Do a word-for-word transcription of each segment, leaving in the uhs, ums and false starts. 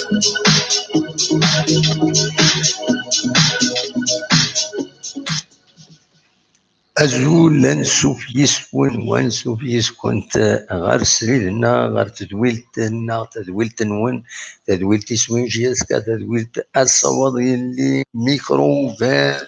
Azul ansuf yes-wen, wansuf yes-kent ɣer srid-nneɣ, ɣer tedwilt-nneɣ, tadwilt-nwen, tadwilt iswin J S K, tadwilt Asawaḍ Yelli, micro ouvert,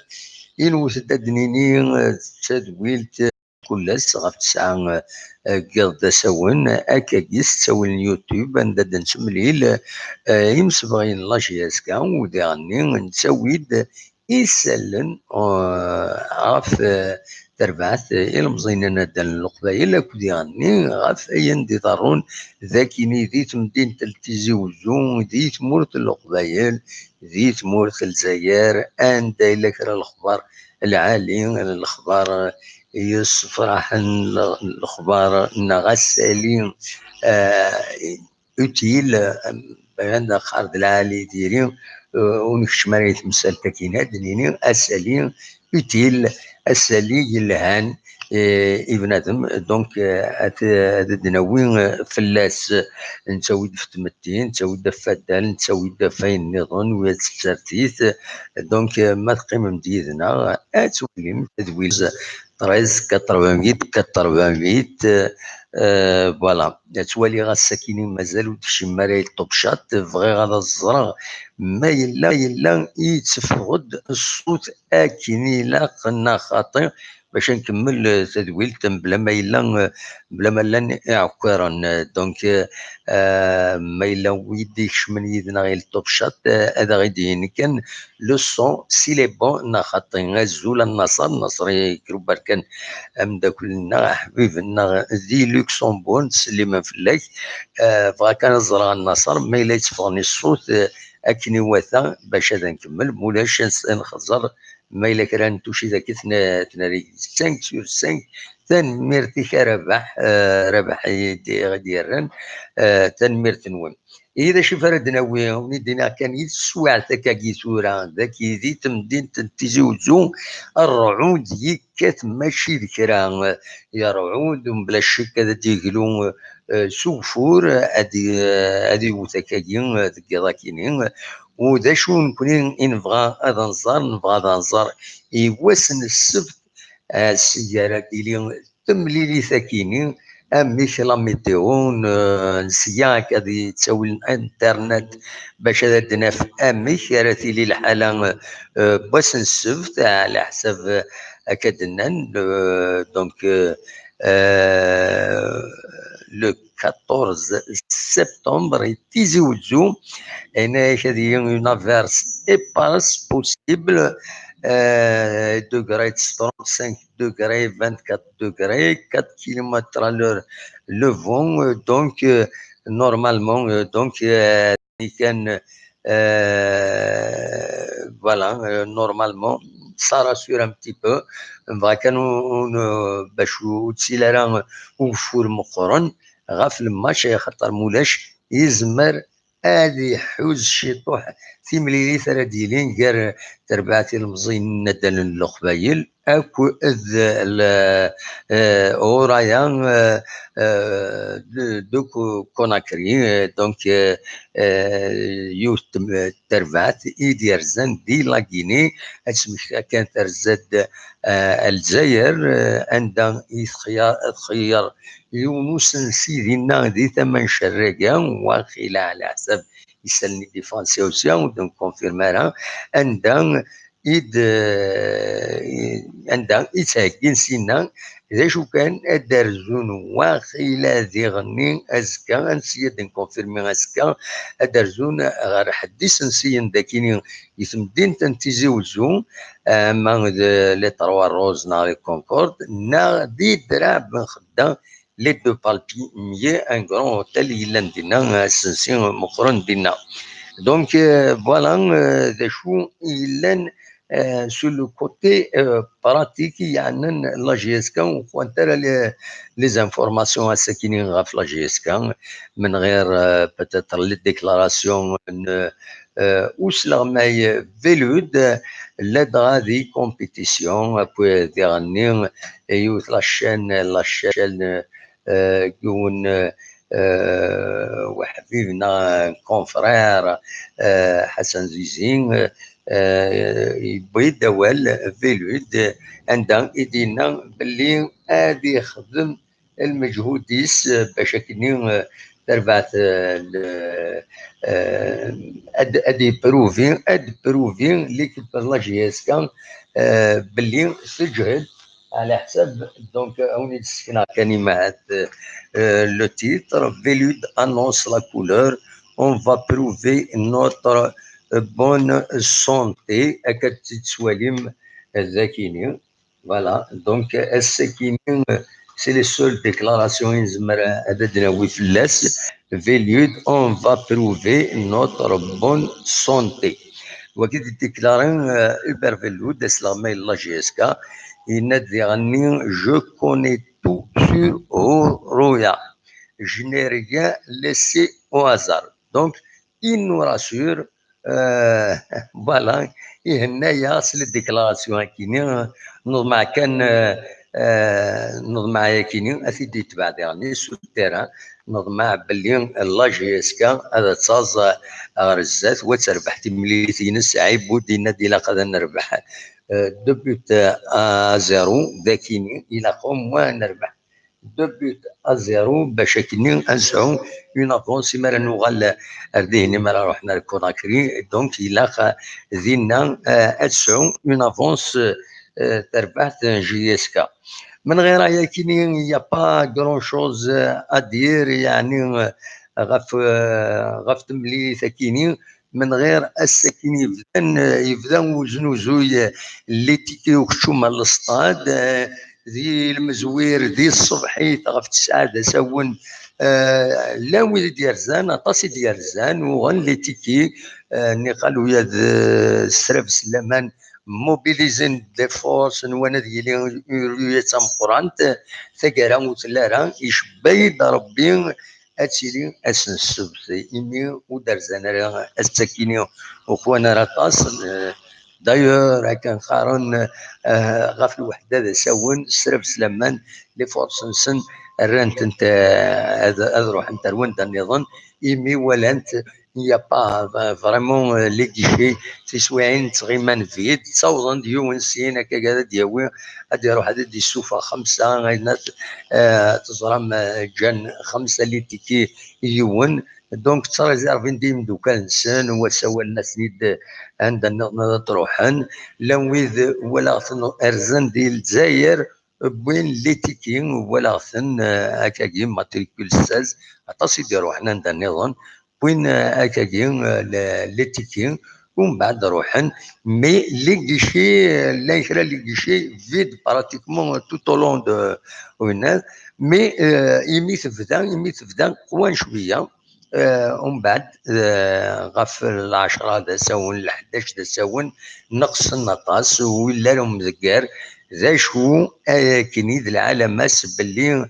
inwet-d ad d-nini, d tadwilt kul ass ɣef tesɛa, eh, deg yiḍ d asawen, akkagi s ttawil n YouTube, anda d-nettemlil, eh, imsebɣen n la J S K, u diɣenni nettawi-d isallen, eh, ɣef, eh, terbaɛt, eh, ilemẓiyen n naddal n Leqbayel, akked diɣenni ɣef ayen d-iḍerrun dagini di temdint n Tizi Uzzu, di tmurt n Leqbayel, di tmurt n Lezzayer, anda yella kra n lexbar lɛali, lexbar yessefraḥen, lexbar neɣ asali, eh, utile, eh, anda qqar d lɛali diri, eh, ur nekcem ara i temsalt akkin, ad d-nini asali utile, asali yelhan, eh, i bnadem. Donc, eh, ad, ad d-nawi, eh, fell-as, eh, nettawi-d ɣef tmetti, nettawi-d ɣef waddal, nettawi-d ɣef wayen nniḍen, wi ad tsertit. Donc, eh, ma teqqimem-d yid-neɣ, ad twalim tadwilt treize quatre-vingt-huit quatre-vingt-huit, eh, voilà. Ad twaliɣ ass-akini mazal ur d-kcim ara i Top Chat, bɣiɣ ad ẓreɣ ma yella, yella yetteffeɣ-d ṣṣut akken ilaq neɣ xaṭi, bac ad nkemmel, eh, tadwilt, mebla ma yella, eh, mebla ma llan iɛekkiren. Eh, donc, eh, eh, ma yella wid ikecmen yid-neɣ i Top Chat, eh, ad aɣ-id-yini kan le son, s'il est bon neɣ xaṭi. Azul a Nnaṣer, Nnaṣer yekker uberkan, ameddakel-nneɣ, aḥbib-nneɣ di Luxembourg, ttsellimen fell-ak. Eh, bɣiɣ kan ad ẓreɣ a Nnaṣer ma yella yetteffeɣ-n ṣṣut, eh, akken iwata, bac ad nkemmel, mulac ad nxeẓẓer ma yella kra n tucci dagi tn-, tnari cinq sur cinq. Tanemmirt-ik a Rabaḥ, eh, Rabaḥ i d-, i d-yerran, eh, tanemmirt-nwen. Ihi d acu ara d-nawi, wen-id-iniɣ kan i teswiɛt akkagi tura, dagi di temdint n Tizi Uzzu, ṛṛɛud yekkat mačči d kra, yerɛud, mebla ccek ad d-yeglu, eh, s ugeffur, ad i-, ad iwet akkagi, eh, deg yiḍ akini. U d acu nekni i nebɣa ad nẓer? Nebɣa ad nẓer i wass n ssebt, eh, seg ara d-tili temlilit akini, amek la météo n, n sya akka di ttawil n internet, bac ad d-naf amek ara tili lḥala, eh, n wass n ssebt, ɛla ḥsab, eh, akka d-nnan, eh, donc, eh, eh, le quatorze septembre, i Tizi Uzzu, yenna-yak ad yili une averse éparse possible, euh, degrés, trente-cinq degrés, vingt-quatre degrés, quatre kilomètres à l'heure le vent, euh, donc, euh, normalement, euh, donc, euh, kan, euh, voilà, euh, normalement, ça rassure un petit peu. Nebɣa kan ur, ur, bac ur d-yili ara ugeffur meqqren ɣef lmatch, axaṭer mulac yezmer ad iḥuz ciṭuḥ timlilit ara d-yilin gar terbaɛt ilemẓiyen n naddal n Leqbayel akked l-, eh, Uraya, eh, eh, de, de Co-, Conakry, eh, donc, eh, eh, yiwet tem-, terbaɛt i d-yerzan di Lagini, ad smekta kan terza-d, eh, Lezzayer, eh, anda i txeyya-, txeyyer yiwen usensi dinna di tama n Cerraga, waqila ɛla ḥsab isallen i d-iffɣen sya u sya, ur d-nkonfirm ara, anda i d-, eh, anda i ttheggin sinna, d acu kan, ad d-rzun waqila diɣenni azekka, ansi ad d-nkonfirmi azekka, ad d-rzun ɣer ḥedd isensiyen dakini i temdint n Tizi Uzzu, ama d Les Trois Roses neɣ Les Concordes, neɣ di Draɛ Ben Xedda, Les Deux Palmiers, un grand hôtel yellan dinna, asensi meqqren dinna. Donc, euh, voilà, euh, d acu i yellan, euh, sur le côté, euh, pratique, yeɛnan la J S K ur qwant ara les, les informations ass-akini ɣef la J S K, من غير, euh, peut-être les déclarations n, euh, usleɣmay Belud, ladɣa di compétition, akked diɣenni yiwet la chaîne, la chaîne, euh, yiwen, euh, euh, weḥbib neɣ confrère, euh, Ḥasan Zizi, euh, yewwi-d awal Velud, anda i d-yenna belli ad ixdem lmeǧhud-is, euh, bac akkenni, euh, tarbaɛt, euh, l-, euh, ad, ad ipruvi, ad pruvi l'équipe n la J S K, euh, belli teǧhed, ɛla ḥsab, donc, euh, a wen-id-ssekneɣ kan imahat, euh, le titre, Velud annonce la couleur, on va prouver notre, euh, bonne santé, akka d-tettwalim, euh, dakini. Voilà, donc, ass-akini, c'est les seules déclarations i nezmer ad d-nawi fell-as. Velud, on va prouver notre bonne santé. Wagi d-déclaren, euh, Hubert Velud, asleɣmay n la J S K, yenna-d diɣenni, je connais tout sur Hourouya. Je n'ai rien laissé au hasard. Donc, il nous rassure, euh, voilà, ihenna-yaɣ s la déclaration-akini, neḍmeɛ kan, euh, euh, neḍmeɛ-yakini, ad t-id-itbeɛ diɣenni sur le terrain, neḍmeɛ belli la J S K ad taẓ ɣer zdat, u ad terbeḥ timlilit-ines, Ɛibud yenna-d ilaq ad nerbeḥ, euh, deux buts à zéro, dakini, ilaq au moins ad nerbeḥ deux buts à zéro, bac akkenni ad nesɛu une avance, imi ara nuɣal ar dihin, imi ara ruḥen ar Conakry, donc ilaq dinna, euh, ad tesɛu une avance, euh, terbaɛt n J S K. من غير ayakini, il n'y a pas grand chose, euh, à dire, yeɛni, euh, ɣef, euh, ɣef temlilit-akini, من غير ass-akini yebdan, yebda uznuzuy, euh, n les tickets ukeččum ar lestad, euh, di lmezwir, di tṣebḥit ɣef tesɛa d asawen, euh, llan wid i d-yerzan, aṭas i d-yerzan, uɣen les tickets, euh, niqal uya d, euh, srab s laman, mobilisent des forces, nwan ad yili une ruée d tameqqrant, taggara ur telli ara, icebba-yi-d Rebbi ad tili ass n ssebt, imi ur d-rzan ara ass-akini ukwan ara aṭas. Euh, d'ailleurs, akken qqaren, euh, ɣef lweḥda d asawen, srab s laman, les forces-nsen rran-tent, euh, ad, ad ruḥent ar wanda nniḍen, imi walant il n'y a pas, euh, vraiment, euh, les guichets, tiswiɛin ttɣiman vide, ttawḍen-d yiwen syin akka ad d-yawi, ad d-iruḥ ad d-issufeɣ xemsa, ayen at-, euh, teẓram, euh, ǧǧan xemsa les tickets i yiwen, donc ttreservin-d i yimeddukal-nsen, u ssawalen-asen-id anda nniḍen ad d-ruḥen, llan wid walaɣ-ten rzan di Lezzayer, wwin les tickets, walaɣ-ten, euh, akkagi, matricule seize, aṭas i d-iruḥen anda nniḍen, wwin, euh, akkagi, euh, le-, les tickets, umbeɛd ruḥen, mais les guichets, euh, llan kra les guichets vides pratiquement tout au long de, mais, euh, imi tebda, imi tebda qwan cwiya, euh, umbeɛd, euh, ɣef lɛecṛa d asawen, leḥdac d asawen, neqsen aṭas, ur yelli ara umdegger. D acu ay akken i d lɛalamas belli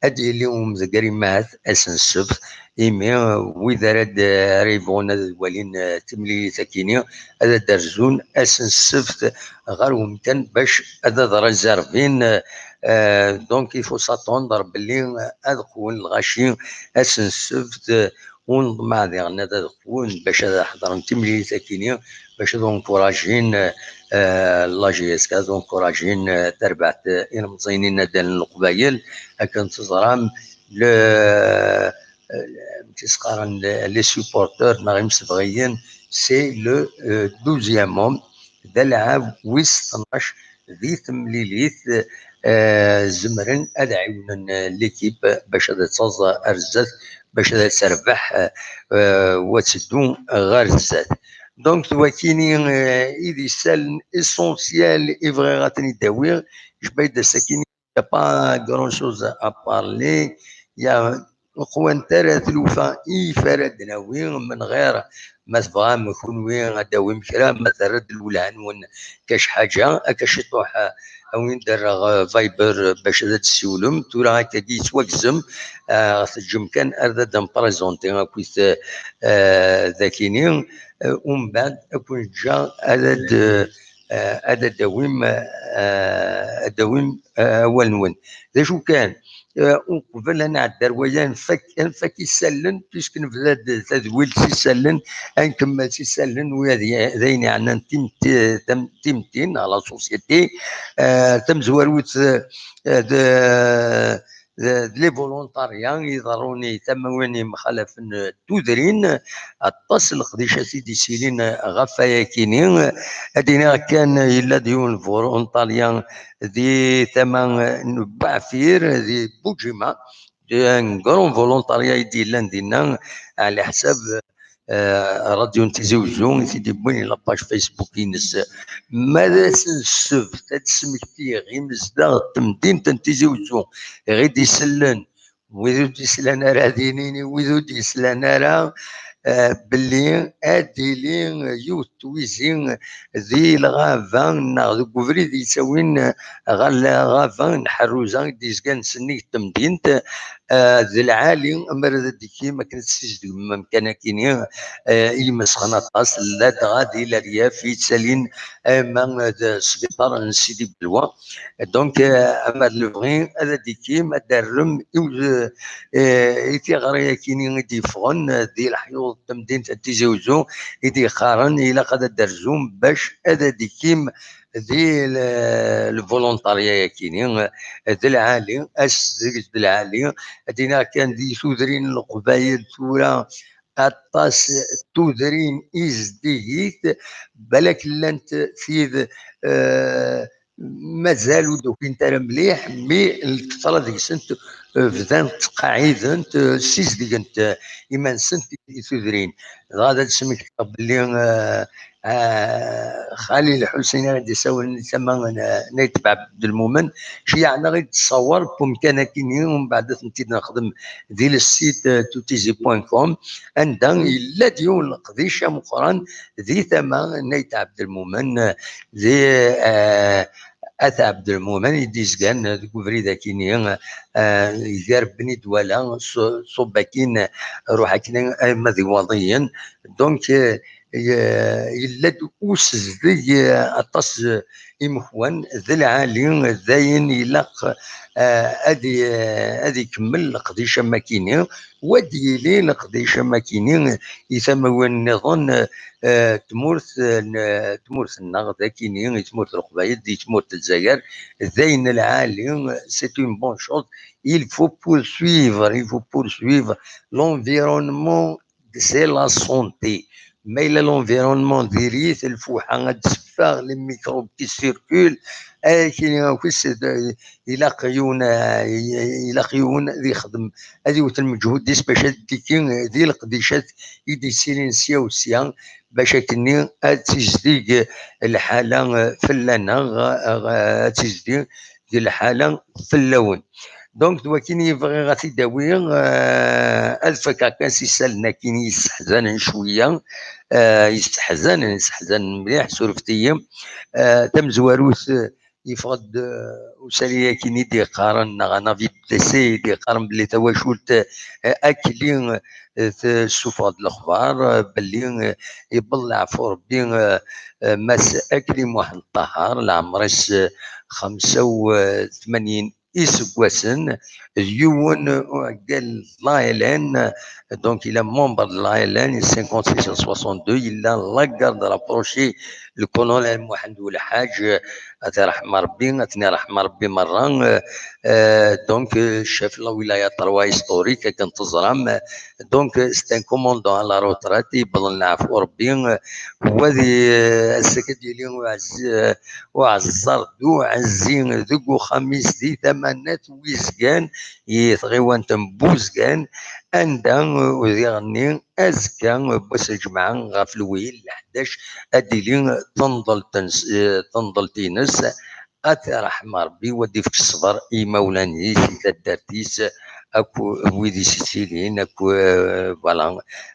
ad yili umdegger imahat ass n ssebt, imi, euh, wid ara d-, ara yebɣun ad walin, euh, timlilit-akini, ad d-rzun ass n ssebt ɣer umkan bac ad d-reservin, euh, euh, donc il faut s'attendre belli ad qwen lɣaci ass n ssebt, euh, u neḍmeɛ diɣen ad, ad qwen bac ad ḥeḍren timlilit-akini, bac ad encouragin, euh, la J S K, ad encouragin, euh, tarbaɛt, euh, ilemẓiyen inaddalen n Leqbayel, akken teẓram, le, euh, amek i s-qqaren, les supporters neɣ imsebɣiyen, c'est le, euh, douzième homme, d alɛab wis tnac di temlilit, euh, zemren ad ɛiwnen, euh, l'équipe bac ad taẓ ar zdat, bac ad terbeḥ, euh, u ad teddu ɣer zdat. Donc, d wakini, euh, i d isallen essentiel i bɣiɣ ad ten-id-awiɣ. Je vais de sakini, il n'y a pas grand chose à parler. Il y a qwant ara tlufa i fara d-nawi, من غير ma tebɣam kunwi ad d-awim kra, ma terra-d lwelha-nwen kac ḥaǧa, akka ciṭuḥ, a wen-d-rreɣ, euh, Viber, euh, bac ad d-tessiwlem. Tura akkagi yettwagzem, euh, teǧǧem kan ar d ad d-nprésenté akkit, euh, dakini, euh, umbeɛd ad ken-ǧǧeɣ ad d-, euh, ad d-tawim, ad d-tawim awal-nwen. D acu kan, uqbel ad nɛeddi ar waya, ad nfak, ad nfak isallen, puisque nebda-d tadwilt s isallen, ad nkemmel s isallen, wi d ayen yeɛnan timetti, timetti neɣ la société. Tamezwarut, d d les volontariats iḍerrun i tamawen yemxalafen tudrin, aṭas n leqdicat i d-yessilin ɣef wayakini. Ad d-iniɣ kan, yella-d yiwen volontarya di tama n Buɛfir, di Buǧima, un grand volontariat i d-yellan dinna, ɛla ḥsab, eh, Radio n Tizi Uzzu i t-id-yewwin la page Facebook-ines. Ma d ass n ssebt, ad d-smektiɣ imezdaɣ n temdint n Tizi Uzzu, i ɣ-d-isellen, wid ur d-islan ara, ad inin i wid ur d-islan ara, eh, belli ad d-tili yiwet twizi di lɣaba neɣ deg ubrid yettawin ɣer lɣaba n Ḥerruza i d-yezgan sennig temdint, eh, d lɛali, amar ad d-ikim akken ad tessizedgem amkan-akini, eh, i imesxen aṭas, ladɣa di leryaf yettalin ama d sbiṭar n Sidi Belwa. Donc, eh, ama d lebɣi ad d-ikim, ad d-terrem i u-, eh, i tiɣri-akini i d-yeffɣen, eh, di leḥyuḍ n temdint n Tizi Uzzu, i d-yeqqaren ilaq ad d-terzum bac ad d-ikim di le-, lvolontarya-yakini, eh, d lɛali, ass deg d lɛali, ad d-iniɣ kan di tudrin n Leqbayel tura, aṭas n tudrin i zeddigit, balak llant tid, eh, mazal ur d-ukint ara mliḥ, mi lketṛa deg-sent, eh, bdant ttqaɛident, eh, ssizdgent, eh, iman-nsent i tudrin. Dɣa ad d-smektiɣ belli, eh, eh, Xalil Ḥusin ara d-isawlen di tama n, eh, n Ayt Ɛebdelmumen, ceyyɛen-aɣ-id ṣṣawar n umkan-akini, umbeɛd ad tent-id-nexdem di le site, eh, tutizi point com, anda yella-d yiwen n leqdic ameqqran di tama n Ayt Ɛebdelmumen, eh, di, eh, At Ɛebdelmumen i d-izgan deg ubrid-akini, eh, gar Bni Dwala, ṣu-, ṣubb akin, ruḥ akin arma d Iwaḍiyen. Donc, eh, ye-, yella-d usezdeg, eh, aṭas, eh, imekwan, d lɛali, d ayen ilaq, eh, ad i-, ad ikemmel leqdic am akini, wa d-yili leqdic am akini i tamawen nniḍen, eh, tmurt, eh, n-, tmurt-nneɣ d akini, i tmurt n Leqbayel, di tmurt n Lezzayer, d ayen lɛali, c'est une bonne chose. Il faut poursuivre, il faut poursuivre. L'environnement, c'est la santé. Ma yella l'environnement diri-t, lfuḥa ad d-teffeɣ, les microbes qui circulent, akini akk, ilaq yiwen, eh, ilaq yiwen ad yexdem, ad iwet lmeǧhud-is bac ad d-tiki di leqdicat i d-yettilin sya u sya, bac akkenni ad tizdeg lḥala, eh, fell-aneɣ, eh, ad tizdeg lḥala fell-awen. Donc, d wakin i bɣiɣ ad t-id-awiɣ, eh, ad fakeɣ kan s isallen akin yesseḥzanen cwiya, eh, yesseḥzanen, yesseḥzanen mliḥ, surfet-iyi. Eh, tamezwarut, eh, yeffeɣ-d, eh, usalay-akin i d-yeqqaren, neɣ un avis de décès i d-yeqqaren belli tawacult, eh, Akli, eh, tessufeɣ-d lexbar, eh, belli, eh, yewweḍ leɛfu Rebbi, eh, eh, Mass Akli Muḥend Ṭaher, leɛmer-is, eh, xemsa u tmanyin iseggasen, d yiwen uɛeggal n l'A L N, donc il est membre de l'A L N, cinquante-six à soixante-deux, yella la garde rapprochée, le colonel Mohamed Oulhadj, ad t-iṛḥem Rebbi, ad ten-iṛḥem Rebbi merra, euh, euh, donc, euh, chef la wilaya trois historique, akken teẓram, donc, euh, c'est un commandant à la retraite, yewweḍ leɛfu Rebbi, euh, wa di, euh, ass-agi ad yili uɛezz-, euh, uɛeẓẓar d uɛezzi deg uxxam-is di tama n At Wizgan, i tɣiwant n Buzgan, anda, uh, diɣenni azekka, uh, n wass n lǧemɛa ɣef lwil leḥdac ad d-tili tenḍelt n s-, uh, tenḍelt-ines. Ad t-iṛḥem Ṛebbi, wa d-ifk ṣṣber i yimawlan-is, i taddart-is, akk wid i s-yettilin, akk, eh, voilà,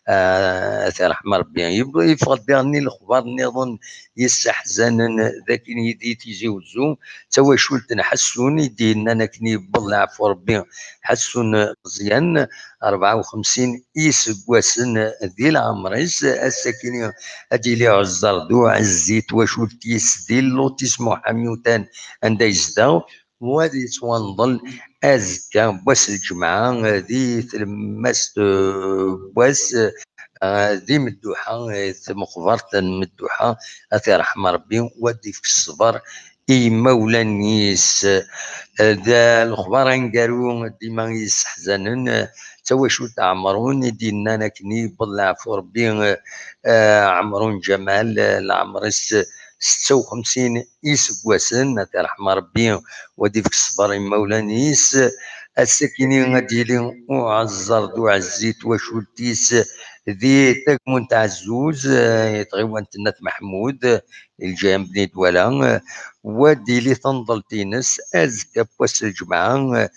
eh, ad t-yerḥem Rebbi. Yeb-, yeffeɣ-d diɣen lexbar nniḍen yesseḥzanen, d akken yid-i Tizi Wezzu, d tawacult n Ḥassun i d-yennan akken yewweḍ leɛfu Rebbi Ḥassun Meẓyan, rebɛa u xemsin iseggasen di leɛmer-is. Ass-akini ad d-yili uɛeẓẓer d uɛezzi n twacult-is di lotissement Ḥamyutan anda yezdeɣ, u ad yettwanḍel azekka, wass n lǧemɛa, di tlemmast, eh, n wass, eh, di Medduḥa, eh, tmeqbert n Medduḥa, ad t-yerḥem Rebbi, u ad d-ifk ṣṣber i yimawlan-is. Eh, d lexbar aneggaru dima yesseḥzanen, eh, d tawacult Ɛemrun i d-yennan akken yewweḍ leɛfu Rebbi, eh, eh, Ɛemrun Ǧamal, eh, leɛmer-is setta u xemsin iseggasen, ad t-yerḥem Rebbi, u ad ifk ṣṣber i yimawlan-is. Ass-akini ad d-yili uɛeẓẓer d uɛezzi n twacult-is di tagmunt Ɛezzuz, eh, tɣiwant n At Meḥmud, lǧiha n Bni Dwala, eh, u ad d-yili tanḍelt-ines azekka n wass n lǧemɛa, eh,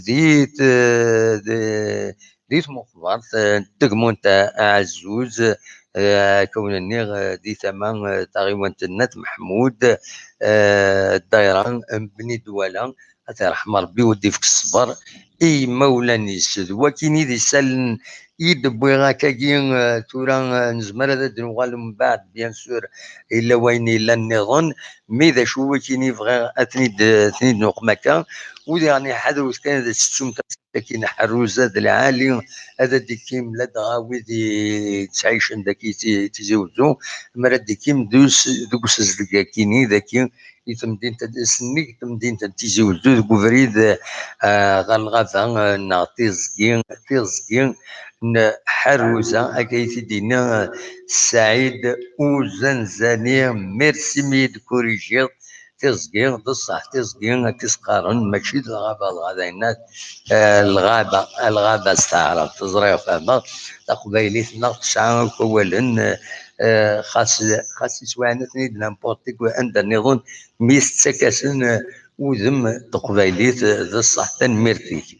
di t-, di, di tmeqbert, eh, n tegmunt Ɛezzuz, eh, akken nniɣ, eh, di tama, eh, taɣiwant n At Meḥmud, eh, ddayra n Bni Dwala, ad t-yerḥem Rebbi u ad d-ifk ṣṣber i yimawlan-is. D wakin i d isallen i d-wwiɣ akkagi, eh, tura, eh, nezmer ad d-nuɣal mbeɛd, bien sûr, yella wayen yellan nniḍen, mi d acu wakin i bɣiɣ ad ten-id, ad ten-id-nuqem akka, u diɣen ḥadret kan ad tettum akin ḥerruza d lɛali, ad d-ikkim ladɣa wid i yettɛicen daki ti-, Tizi Wezzu, mi ara d-ikkim d us-, deg usezdeg akini, daki i temdint, sennig temdint n Tizi Wezzu, deg ubrid, eh, ɣer lɣaba, eh, neɣ tiẓgi, tiẓgi n Ḥerruza, akka i t-id-yenna, eh, Saɛid Uzanzani. Merci mi yi-d-korijiḍ. Tiẓgi, d ṣṣeḥ, tiẓgi, akka i s-qqaren, mačči d lɣaba, lɣaba, yenna, eh, lɣaba, lɣaba s taɛrabt, ẓriɣ, fehmeɣ, taqbaylit-nneɣ tesɛa akk awalen, eh, eh, xas, xas iswaɛen-ten-id n'importe quoi, anda nniḍen, mi s-ttakasen, eh, udem n teqbaylit, eh, d ṣṣeḥ, tanemmirt-ik.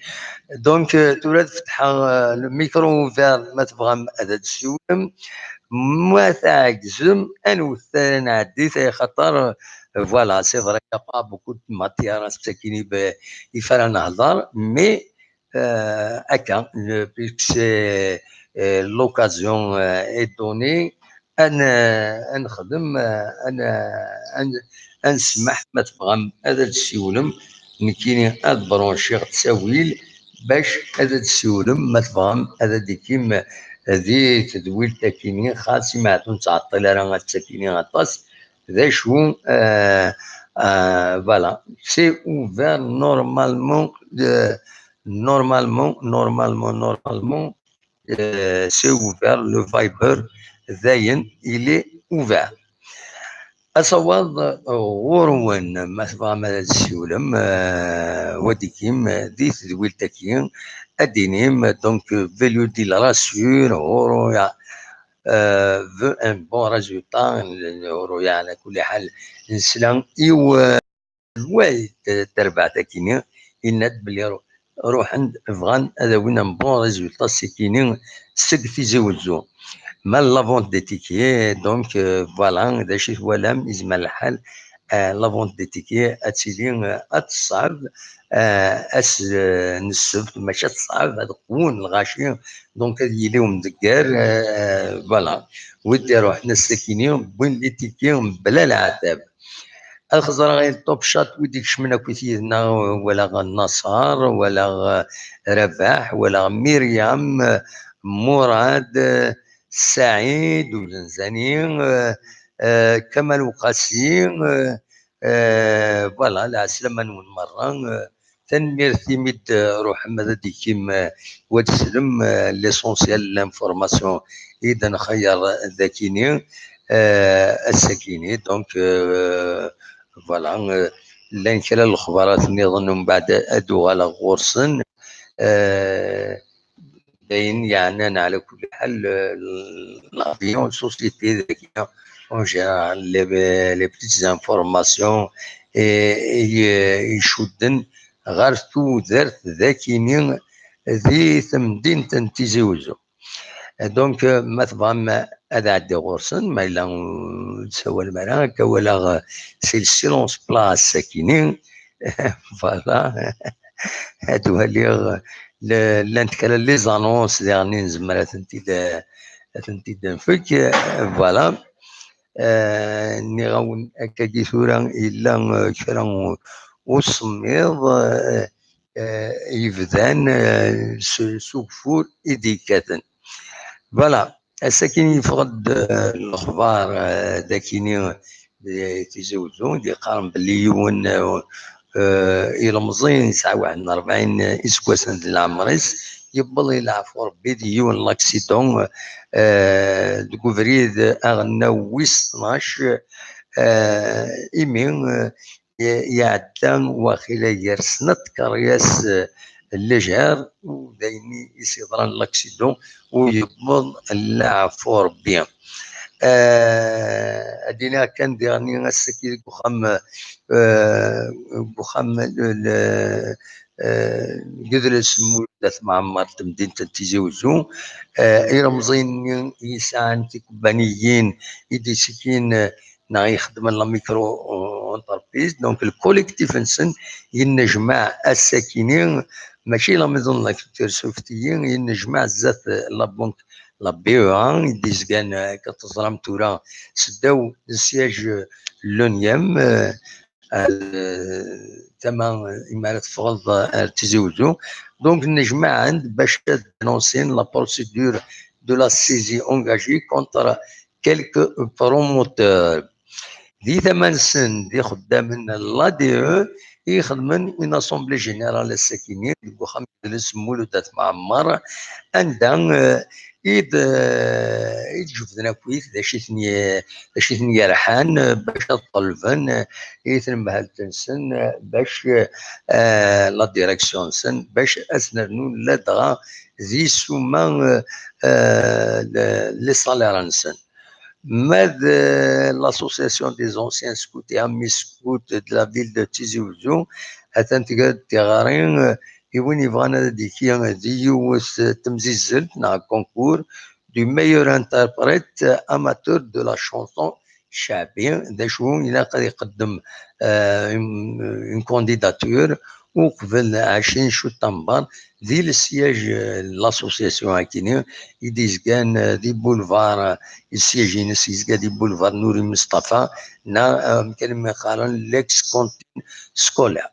Donc, eh, tura ad fetḥeɣ, eh, le micro ouvert, ma tebɣam ad d-tessiwlem, ma tɛegzem, anewwet ara nɛeddi, ay xaṭer, eh, voilà, c'est vrai, il y a pas beaucoup de matière, ass-akini, i f ara nehḍer, mais, euh, akka, le, puisque c'est, euh, l'occasion, euh, est donnée, ad n-, ad nexdem, euh, ad n-, ad n-, ad nesmeḥ, ma tebɣam ad d-tessiwlem, nekkini ad branchiɣ ttawil bac ad d-tessiwlem, ma tebɣam ad d-ikkim di tedwilt akini, xas imeɛtun ur nettɛeṭṭil ara ass-akini aṭas. D acu, euh, euh, voilà, c'est ouvert normalement, euh, normalement, normalement, normalement, euh, c'est ouvert, le Viber, dayen, il est ouvert. Asawaḍ, euh, ɣur-wen, ma tebɣam ad tsiwlem, euh, wadikim, euh, di tedwilt-agi, ad d-inim, donc, euh, Velio di la Rassure, ɣur-, euh, veut un bon résultat, ɣur-, ala kulli ḥal, nesla i w-, lway t-, terbaɛt akini, yenna-d belli ru-, ruḥen-d, bɣan ad awin un bon résultat sikini seg Tizi Wezzu. Ma la vente des tickets, donc, euh, voilà, d acu i twalam, yezmer lḥal, euh, la vente des tickets ad tili, euh, ad teṣɛeb, euh, ass, euh, n ssebt, maca ad teṣɛeb, ad qwun lɣaci, donc ad yili umdegger, euh, voilà. Wid iruḥen ass-akini, wwin les tickets mebla leɛtab. Ad xeẓreɣ i Top Chat, wid ikecmen akkit yid-neɣ, walaɣ Naṣer, walaɣ, eh, Rabaḥ, walaɣ Myriam, eh, Murad, eh, Saɛid Uzenzani, eh, eh, Kamal Uqasi, eh, eh, voilà, lɛeslama-nwen merra, eh, tanemmirt imi d-ruḥem ad d-ikim, eh, wa d-slem, eh, l'essentiel, l'information i d-nxeyyer d akini, eh, ass-akini. Donc, eh, voilà, eh, llan kra n lexbarat nniḍen, umbeɛd ad d-uɣaleɣ ɣur-sen. Eh, d ayen yeɛnan, ɛla kulli ḥal, eh, l'avion, société dagi, en général, les, les petites informations, eh, i, i icudden ɣer tudert d akini, di temdint n Tizi Uzzu. Donc, euh, ma tebɣam ad ɛeddiɣ ɣur-sen, ma yella ur d-tsawalem ara, akka walaɣ, euh, c'est le silence plat ass-akini. Voilà. Ad waliɣ, euh, le-, llant kra les annonces diɣen nezmer ad tent-id, ad tent-id-nefk. Euh, voilà. Euh, nniɣ-awen akkagi tura yella, euh, kra n usemmiḍ, euh, euh, yebdan, euh, s, s ugeffur i d-yekkaten. Voilà, ass-akin yeffeɣ-d, euh, lexbar, euh, d akini, euh, Tizi Uzzu, d-yeqqaren belli yiwen, euh, euh, ilemẓi yesɛa waḥed n rebɛin iseggasen di leɛmer-is, yewweḍ i leɛfu Rebbi di yiwen n l'accident, euh, deg ubrid aɣelnaw wis tnac, euh, imi, euh, i-, iɛedda waxila gar snat tkeryas, eh, légères, u d ayen i s-yeḍran l'accident, u yewweḍ leɛfu Rebbi. Eh, ad iniɣ kan diɣen ass-agi deg uxxam, eh, deg uxxam, le, le, eh, deg udles n Mulud At Mɛemmer n temdint n Tizi Uzzu, eh, ilemẓiyen-nni yesɛan tikubbaniyin i d-issikin, eh, neɣ ixeddmen la micro-entreprise. Donc, le collectif-nsen yennejmaɛ ass-akini, mačči la maison de la culture Suftiyi, yennejmaɛ zdat la banque, la B E A, i d-izgan, eh, akka teẓram tura, seddaw n siège, eh, l'onième, eh, eh, tama, eh, imi ara teffɣeḍ, eh, ar Tizi Uzzu. Donc, nnejmaɛen-d bac ad dénoncer la procédure de la saisie engagée contre quelques promoteurs. Di tama-nsen, d ixeddamen n l'A D E i ixedmen une assemblée générale ass-akini deg uxxam n yidles Mulud At Mɛemmer, anda, eh, i d, eh, i d-jebden akkit d acu i ten-, d acu i ten-yerḥan, eh, bac ad ṭelben, eh, i tnemhalt-nsen, eh, bac, eh, la direction-nsen, bac ad s-nernu ladɣa di ssuma, eh, eh, le-, les salaires-nsen. Ma d, eh, l'association des anciens scouts et amis scouts de la ville de Tizi Uzzu, atan tga-d tiɣri, eh, i win yebɣan ad d-yekki di yiwet, eh, temzizzelt neɣ concours du meilleur interprète amateur de la chanson ccaɛbi, d acu ilaq ad iqeddem, eh, une, une candidature uqbel ɛecrin september di le siège, eh, n l'association akini i d-izgan, eh, di boulevard, eh, le siège-ines yezga di boulevard Nouri Mustafa, neɣ, eh, amkan mi qqaren l'ex-cantine scolaire.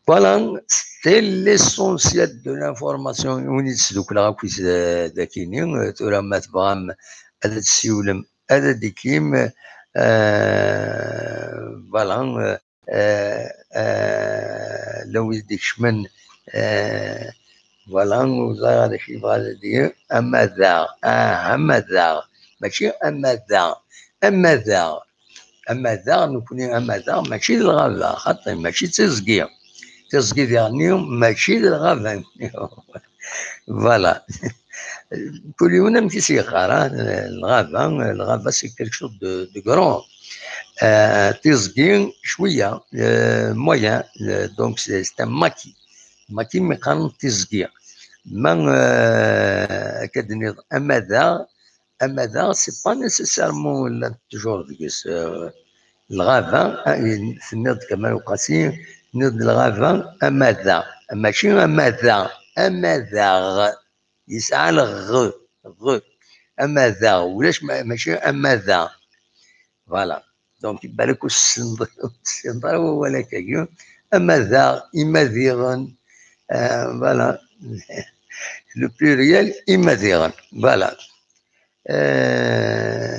Voilà, c'était l'essentiel de l'information. Win i d-sdukleɣ akk, eh, d akini, eh, tura ma tebɣam ad d-tsiwlem, ad d-ikim, eh, voilà, eh, eh, eh, la wid d-ikecmen, eh, voilà, ur ẓriɣ d acu yebɣa ad d-yini, amadaɣ, ah, amadaɣ, mačči amadaɣ, amadaɣ, amadaɣ, nekni amadaɣ, mačči d lɣaba, xaṭi, mačči d tiẓgi. Tiẓgi diɣen mačči d lɣaba. Voilà. Kul yiwen amek i s-yeqqar, ah, lɣaba, lɣaba, c'est quelque chose de, de grand. Euh, tiẓgi, cwiya, euh, moyen, euh, donc c'est, c'est un maquis. Maquis mi qqaren tiẓgi. Ma, euh, akka d-nniḍ amadaɣ, amadaɣ, c'est pas nécessairement la toujours deg-s, euh, lɣaba, ah, tenniḍ-d Kamal Uqasi, tenniḍ-d lɣaba, amadaɣ, mačči amadaɣ, amadaɣ, yesɛa lɣ, ɣ, amadaɣ, ulac ma-, mačči amadaɣ. Voilà. Donc, balak ur tessineḍ, ur tessineḍ ara wawal akkagi. Amadaɣ, imadiɣen, euh, voilà. Le pluriel, imadiɣen. Voilà. Euh,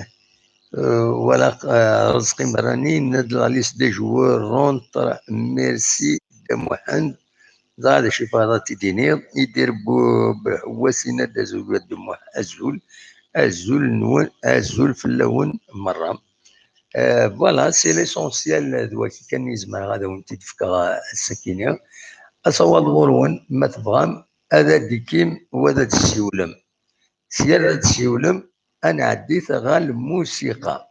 euh, voilà, euh, Rezqi Merrani, yenna-d la liste des joueurs rentre, merci de Mohamed. Dɣa d acu i tebɣiḍ ad t-id-tiniḍ? Idir Bu-, Buḥewwas yenna-d azul a Dda Muḥ, azul, azul-nwen, azul fell-awen merra. Euh, voilà, c'est l'essentiel d waki kan i zemreɣ ad awen-t-id-fkeɣ, euh, ass-akini. Asawaḍ ɣur-wen, ma tebɣam, ad d-ikim u ad d-tsiwlem. Sya ad d-tsiwlem, ad nɛeddi ɣer lmusiqa.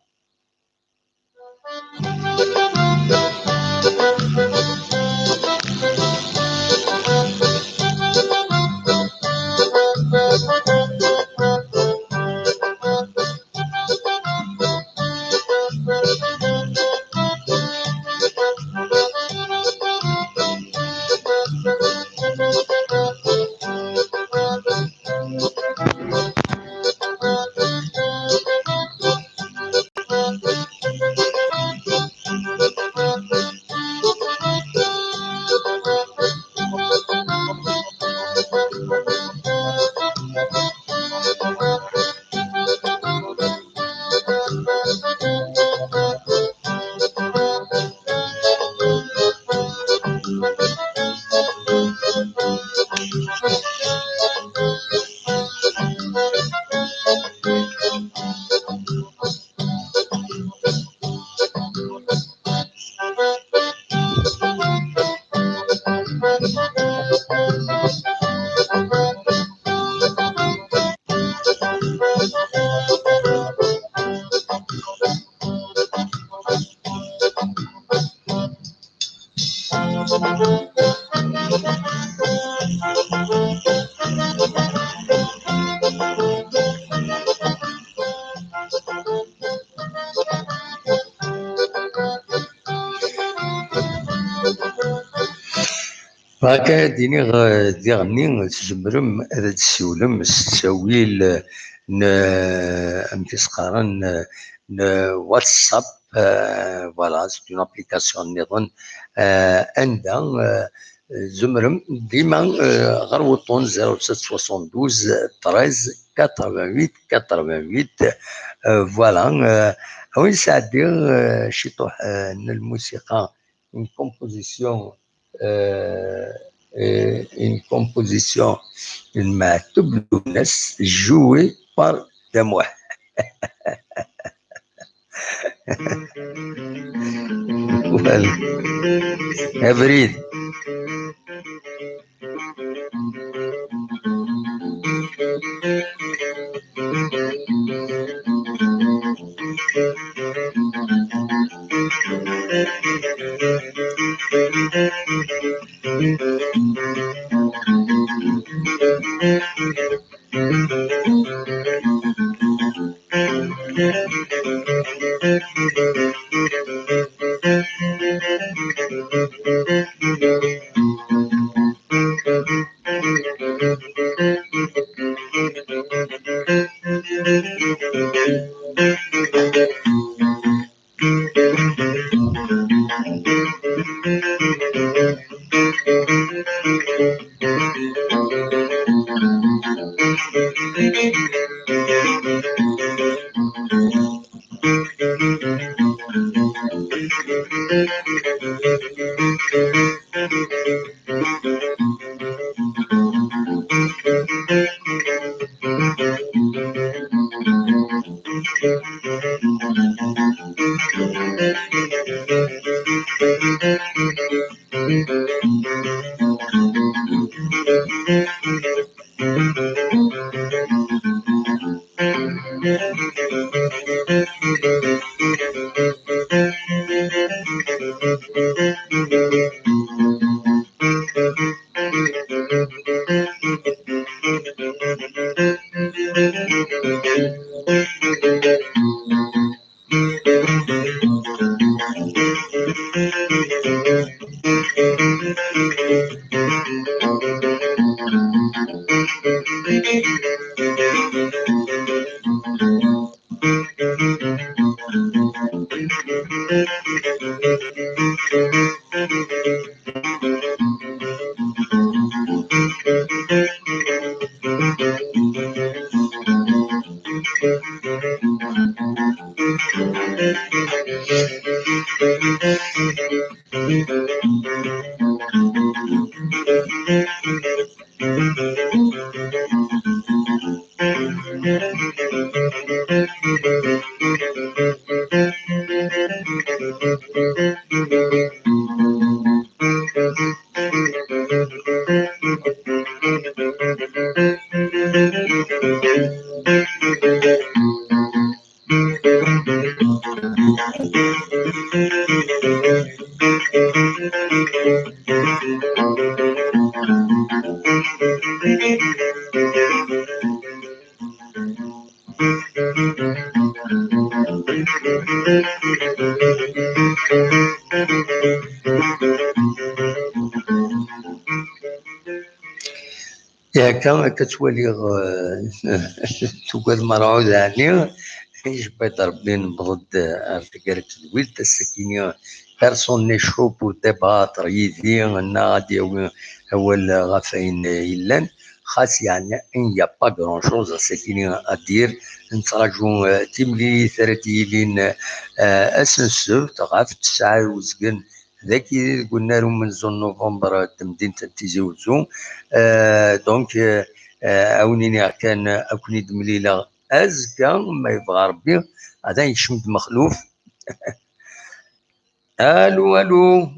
Bɣiɣ kan ad d-iniɣ, eh, diɣenni tzemrem ad d-tessiwlem s ttawil, eh, n, eh, amek i s-qqaren, eh, n WhatsApp, eh, voilà, c'est une application nniḍen, eh, anda, eh, tzemrem dima, eh, ɣer wuṭṭun zéro sept soixante-douze treize quatre-vingt-huit quatre-vingt-huit, eh, voilà, eh, a wen-sɛeddiɣ, eh, ciṭuḥ, eh, n lmusiqa, une composition, euh, euh, une composition de Maatoub Lounes, jouée par Damoih. Voilà. Abrid. Akka, akka ttwaliɣ, eh, tugad merɛud ɛni, ijebba-d Rebbi, newweḍ-d, eh, ar taggara n tedwilt, ass-agi-ni, personne n'est chaud pour débattre yid-i, neɣ ad d-yawi awal ɣef wayen yellan. Xas yeɛni, il n'y a pas grand chose ass-agi à dire. Nettraǧu, eh, timlilit ara d-yilin, eh, ass n ssebt ɣef tesɛa i uzgen dagi deg unnar umenzu n Nuvember, eh, d temdint n Tizi Uzzu. Eh, donc, eh, eh, a wen-iniɣ kan, eh, a ken-id-mlileɣ azekka, ma yebɣa Rebbi. Atan yekcem-d Mexluf. Alu, alu.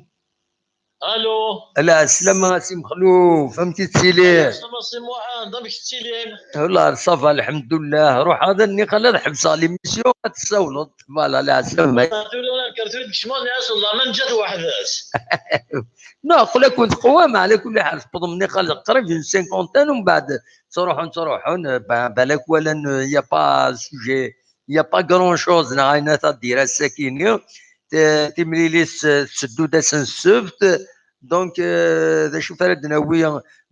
Alu. Lɛeslama a Si Mexluf, amek i tettiliḍ? Lɛeslama a Si Muḥend, amek tettilim? Wala, ça va, lḥemdullah. Ruḥ ad nniqal ad ḥebseɣ l'émission, ad tessawleḍ. Voilà, lɛeslama. Tura ur nekkat, tura deg ccmani, ass n laman ǧǧat weḥd-s. Non, aql-aken teqwam, ɛla kulli ḥal, tewwḍem nniqal qrib une cinquantaine, umbeɛd ttruḥun, ttruḥun, ba-, balak walan, il n'y a pas sujet, il n'y a pas grand chose, neɣ ayen ara d-yerr ass-agi-nni. T-, timlilit, eh, tetteddu-d ass n ssebt. Donc, eh, d acu ara d-nawi?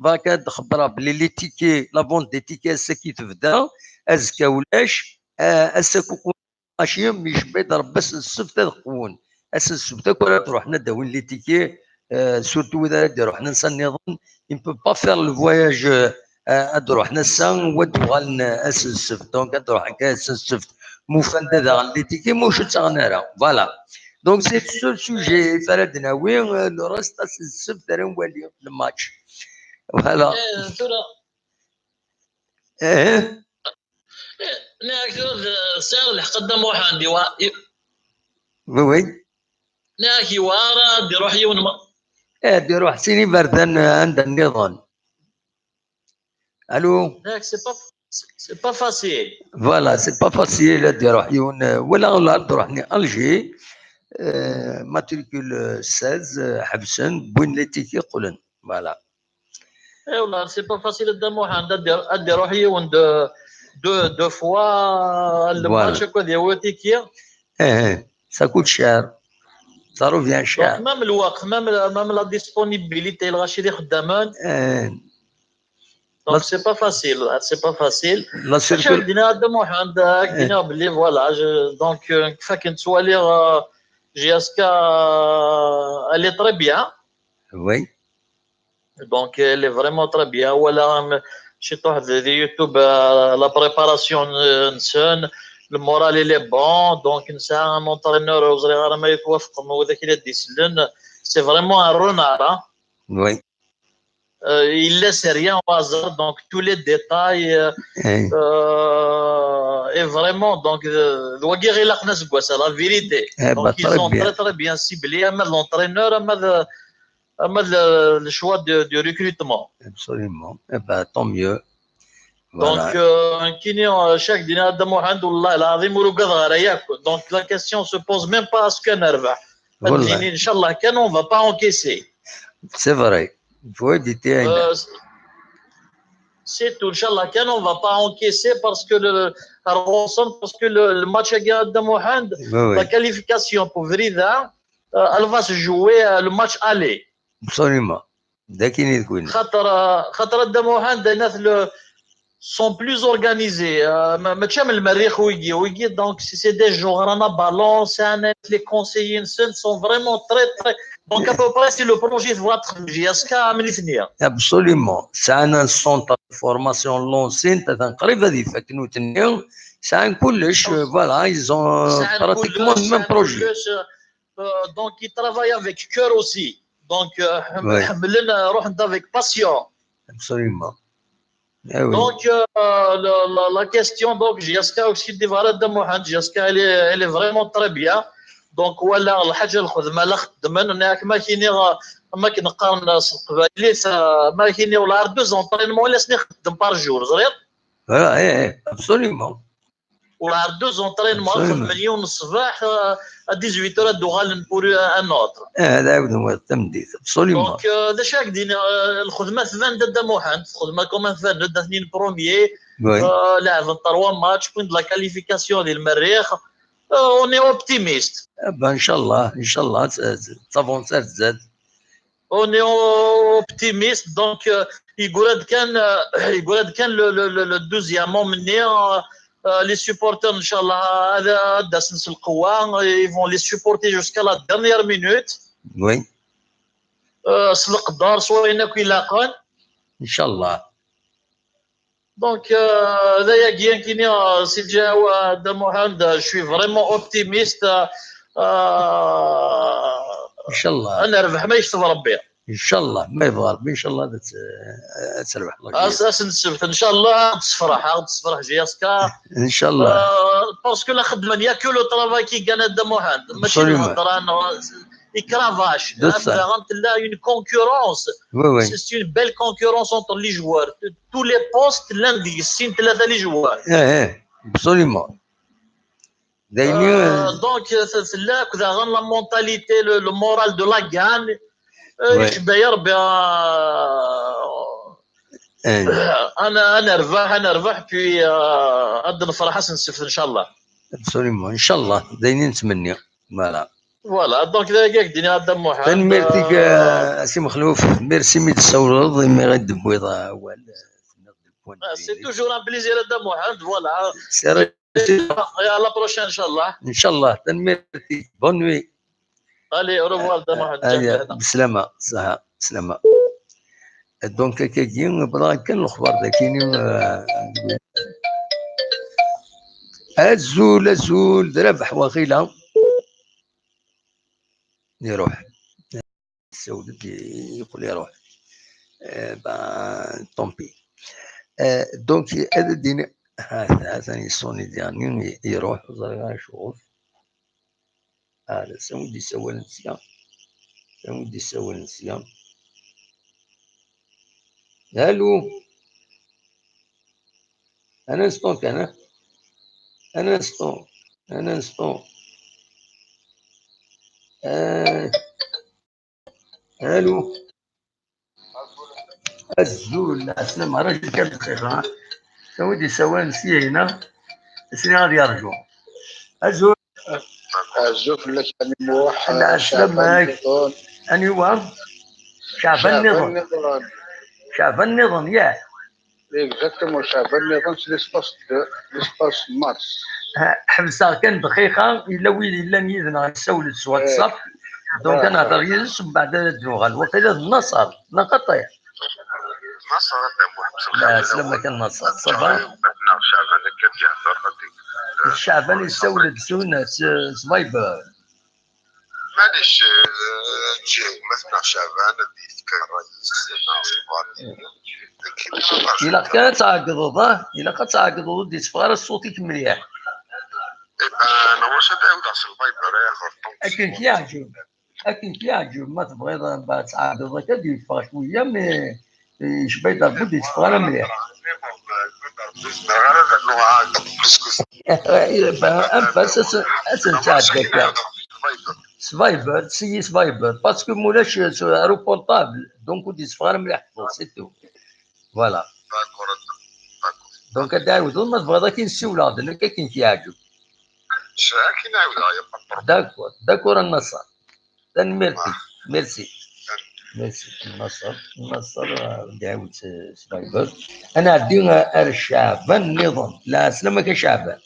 Bɣiɣ ad d-xebbreɣ belli les tickets, la vente des tickets ass-agi tebda, azekka ulac. Eh, ass-a kuku maci, mi icebba-d Rebbi ass n ssebt ad qewwen. Ass n ssebt akk ara d-ruḥen ad d-awin les tickets, eh, surtout wid ara d-iruḥen ansa nniḍen, il ne peut pas faire le voyage, eh, ad d-ruḥen ass-a, wa d-uɣalen ass n ssebt. Donc, ad d-ruḥen kan ass n ssebt. Ma ufan-d ad aɣen les tickets, ma ur ttaɣen ara. Voilà. Donc, c'est le seul sujet i ara d-nawi, eh, le reste, ass n ssebt ara nwali le match. Voilà. Eh, tura. Eh. Eh, nniɣ-ak tura d-, sɛiɣ lḥeqq a Dda Muḥend, iwa-, i-, Oui, oui. Nniɣ-ak iwara ad d-iruḥ yiwen ma-, Eh, ad d-iruḥ sin iberdan, eh, anda nniḍen. Allô? Nniɣ-ak c'est pas, c'est pas facile. Voilà, c'est pas facile ad d-iruḥ yiwen, eh, wala, wala ad d-ruḥen Alger, eh, matricule seize, eh, ḥebsen, wwin les tickets, qqlen. Voilà. Eh, wala, c'est pas facile a Dda Muḥend, ad d-, ad d-iruḥ yiwen de, de, deux fois le match, voilà, akk ad yawi ticket. Eh, eh, ça coûte cher. Ça revient cher. Donc, même lweqt, même, même la disponibilité, lɣaci d ixeddamen. Eh. Donc, c'est pas facile, c'est pas facile. La circul- Acu d-yenna a Dda Muḥend, eh, d-yenna belli, voilà, je, donc, euh, fakken ttwaliɣ, euh, J S K, euh, elle est très bien. Oui. Donc, elle est vraiment très bien. Voilà, euh, ciṭuḥ di, di YouTube, euh, la préparation, euh, nsen, le moral, il est bon. Donc, nesɛa un entraîneur, ur ẓriɣ ara ma yettwafeq, ma widak i la d-isellen. C'est vraiment un renard, hein. Oui. Euh, il laisse rien au hasard, donc tous les détails, euh, eh, euh, et vraiment, donc, euh, d wagi i ɣ-ilaqen aseggas-a, la vérité. Eh ben, donc, ils ont très, très bien ciblé, ama d l'entraîneur, ama d, ama d le, le choix de, du recrutement. Absolument. Eh ben, tant mieux. Voilà. Donc, euh, nekkini, euh, chaque dina Dda Muḥend, والله العظيم, ur ugadeɣ ara yakk. Donc, la question se pose même pas à ce que nerbeḥ. Voilà. Ad d-nini, Inch'Allah kan, on va pas encaisser. C'est vrai. Il faut éviter. Euh, c'est tout, Inch'Allah kan, on va pas encaisser parce que le, parce que le, le match-agi a Dda Muḥend, oui, oui, la qualification pour Vrida, euh, elle va se jouer, euh, le match aller. Absolument. D akken i d-gwin. Xaṭer, xaṭer a Dda Muḥend, ayennat le, sont plus organisés. Euh, ma-, mačči am Lmerrix wigi, wigi, donc, c'est, c'est des joueurs en ballon, c'est un, les conseillers, ce sont vraiment très, très, donc, à peu près, c'est le projet de votre J S K à Melitnia. Absolument. C'est un centre de formation lancé, atan qrib ad ifak nutni. C'est un collège, euh, voilà, ils ont, euh, pratiquement le même projet. C'est un collège, euh, euh, donc, ils travaillent avec cœur aussi. Donc, euh, ouais, ḥemmlen, euh, ruḥen avec passion. Absolument. Eh oui. Donc, euh, la, la, la question, donc, J S K aussi, Divara de Mohamed, J S K, elle est, elle est vraiment très bien. Donc, voilà, الحاجة الخدمة la xeddmen, nekk ma kini, ma kneqqaren s teqbaylit, euh, ma kini ولا deux entraînements, la sni xeddem par jour, ẓriɣ. Voilà, eh, eh, absolument. ولا deux entraînements, absolument, xedmen yiwen ṣṣbeḥ, euh, à dix-huit heures ad d-uɣalen pour, euh, un autre. Eh, ad ɛawden wayeḍ tameddit, absolument. Donc, euh, d acu ara k-d-iniɣ, euh, lxedma tban-d a Dda Muḥend, lxedma comment tban-d, atnin premier, oui, euh, leɛben trois matchs, wwin-d la qualification di Lmerrix. Euh, on est optimiste. Eh ben, Inch'Allah, Inch'Allah, t-, t-, tavansa ar zdat. On est optimiste, donc, euh, yeggra-d kan, euh, yeggra-d kan le, le, le, le douzième homme-nni, euh, euh, les supporters, Inch'Allah, ad, ad d-asen s lqewwa, ils vont les supporter jusqu'à la dernière minute. Oui. Euh, s leqder, s wayen akk ilaqen. Inch'Allah. Donc, euh, d ayagi, nekkini, euh, si lǧiha-w, euh, Dda Muḥend, euh, je suis vraiment optimiste. Euh, Inchallah. Ad nerbeḥ ma yekteb Rebbi. Inchallah, ma yebɣa Rebbi, inchallah ad t- ad terbeḥ. Ass ass n ssebt, inchallah, ad tessefreḥ, ad tessefreḥ J S K. Inchallah. Euh, parce que la xedmen, il y a que le travail qui gagne, Dda Muḥend. Mačči Absolument. Lhedra, non, les cravaches. De ça. Daɣen tella une concurrence. Oui, oui. C'est une belle concurrence entre les joueurs. Tous les postes, l'un des cinq, les joueurs. Eh, eh, absolument. D'ailleurs, Euh, donc, euh, c'est c'est là que daɣen la mentalité, le, le moral de la gagne. Euh, Ouais. Yecba ya Rebbi, euh, eh, أنا أنا ربح أنا ربح puis euh, ad nefreḥ ass n ssebt, inchallah. Absolument, inchallah, d ayen i nettmenni. Voilà. Voilà, donc d ayagi i k-d-nniɣ a Dda Muḥend. Tanemmirt-ik, Euh, a Si Mexluf, merci mi d-tessawleḍ, imi i d-tewwiḍ awal. ah, c'est toujours un plaisir a Dda Muḥend, voilà. C'est vrai. Et à la prochaine, inchallah. Inchallah, tanemmirt-ik. Bonne nuit. Allez, au revoir a Dda Muḥend. Allez, bislama, ṣaḥa, bislama. Donc, akkagi, bɣiɣ kan lexbar dagi, euh, azul, azul, d Rabeḥ Waɣila. Iruḥ. Tessawel-d, yeqqel iruḥ. Eh ben, tant pis. Eh, donc, ad d-ini, ha, ha, atan yeṣṣuni diɣen, iruḥ, ur ẓriɣ ara acuɣef. Ah, d awi-d isawalen sya. D awi-d isawalen sya. Allô. Un instant kan, hein. Un instant. Un instant. Euh, Allô. Azul, ɛeslama, rajul kan dqiqa, ha. Awi-d isawalen sya hina, sliɣ ad yerǧu. Azul. Azul fell-ak, a Ɛemmi Muḥ. Ɛeslama-k. Aniwa? Caɛban niḍen. Caɛban niḍen, yah. Exactement, Caɛban niḍen, c'est l'espace de, l'espace Mars. Ha, ḥebseɣ kan dqiqa, yella win yellan yid-neɣ yessawel-d s WhatsApp, donc ad nehder yid-s, mbeɛd ad d-nuɣal. Waqila d Naṣer, neɣ xaṭi? Naṣer, a Dda Muḥ, Ɛeslama-k a Naṣer, ça va? Neɣ Caɛban akka d-yehder, ad d- Caɛban yessawel-d s, s, s Viber. Maɛlic, eh, ǧǧiɣ gma-tneɣ Caɛban ad d-yefk ṛṛay-is, neɣ ṣṣber. Ilaq kan ad tɛeggḍeḍ, ah? Ilaq ad tɛeggḍeḍ, ur d-yetteffeɣ ara ṣṣut-ik mliḥ. Eh ben, ɣur-s ad ɛiwdeɣ s lviber, eh, ɣer ṭṭuq. Akken k-yeɛǧeb, akken k-yeɛǧeb, ma tebɣiḍ ad tɛeggḍeḍ akka, ad d-yeffeɣ cwiya, mais yecba-d ur d-yetteffeɣ ara mliḥ. Nezmer ara ad rnuɣ ɛad, plus que ça. Anef-as, ad s-, ad s-nttɛeddi akka. S Viber, seyyi s Viber, parce que mulac s aéro portable, donc ur d-yetteffeɣ ara mliḥ, c'est tout. Voilà. D'accord, d'accord. Donc ad d-ɛiwdeḍ, ma tebɣiḍ akin ssiwleɣ-d nekk akken k-yeɛǧeb. Akin ɛiwdeɣ, y a pas de problème. D'accord, d'accord a Naṣer. Tanemmirt-ik. Merci. Merci. Naṣer, Naṣer, ah, ad d-ɛiwed s, s Viber. Ad nɛeddi, ah, ar Caɛban niḍen. Ɛeslama-k a Caɛban.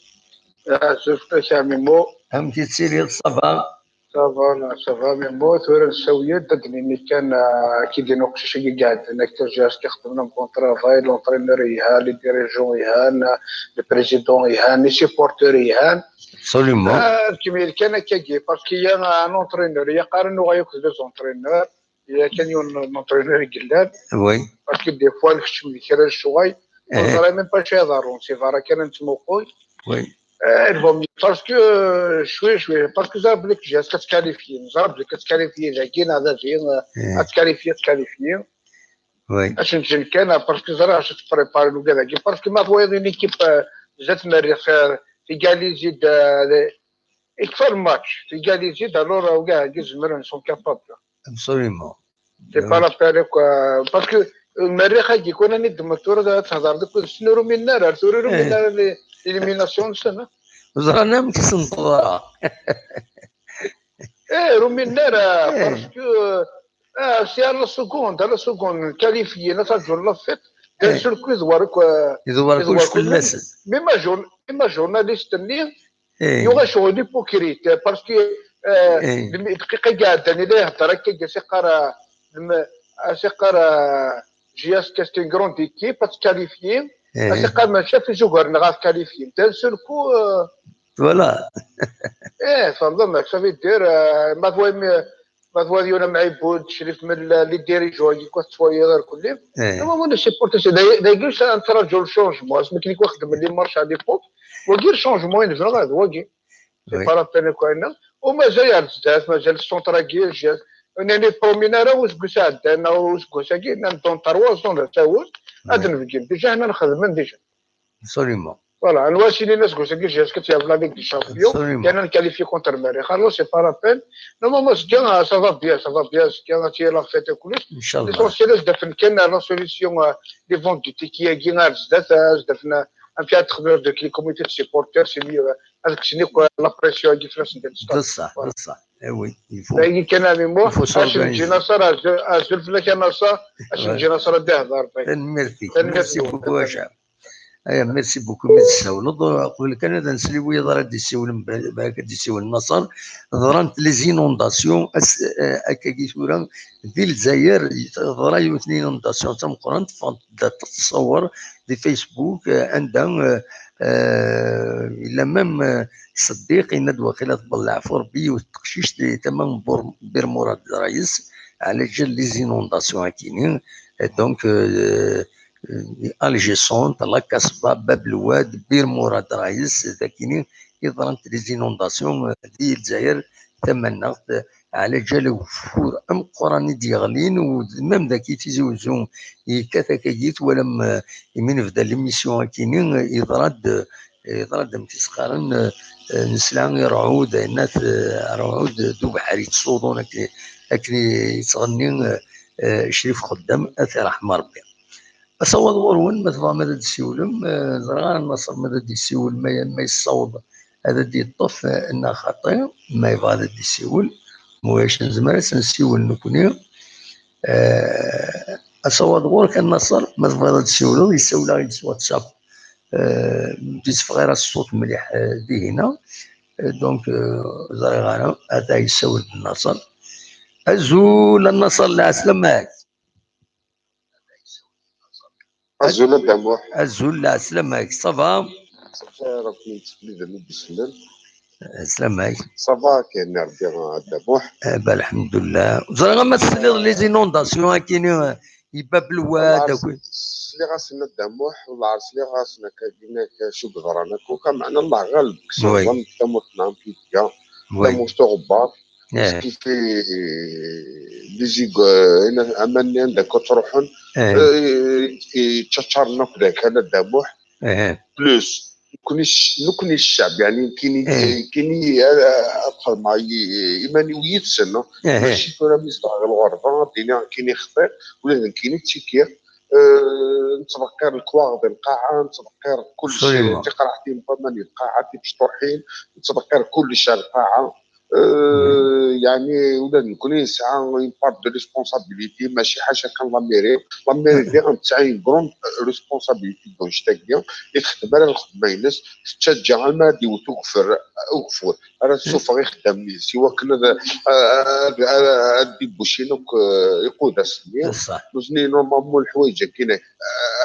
Azul fell-ak, a Ɛemmi Muḥ. Amek i tettiliḍ, ça va? Ça va, ça va, a Ɛemmi Muḥ. Tura nessawi-d, ad d-nini kan, ah, akken i d-yenna uqcic-agi iɛeddan, akka J S K xedmen un bon travail, l'entraîneur yelhan, les dirigeants yelhan, le président yelhan, les supporters yelhan. Absolument. Ah, kemmel kan akkagi, parce qu'il y a un entraîneur, il y a qqaren uɣay akked deux entraîneurs, il y a kan yiwen n entraîneur i yellan, Oui. parce que des fois, nekcem di kra n lecɣal, on Eh. ne dirait même pas chez Aaron, c'est vrai, kan nettmuqul. Oui. Eh, il vaut mieux, parce que, euh, cwi, cwi, parce que ẓriɣ belli J S K ad tkalifyi, ẓriɣ belli ad tkalifyi dagi, neɣ dagi, euh, Eh. ad tkalifyi, ad tkalifyi. Oui. Acu n ǧen kan, parce que ẓriɣ acu tpréparen ugar dagi, parce que ma twayeḍ une équipe, euh, zdat Merrix, euh, tégaliser-d, euh, ikfa le match, tégaliser-d, alors, euh, ugar dagi zemren, sont capables. Absolument. C'est pas la peine, quoi. Parce que, euh, Merrix-agi, kwan ad d-temmeḍ tura ad tehder d kud-nsen, ur uminen ara, ar tura ur uminen Eh. ara l'é-, l'élimination-nsen, hein. Ẓran amek i sen-teḍra. Eh, ur uminen ara, Eh. parce que, euh, ah, c'est à la seconde, à la seconde, qualifié, la seconde, la fête, d'un Eh. seul coup, iḍwer, quoi. Iḍwer kullec Iḍwer kullec. Fell-asen. Mais ma jour-, mais ma journaliste-nni, Eh. yuɣal ccɣel hypocrite, parce que, euh, Eh. lmi-, dqiqa iɛeddan, ila ihedder akka, as-iqqar, euh, lm-, as-iqqar, euh, J S K, c'est une grande équipe, ad tkalifyi. Ad s-iqqar mačči af izugar-nneɣ ad qualifyin. D'un seul coup, euh, Voilà. Eh, tfehmeḍ amek ça veut dire, euh, ma twalim, ma twalim yiwen am Ɛibud, Crif Mel, les dirigeants-agi, quoi, tettwaliḍ irkelli. Eh, Ama win supporter, c'est dagi, dagi ça, nettraǧu le changement. Asmi akken i xedmen les marches à l'époque, wagi le changement i nebɣa, d wagi. C'est Oui. Pas la peine, quoi, non. U mazal ar zdat, mazal centre-agi, nnan-d promis ara useggas iɛeddan, neɣ useggas-agi, nnan-d dans trois ans, d tawet, ad Oui. nbeggem. Déjà, ḥna nxedmen déjà. Absolument. Voilà, anwa sinin aseggas-agi, jusqu'à tiyaḍ la Ligue des Champions, Absolument. yerna nqualifié contre Merrix. Alors, c'est pas la peine. Normalement, c'est bien, ça va bien, ça va bien, c'est bien, c'est la fête et tout. Inchallah. L'essentiel, ad d-afen kan la solution, euh, les ventes du ticket-agi ar zdat, ad d-afen, euh, amek ad texdem avec les comités de supporters, c'est mieux, euh, avec ce n'est quoi la pression-agi fell-asen. D ṣṣeḥ, d ṣṣeḥ. Eh oui, il faut. Dagi kan a Ɛemmi Muḥ, Il faut Acemǧi s'organiser. Naṣer, azul, azul fell-ak a Naṣer, Acemǧi Naṣer ad d-ihder. Tanemmirt-ik. Tanemmirt Merci i-wen. Beaucoup, a Cab. Aya, merci beaucoup. Mi d-tessawleḍ, qbel kan ad nsel i wiyaḍ ara d-yessiwlen, ba-, ba-, ad d-yessiwlen Naṣer, ḍrant les inondations, as-, eh, akkagi tura, di Lezzayer, teḍra yiwet n inondation tameqqrant, ffɣent-d aṭas n ṣṣawer di Facebook, eh, anda, eh, eh, yella même, eh, Ṣeddiq, yenna-d waqila tebɣeḍ leɛfu Rebbi, yiwet n teqcict di tama n Bur-, Bir Murad d Rayes, ɛla ǧal les inondations akini. Eh, donc, eh, eh, Alger Centre, La Casbah, Bab Lwad, Bir Murad d Rayes, d akini i ḍrant les inondations, eh, di Lezzayer tamaneɣt, eh, ɛla ǧal ugeffur ameqqran i d-yeɣlin, u d-, même daki Tizi Uzzu yekkat akkagi, twalam, eh, imi nebda l'émission akini, eh, yeḍra-d, eh, yeḍra-d amek i s-qqaren, eh, eh, nesla i ṛṛɛud, yenna-t, eh, ṛṛɛud d ubeḥri yettṣuḍun akken, akken i yettɣenni, eh, eh, Crif Xeddam, ad t-iṛḥem Ṛebbi. Asawaḍ ɣur-wen, ma tebɣam ad d-tessiwlem, eh, ẓriɣ ara Naṣer ma ad d-yessiwel, ma, ma yessaweḍ ad d-yeṭṭef, eh, neɣ xaṭi, ma yebɣa ad d-yessiwel, ma ulac nezmer ad s-nessiwel nekkni. Eh, asawaḍ ɣur-k a Naṣer, ma tebɣiḍ ad d-tessiwleḍ, yessawel-aɣ-id s WhatsApp. Eh, d-yessefɣir-as ṣṣut mliḥ, eh, dihina. Eh, donc, eh, ẓriɣ ara, ata yessawel-d Naṣer. Azul a Naṣer, lɛeslama-k. Azul a Dda Muḥ. Azul, lɛeslama-k, ça va? Xir, akken yettfliden i d-isellen. Ɛeslama-k. Ça va, kan Rebbi a Dda Muḥ. Eh, ben, alḥemdulillah. Ẓriɣ ama tesliḍ les inondations akini, eh, i Bab Lwad, Wallah, akwi. Sliɣ-asen a Dda Muḥ, wallah sliɣ-asen akka, dinna akka, acu yeḍran akka, meɛna Allah ɣaleb, Oui. ẓẓan tamurt n Amfidya, Oui. tamurt uɣebbar, Eh, skifi, les zigo, aman-nni anda akka ttruḥun, eh, eh, yettaččaren akk d akal a Dda Muḥ, eh, plus, nekkni c-, nekkni ccɛeb, yeɛni, nekkini, Eh. nekkini, eh, ad xedmeɣ i-, iman-iw yid-sen, no? eh, Mačči tura mi zedɣeɣ lɣerba, ad d-iniɣ nekkini xḍiɣ, ula d nekkini ttikiɣ. Eh, nettbeqqir lekwaɣeḍ i lqaɛa, nettbeqqir kullec, Absolument. tiqraɛtin n waman i lqaɛa, timecṭuḥin, nettbeqqir kullec ar lqaɛa. Eh, yeɛni, ula d nekkni nesɛa une part de responsabilité, mačči ḥaca kan la mairie. La mairie diɣen tesɛa une grande responsabilité d annect-agi, i texdem ara lxedma-ines, tettaǧǧa alma ad d-iwet ugeffur, ugeffur, ara tessufeɣ ixeddamen-is, i wakken ad, ad, ad, ad dibucin akk, eh, iqudas-nni. d ṣṣeḥ. Nutni, normalement, leḥwayeǧ-agi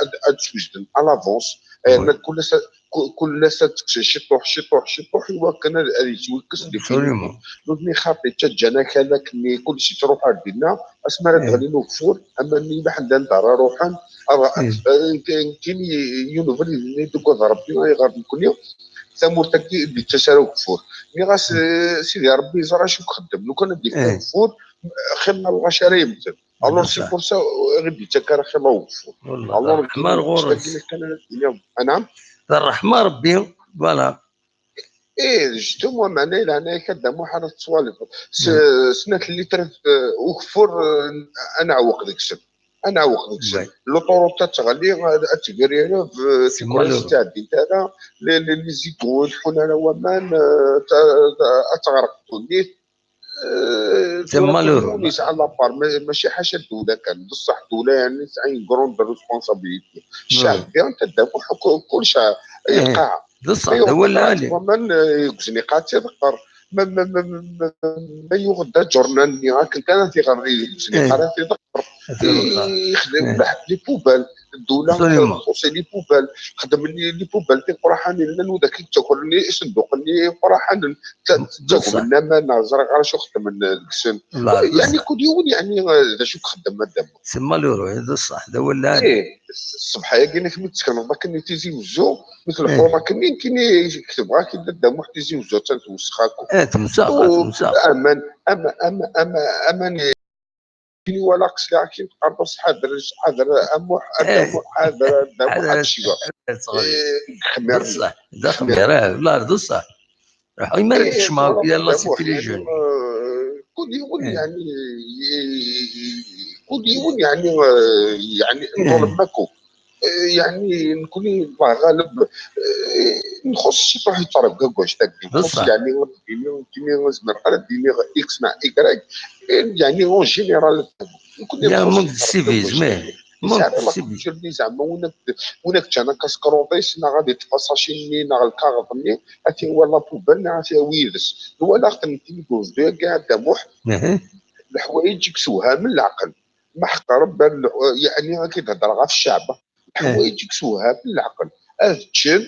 ad, ad swejden à l'avance. Yerna kul ass, ku-, kul ass ad tekkes ciṭuḥ, ciṭuḥ, ciṭuḥ, i wakken ad, ad yettwikkes définitivement. Absolument. Nutni xaṭi, ttaǧǧan akal akken kullec yettruḥ ar dinna, asmi ara Eh. d-ɣlin ugeffur, aman-nni ibaḥ anda ara ruḥen, ara, Eh. eh, nekkini yiwen ubrid-nni deg wad Rebbi, ayɣer nekkni tamurt-agi ur d-yettas ara ugeffur. Nniɣ-as, eh, Sidi Rebbi yeẓra acu i ixeddem, lukan ad d-yefk Eh. ugeffur, xir n lɣaci ara yemmten. Alors, c'est Bessah. Pour ça, ur d-yettak ara xir n ugeffur. Wallah, Alors, d ṛṛeḥma ar ɣur-s. Kan ad d-iniɣ, anɛam? D ṛṛeḥma Rebbi, voilà. Eh, justement, meɛna i leɛnaya-k a Dda Muḥ ara tettwaliḍ. S-, Mm. Snat litrat, eh, ugeffur, eh, ad neɛweq deg-sen. Ad neɛweq deg-sen. Ouais. L'autoroute ad teɣli, ad, ad tger irab, eh, C'est tikwal malheureux. ur ttɛeddint ara, les, les, les égouts ur leḥḥun ara waman, eh, ta-, ta-, ad teɣreq ddunit. Eh, C'est tura malheureux. Tout le monde yesɛa la part, ma-, mačči ḥaca ddula kan, bessah ddula yeɛni tesɛa une grande responsabilité. Ccɛeb, anta Dda Muḥ, ku-, kullec Eh. lqaɛa. D ṣṣeḥ, d awal lɛali. Waman, eh, yegzniqat tiḍeqqer. Ma, ma, ma, ma, ma yuɣ-d aǧurnan-nni, akken kan ad t-iɣer yegzniqat tiḍeqqer. Ixdem les poubelles. ddula txuṣṣ les poubelles, xedmen les poubelles tiqraḥanin, llan widak i yettakren isenduqen iqraḥanen, ttagmen aman, ẓriɣ ara acu xedmen deg-sen. Yeɛni kul yiwen yeɛni d acu i ixeddem, madam. C'est malheureux, d ṣṣeḥ, d awal lɛali. Ṣṣbeḥ-agi nekk mi d-tsekneḍ akken i Tizi Wezzu, mi tleḥḥuḍ akken, nekkini ketbeɣ-ak-id a Dda Muḥ, Tizi Wezzu attan twessex akk. Aman, aman, aman, aman, aman. Kini walaɣ sliɣ akin teqqareḍ-as ḥader, ḥader a Muḥ, a Dda Muḥ, ḥader a Dda Muḥ, ad tecbeɣ. Xmir. D ṣṣeḥ, d axmir, ah, la, d ṣṣeḥ. Ruḥ, imir ad kecmeɣ akk yal la, c'est plus jeune. Kul yiwen yeɛni, kul yiwen yeɛni, yeɛni ḍulem akk. Yeɛni nekni, Allah ɣaleb, nxuṣ ciṭuḥ i ttṛebga deg wajda-agi. Nxuṣ yeɛni, ad d-iniɣ, nekni ur zmireɣ ara ad d-iniɣ X neɣ Y, yeɛni en général. Nekni nxuṣ monde civilisé, mais monde civilisé. Zeɛma win ak-, win ak-ǧǧan akaskruḍ-is, neɣ ad iṭṭef asaci-nni, neɣ lkaɣeḍ-nni, ad t-yawi ɣer la poubelle, neɣ ad t-yawi yid-s. Nwala-ten nekkni deg unebdu-agi a Dda Muḥ, leḥwayeǧ i yessewhamen leɛqel. Ma ḥeqq Rebbi, yeɛni ad k-id-heddreɣ ɣef cceɛb. Leḥwayeǧ i yessewhamen leɛqel. Ad ččen,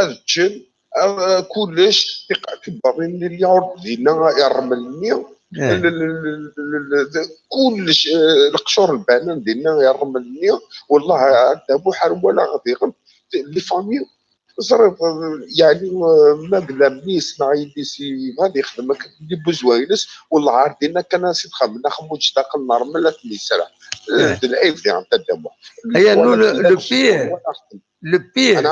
ad ččen, ah, kullec, tiq-, tibaḍin n lyaurt dinna, irmel-nni, l-, l-, kullec, eh, leqcur n lbanan dinna, irmel-nni. Wellah, a Dda Muḥ, ar walaɣ diɣen, les familles, teẓriḍ, yeɛni, eh, ma yella mmi-s neɣ yelli-s yebɣa ad yexdem akken les besoins-ines, wellah ar dinna kan ad s-id-xedmen axemmuǧ daxel n ṛmel ad ten-yesraḥ. Eh, d lɛib diɣen a Dda Muḥ. Aya, le, le pire,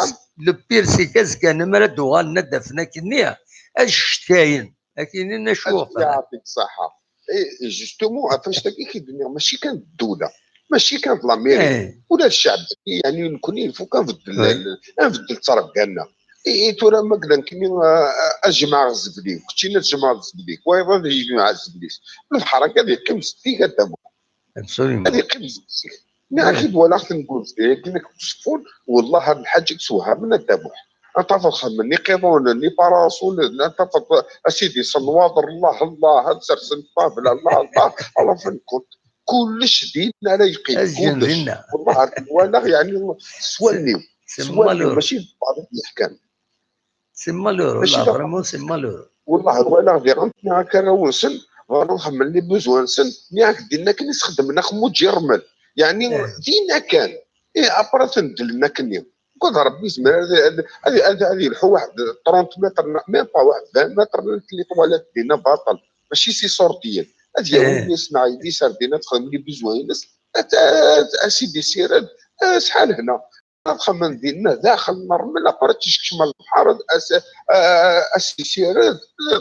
le pire, c'est qu'azekka mi ara d-uɣalen ad d-afen akkenni, ad cetkayen, ad k-inin acu. Ad yaɛṭik ṣṣeḥḥa. Eh, justement, ɣef annect-agi i k-id-nniɣ, mačči kan d ddula, mačči kan d la mairie, ula d cceɛb, yeɛni nekni, il faut kan nbeddel, nbeddel ttrebga-nneɣ. I, i tura ma yella nekni, ah, ah, ad jemɛeɣ zzbel-iw, keččini ad tjemɛeḍ zzbel-ik, wayeḍ ad yejmeɛ zzbel-is. Lefḥer akka ad yeqqim zeddig a Dda Muḥ. Absolument. Ad yeqqim zeddig. Nniɣ-ak-id walaɣ-ten deg unebdu-agi nekk deg Uẓeffun, wellah ar lḥaǧ i yessewhamen a Dda Muḥ. Ad tafeḍ xedmen iqiḍunen, iparaṣulen, ad tafeḍ a sidi s nnwaḍer, Allah, Allah, ad sersen ṭṭabla, Allah, Allah, à la fin de compte. Kullec din ara yeqqim, kullec. Wellah ar nwalaɣ, yeɛni, s wallen-iw. S wallen-iw, mačči d lbaṭel i d-yeḥkan. C'est malheureux, là, vraiment, c'est malheureux. Wellah, ar walaɣ diɣen, nniɣ-ak arraw-nsen, bɣan ad xedmen les besoins-nsen, nniɣ-ak dinna akken i s-xeddmen axemmuǧ irmel. Yeɛni, dinna kan. Eh, après, ad ten-ddlen akkenni. Akked Rebbi yezmer ad, ad, ad, ad, ad yelḥu waḥed trente mètres, même pas waḥed vingt mètres, les toilettes dinna baṭel. Mačči s iṣurdiyen. Ad yawi mmi-s neɣ yelli-s ar dinna ad texdem les besoins-ines, ad, ad, ad s-id-isired, eh, s ḥal hna. Ad xedmen dinna daxel n ṛmel, après ad tt-iskecem ɣer lebḥer, ad s-, a-, a-, ad s-isired,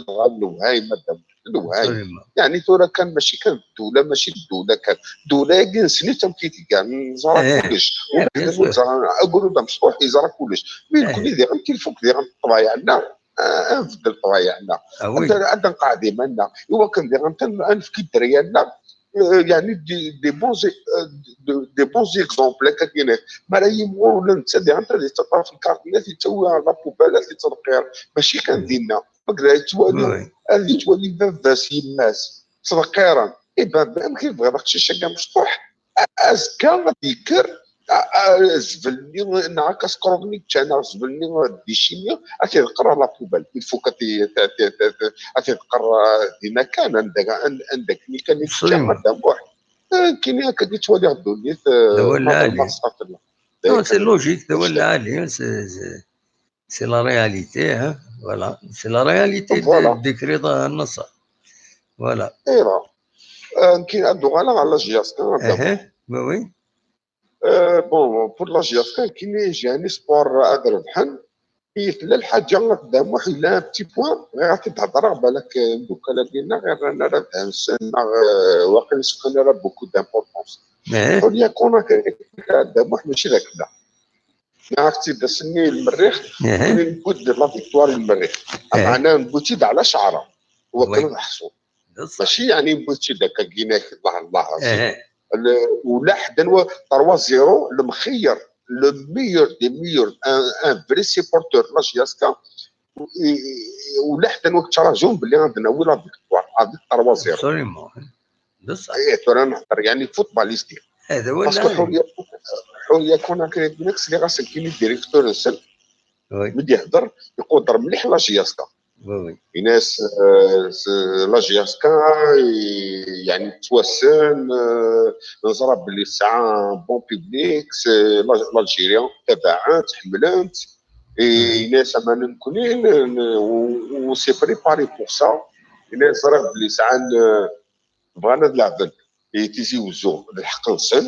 dɣa lewhayem, a Dda Muḥ, lewhayem. Yeɛni tura kan mačči kan d ddula, mačči d ddula kan. Ddula-agi nessen-itt amek i tga, neẓra kullec. Win ur neẓra, agrud amecṭuḥ yeẓra kullec. Mi nekni diɣen, il faut que diɣen ṭṭbayeɛ-nneɣ, a, a nbeddel ṭṭbayeɛ-nneɣ. Ad, ad nqeɛɛed iman-nneɣ. I wakken diɣen ad nefk i dderya-nneɣ, euh, yeɛni des, des bons, euh, de, des bons exemples, akka kan. Mi ara yimɣur ula d netta diɣen ad yettaṭṭaf lkart-nni, ad yettawi ɣer la poubelle, ad yettḍeqqir. Mačči kan dinna. Ma yella yettwali, ad yettwali baba-s, yemma-s ttḍeqqiren. I baba, amek i tebɣiḍ aqcic-agi amecṭuḥ? A-, azekka ad yekker, a-, a-, zbel-nni, neɣ akaskruḍ-nni ččan, neɣ zbel-nni, d déchets-nni, ad t-iḍeqqer ɣer la poubelle. Il faut que t-, t-, t-, t-, t-, ad t-iḍeqqer, ah, dinna kan, anda, an-, anda akken i kan i tečča a Dda Muḥ. Ah, nekkini akka i ttwaliɣ ddunit, ah, d awal lɛali. Non, c'est logique, d awal lɛali, c'est, c'est, c'est la réalité, hein, voilà. C'est la réalité de, voilà. Décrire un Nasser. Voilà. Ira. Ah, nekkini ad uɣaleɣ ɣer la J S K, a Dda Muḥ. Oui, oui. Euh, bon, pour la J S K, nekkini jani sport ad rebḥen. I tella lḥaǧa, a Dda Muḥ, il y a un petit point, bɣiɣ ad t-id-hedreɣ, balak, euh, imeddukal-agi-nneɣ, ɣer ara d-hansen, neɣ, euh, waqil s-fkan ara beaucoup d'importance. Ḥuriya Conakry, a Dda Muḥ, mačči d akk da. Nniɣ-ak-tt-id ass-nni i Lmerrix, newwi-d la victoire i Lmerrix. Meɛna newwi-tt-id ɛla ceɛra, wakken ad ḥṣu. Mačči yeɛni newwi-tt-id akka, gin-ak, Allah, Allah. Le, ula ḥedd anwa, trois zéro, lemxeyyer, le meilleur des meilleurs, un, un vrai supporter de la J S K, ula ḥedd anwa yettraǧun belli ad nawi la victoire, avec trois zéro. Absolument. Eh, tura nehder, yeɛni, footballistique. Parce que Ḥuriya, Ḥuriya Conakry, nekk sliɣ-as nekkini directeur-nsen mi d-ihder, iquder mliḥ la J S K. Ini-as la J S K, yeɛni tettwassen, neẓra belli tesɛa bon public, l'Algérie tabaɛen-tt, ḥemmlen-tt. Ini-as aman nekkni, on s'est préparé pour ça. Ini-as ẓriɣ belli sɛan, bɣan ad leɛben i Tizi Wezzu, d lḥeqq-nsen.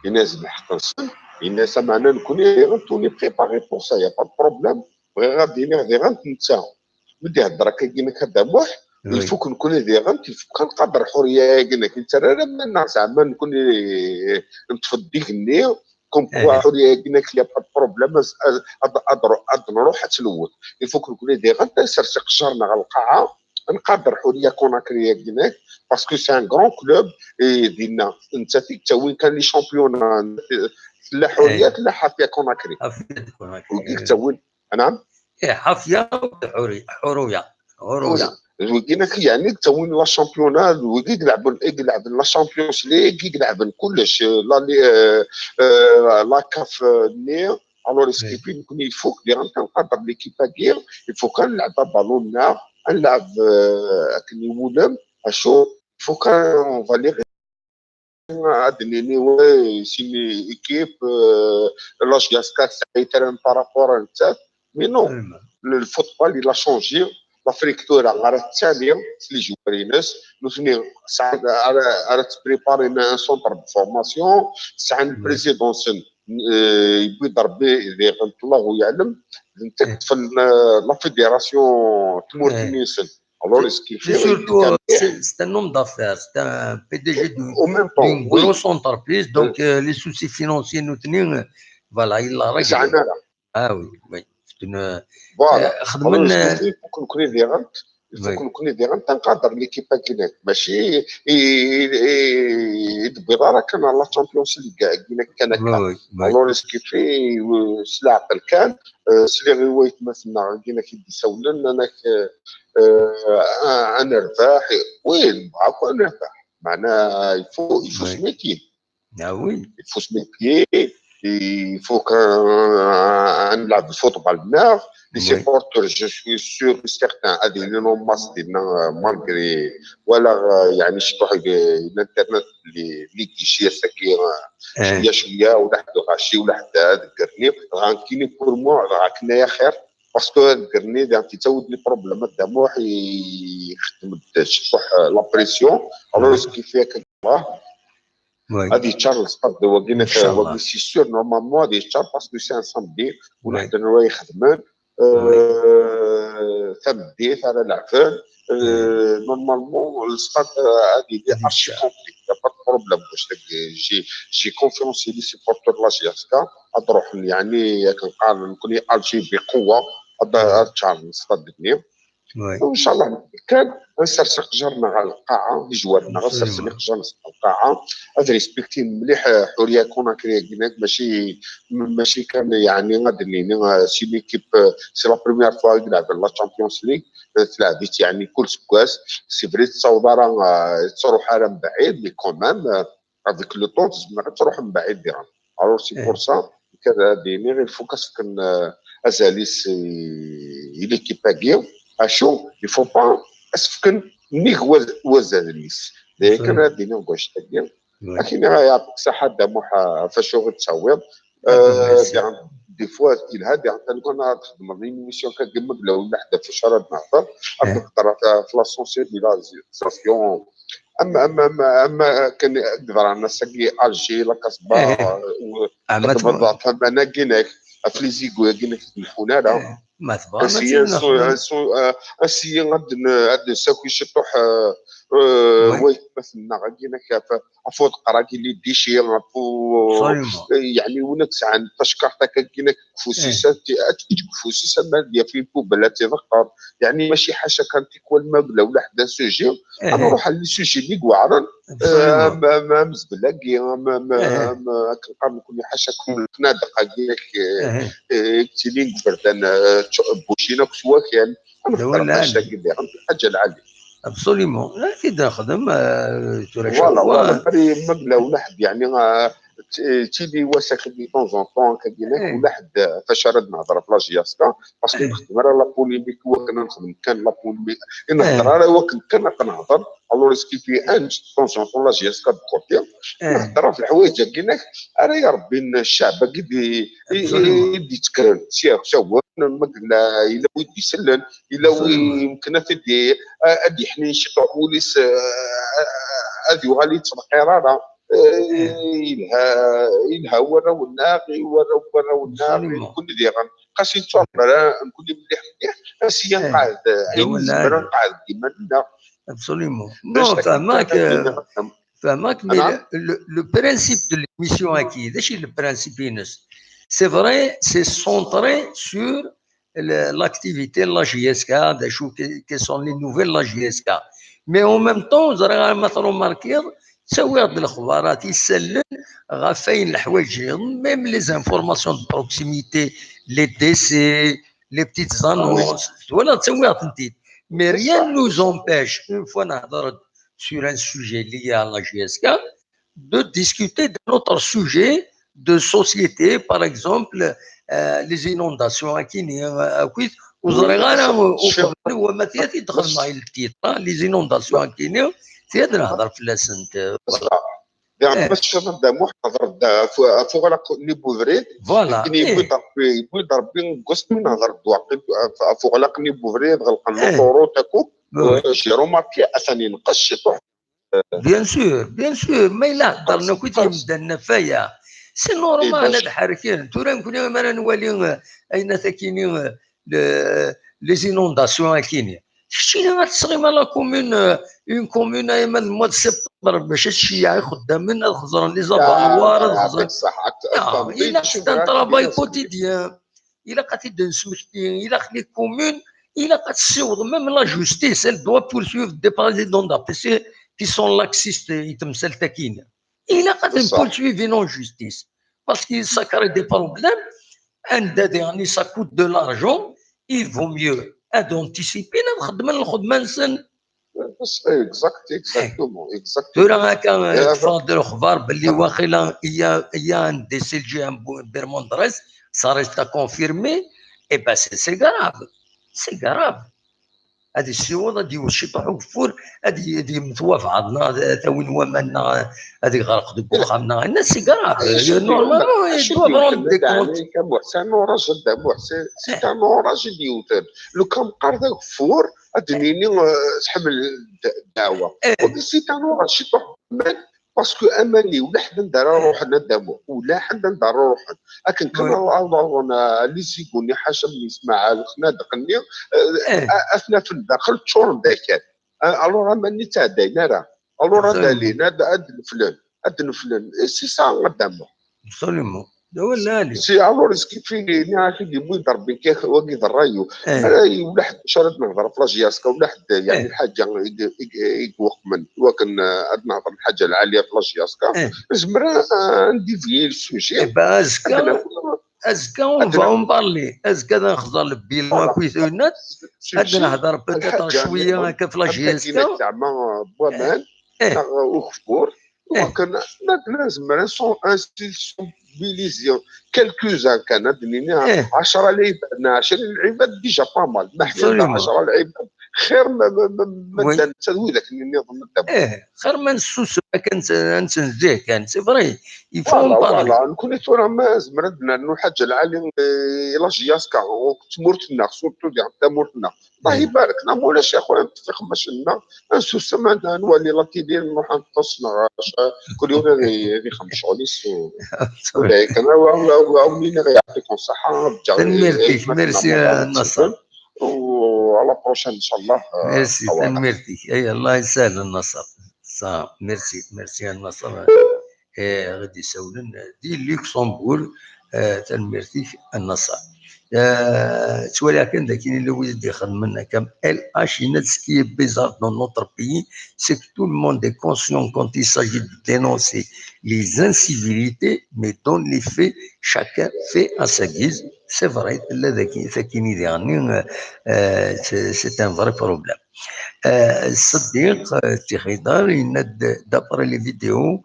Ini-as d lḥeqq-nsen. Ini-as ameɛna nekkni diɣen, on est préparé pour ça, y a pas de problème. Bɣiɣ ad d-iniɣ diɣen netta mi d-ihedder akka gin akka Dda Muḥ, il faut que nekkni diɣen, il faut kan qader Ḥuriya-agi, nek nettarra ara iman-nneɣ zeɛma nekkni neṭṭef-d igenni, comme quoi Ḥuriya-agi, nek y a pas de problème, ad nruḥ ad tt-newwet. Il faut que nekkni diɣen ad nsers iqejjar-nneɣ ɣer lqaɛa, nqader Ḥuriya Conakry-agi-nek, parce que c'est un grand club, et dinna nettat i yettawin kan les championnats. Tella Ḥuriya, tella Ḥafiya Conakry. Wigi yettawin, naɛam? Ih, Ḥafiya, Ḥuriya, Ḥuruya, Ḥuruya. D wigi-nek yeɛni yettawin la championnat, d wigi i ileɛben, i ileɛben la Champions League, i ileɛben kullec, la, la CAF-nni. Alors, il faut que diɣen kan nqader l'équipe-agi, il faut kan nleɛb aballon-nneɣ, ad nleɛb akken iwulem, acu, il faut kan on va les, ad d-nini, ouais, c'est une équipe, la J S K tesɛa itran par rapport à nettat, mais non, le football il a changé. L'Afrique tura ara tettali s les joueurs-ines, nutni ara ttpréparen un centre de formation, sɛan président-nsen, yewwi-d Rebbi diɣen, Allahu yeɛlem, d netta i yeṭṭfen la fédération tmurt-nni-nsen. Alors, c'est surtout, c'est un homme d'affaires, c'est un P D G d'une grosse entreprise, donc les soucis financiers, nutni, voilà, il a réglé. Ah oui, oui. Voilà. Alors, il faut que nekkni diɣen, il faut que nekkni diɣen ad nqader l'équipe-agi-nek. Mačči i d-tewwiḍ ara kan la Champions League-agi-nek kan akka. Alors, il faut, s leɛqel kan, sliɣ i waytmaten-nneɣ-agi-nek i d-isawlen, anak, ad nerbeḥ. Oui, nebɣa akk ad nerbeḥ. Meɛna, il faut, il faut se méfier. Ah oui. Il faut se méfier, il faut kan nleɛb football-nneɣ. Les supporters, je suis sûr et certain, ad ilin en masse dinna, malgré, wala, yeɛni, cṭuḥ l'internet, les guichets, cwiya cwiya, wala ḥedd uɣaci, wala ḥedd ad ggerni, dɣa nekkini, pour moi, dɣa akken ay axir, parce que ad ggerni, dɣa tettawi-d les problèmes, Dda Muḥ ixeddem-d cṭuḥ la pression, alors ce qui fait que ad yeččar le stade wagi, c'est sûr, normalement ad yeččar, parce que c'est un samedi, wala ḥedd n wa ixedmen, tameddit ara leɛben, normalement le stade ad yili archi complet, y a pas de problème. J'ai confiance i les supporters de la J S K, ad ruḥen, yeɛni, akken qqaren nekkni, Alger بقوة, ad ččaren le stade-nni. وإن شاء الله kan ad nsers iqejjar-nneɣ ɣer lqaɛa, les joueurs-nneɣ ad sersen iqejjar-nsen ɣer lqaɛa, ad respectin mliḥ Ḥuriya Conakry-agi-nek, mačči, mačči kan, yeɛni, ad d-nini, c'est une équipe, c'est la première fois i ileɛben la Champions League, tleɛb-itt, yeɛni, kul seggas, c'est vrai, ur tettaweḍ ara, ur tettruḥ ara mebɛid, mais quand même, avec le temps, tezmer ad truḥ mebɛid diɣen. Alors, c'est pour ça, kan ad d-iniɣ, il faut kan ad fken azal-is i l'équipe-agi. Acu, il faut pas ad s-fken nnig wazal-is. D aya kan ad d-iniɣ deg wannect-agi. Akken, yeɛṭik ṣṣeḥḥa, Dda Muḥ, ɣef wacu i d-tawiḍ. Des fois, yelha diɣen kan ad txedmeḍ une émission kan, deg ma yella win ḥedd ɣef wacu ara d-nehder, ad nehder ɣef la sensibilisation. Am, am, am, am akken i yeḍran ass-agi Alger, la Casbah, tebḍa tamana-agi-nek, ɣef les égouts-agi-nek ur d-leḥḥun ara. Ma tebɣam ad tt-id-nexdem. Ansi ad d-nsaki ciṭuḥ waytmaten-nneɣ-agi-nek ɣef uḍeqqer-agi, les déchets, ɣef, yeɛni, win ad sɛan tacekkart akka-agi-nek deg ufus-is, ad t-yeǧǧ deg ufus-is, ama ad yaf une poubelle ad tt-iḍeqqer. Yeɛni, mačči ḥaca kan tikwal ma yella wala ḥedd un sujet, ad nruḥ ɣer les sujets-nni i iweɛren, am, am, am zbel-agi, am, am, am, akken qqaren nekkni, ḥaca kan lfnadaq-agi, nek, eh, eh, ttilin deg iberdan, eh, ttu-, bbucin akk s wakal. Ad nehder ɣef wannect-agi diɣen, Lḥaǧa Lɛali. Absolument. Ad t-id-nexdem, eh, tura. Voilà, chaque fois. Voilà, ma yella wala ḥedd, yeɛni, eh, tili wass akagi de temps en temps akagi nak, wala ḥedd fac ara d-nehder ɣef la J S K, parce que nexdem ara la polémique, wakken ad nexdem kan la polémique, i nehder ara wakken kan ad nehder. Alors, ce qui fait un, de temps en temps, la J S K de côté, nehder ɣef leḥwayeǧ-agi nak ara irebbin cceɛb-agi d-, i d-yettekren s yiɛeksawen, ma yella, yella wi d-isellen, yella wi yemken ad t-id-, ad d-yeḥnin ciṭuḥ wul-is, eh, ad yuɣal yettḍeqqir ara. Eh, yelha, yelha warraw-nneɣ, i warraw n warraw-nneɣ, i nekkni diɣen. Xas yettuɣ ara nekkni mliḥ mliḥ, asi nqeɛd, ayen nezmer ad nqeɛd deg iman-nneɣ. Absolument. Non, fehmeɣ-k, fehmeɣ-k, mais le, le, le principe de l'émission-agi, d acu i le principe-ines? C'est vrai, c'est centré sur le, l'activité n la J S K, d acu, que, que sont les nouvelles n la J S K. Mais en même temps, ẓriɣ ma tṛumarkiḍ, ttawiɣ-d lexbarat isallen ɣef wayen leḥwayeǧ, même les informations de proximité, les décès, les petites annonces, voilà, ttawiɣ-tent-id. Mais rien ne nous empêche, une fois nehder sur un sujet lié à la J S K, de discuter d'un autre sujet de société, par exemple, euh, les inondations akini, euh, akkit, ur ẓriɣ ara, uqbel wa ma tiya tidxel ma il titre, hein, les inondations akini, tiya ad nehder fell-asent, euh, voilà. Diɣen, ma tecfiḍ a Dda Muḥ, nehder-d ɣef, ɣef uɣlaq-nni n ubrid. Voilà. Akken yewwi-d Rebbi, yewwi-d Rebbi deg wasmi nehder-d waqil ɣef, ɣef uɣlaq-nni n ubrid, ɣelqen l'autoroute akk. J'ai remarqué, atan yenqes ciṭuḥ. Bien sûr, bien sûr, ma yella heddren akk yimdanen ɣef waya, c'est normal ad ḥerken. Tura nekkni mi ara nwali, euh, ayen akini, euh, le, les inondations akini. Keččini ad tesɣim à la commune, euh, une commune, ay ma d mois de septembre, bac ad tceyyeɛ ixeddamen, ad xeẓren les avaloirs, ad xeẓren. Yella, c'est un travail quotidien. Ilaq ad t-id-nesmekti, ilaq les communes, ilaq ad tessiweḍ même la justice, elle doit poursuivre des présidents d'A P C qui sont laxistes i temsalt-agi. Ilaq ad poursuivre en justice, parce que ça crée des problèmes, anda diɣen ça coûte de l'argent, il vaut mieux ad anticiper, ad xedmen lxedma-nsen. Exact, exactement, exactement. Tura akka, eh, teffeɣ-d lexbar belli waqila il y a, il y a un décès, un Bermondres, ça reste à confirmer. Eh ben, c'est, c'est grave. C'est grave. Ad yessiweḍ, ad yewwet ciṭuḥ ugeffur, ad y-, ad yemmet wabɛaḍ, neɣ ad, ad awin waman, neɣ ad yeɣreq deg uxxam, neɣ, c'est grave. Normalement, il doit rendre des comptes. C'est un orage, c'est un orage. Lukan meqqar d ageffur, ad d-nini, eh, tḥemmel d-, ddeɛwa. Wagi c'est un orage, ciṭuḥ n waman, parce que aman-nni ulaḥedd anda ara ruḥen a Dda Muḥ, ulaḥedd anda ara ruḥen. Akken kan ara awḍen, eh, les égouts-nni, ḥaca mmi Smaɛel, lexnadeq-nni, eh, a-, ad ten-afen daxel ččuren d akal. Eh, alors aman-nni ttɛeddayen ara. Alors ad alin, ad, ad neflen, ad neflen. Et c'est ça a Dda Muḥ. Absolument. D awal lɛali. Si, alors, est-ce que fi-, nniɣ-ak-id yewwi-d Rebbi wagi d ṛṛay-iw. Ara ulaḥedd acu ara d-nehder ɣef la J S K, ulaḥedd, yeɛni, lḥaǧa i, i, i iweqmen, iwakken, eh, ad nehder lḥaǧa lɛali ɣef la J S K, nezmer, eh, ad ndivyi le sujet. Eh ben, azekka, azekka, on va en parler. Azekka ad nexẓer le bilan akk i tunat, ad nehder peut-être cwiya akka ɣef la J S K. Zeɛma, eh, waman, eh, neɣ ugeffur, eh, wakken, la, la, zemren, sont, sensibilisés quelques-uns kan, ad d-nini, eh, ɛecra lɛibad neɣ ɛecrin lɛibad, déjà pas mal. Ma ḥnin ɛecra lɛibad, xir ma, ma, ma, ma ddan netta d widak nniḍen n ddaw. Eh, xir ma nessusem akken, ad nttnezzihe kan. C'est vrai, il faut en parler. Voilà, voilà. Nekkni tura ma nezmer ad d-nernu lḥaǧa lɛali, eh, i la J S K, tmurt-nneɣ, surtout diɣen tamurt-nneɣ. Allah ibarek, neɣ ma ulac, a xuya, neṭṭef ixemmac-nneɣ, ad nsusem, ad nwali la télé, nruḥ ad neṭṭes, neɣ acu, kul yiwen ad i-, ad ixemmec ccɣel-is, u-, ula kan, a, a, a, a win i ɣ-yeɛṭiken ṣṣeḥḥa, ad ǧǧeɣ. Tanemmirt-ik, merci a Naṣer. U à la prochaine, inchallah, eh, merci, tanemmirt-ik. Ay, Allah yessahel a Naṣer. Ça, merci, merci a Naṣer. Eh, ɣ-d isawlen di Luxembourg, eh, tanemmirt-ik a Naṣer. Eh, ttwaliɣ kan d akken yella wid i d-ixedmen akka am L H, yenna-d, ce qui est bizarre dans notre pays, c'est que tout le monde est conscient quand il s'agit de dénoncer les incivilités, mais dans les faits, chacun fait à sa guise. C'est vrai, tella dagi, tagi, eh, c'est, c'est un vrai problème. Euh, Sadiq, euh, Tikhidar, il a d-, d'après les vidéos,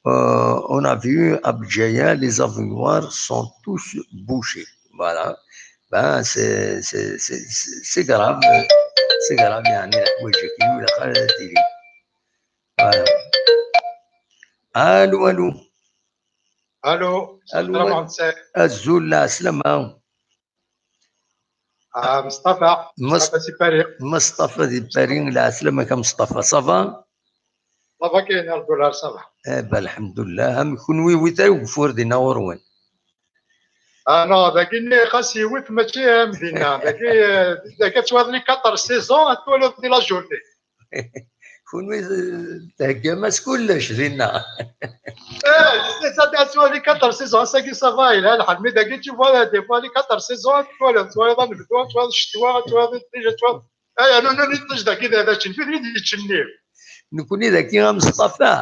Euh, on a vu à Béjaïa, les avions sont tous bouchés. Voilà. Ben, c'est, c'est, c'est, c'est grave. C'est grave, يعني, الحوايج كي ولا خالة تيلي. Voilà. Allô, allô. Allô. Allô. Azul, la slama. Ah, Mustafa. Mustafa si Paris. Mustafa di Paris, la slama ka Mustafa. Ça va? Ça va, كاين الحمد لله, ça va. Eh ben, الحمد لله. Am kunwi wita ugfur dinna ɣur-wen? Ah non, dagi-nni xas yiwet mačči am dinna. Dagi, dagi ad twaliḍ les quatre saisons, ad twaliḍ di la journée. Kunwi, eh, theggam-as kullec dinna. Eh, c'est ça, ad twaliḍ les quatre saisons, ass-agi ça va, yelha lḥal. Mais dagi tu vois, des fois les quatre saisons, ad twaliḍ, ad twaliḍ anebdu, ad twaliḍ ccetwa, ad twaliḍ iṭij, ad twaliḍ. Eh, non, non, iṭij dagi d, d ačenni, d ačenni. Nekni dagi a Mustafa,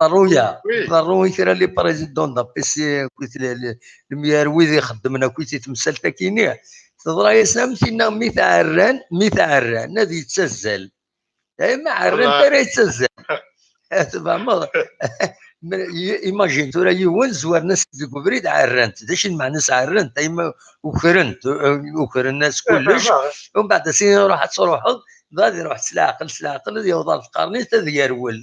ḍerruya, Oui. Ḍerru i kra les présidents d A P C, akkit le, le, lemyar wid ixeddmen akkit i temsalt-akini. Teḍra-yas am tinna mi t-ɛerran, mi t-ɛerran, ad yettazzal. Dayma ɛerran-t ara yettazzal. Tfehmeḍ? Imagine tura yiwen zwaren-as deg ubrid, ɛerran-t. D acu i lmeɛna-s ɛerran-t? Dayma ukren-t, ukren-as kullec. Umbeɛd as-inin ruḥ ad truḥeḍ, dɣa ad iruḥ s leɛqel, s leɛqel ad yaweḍ ɣer tqernit ad yerwel.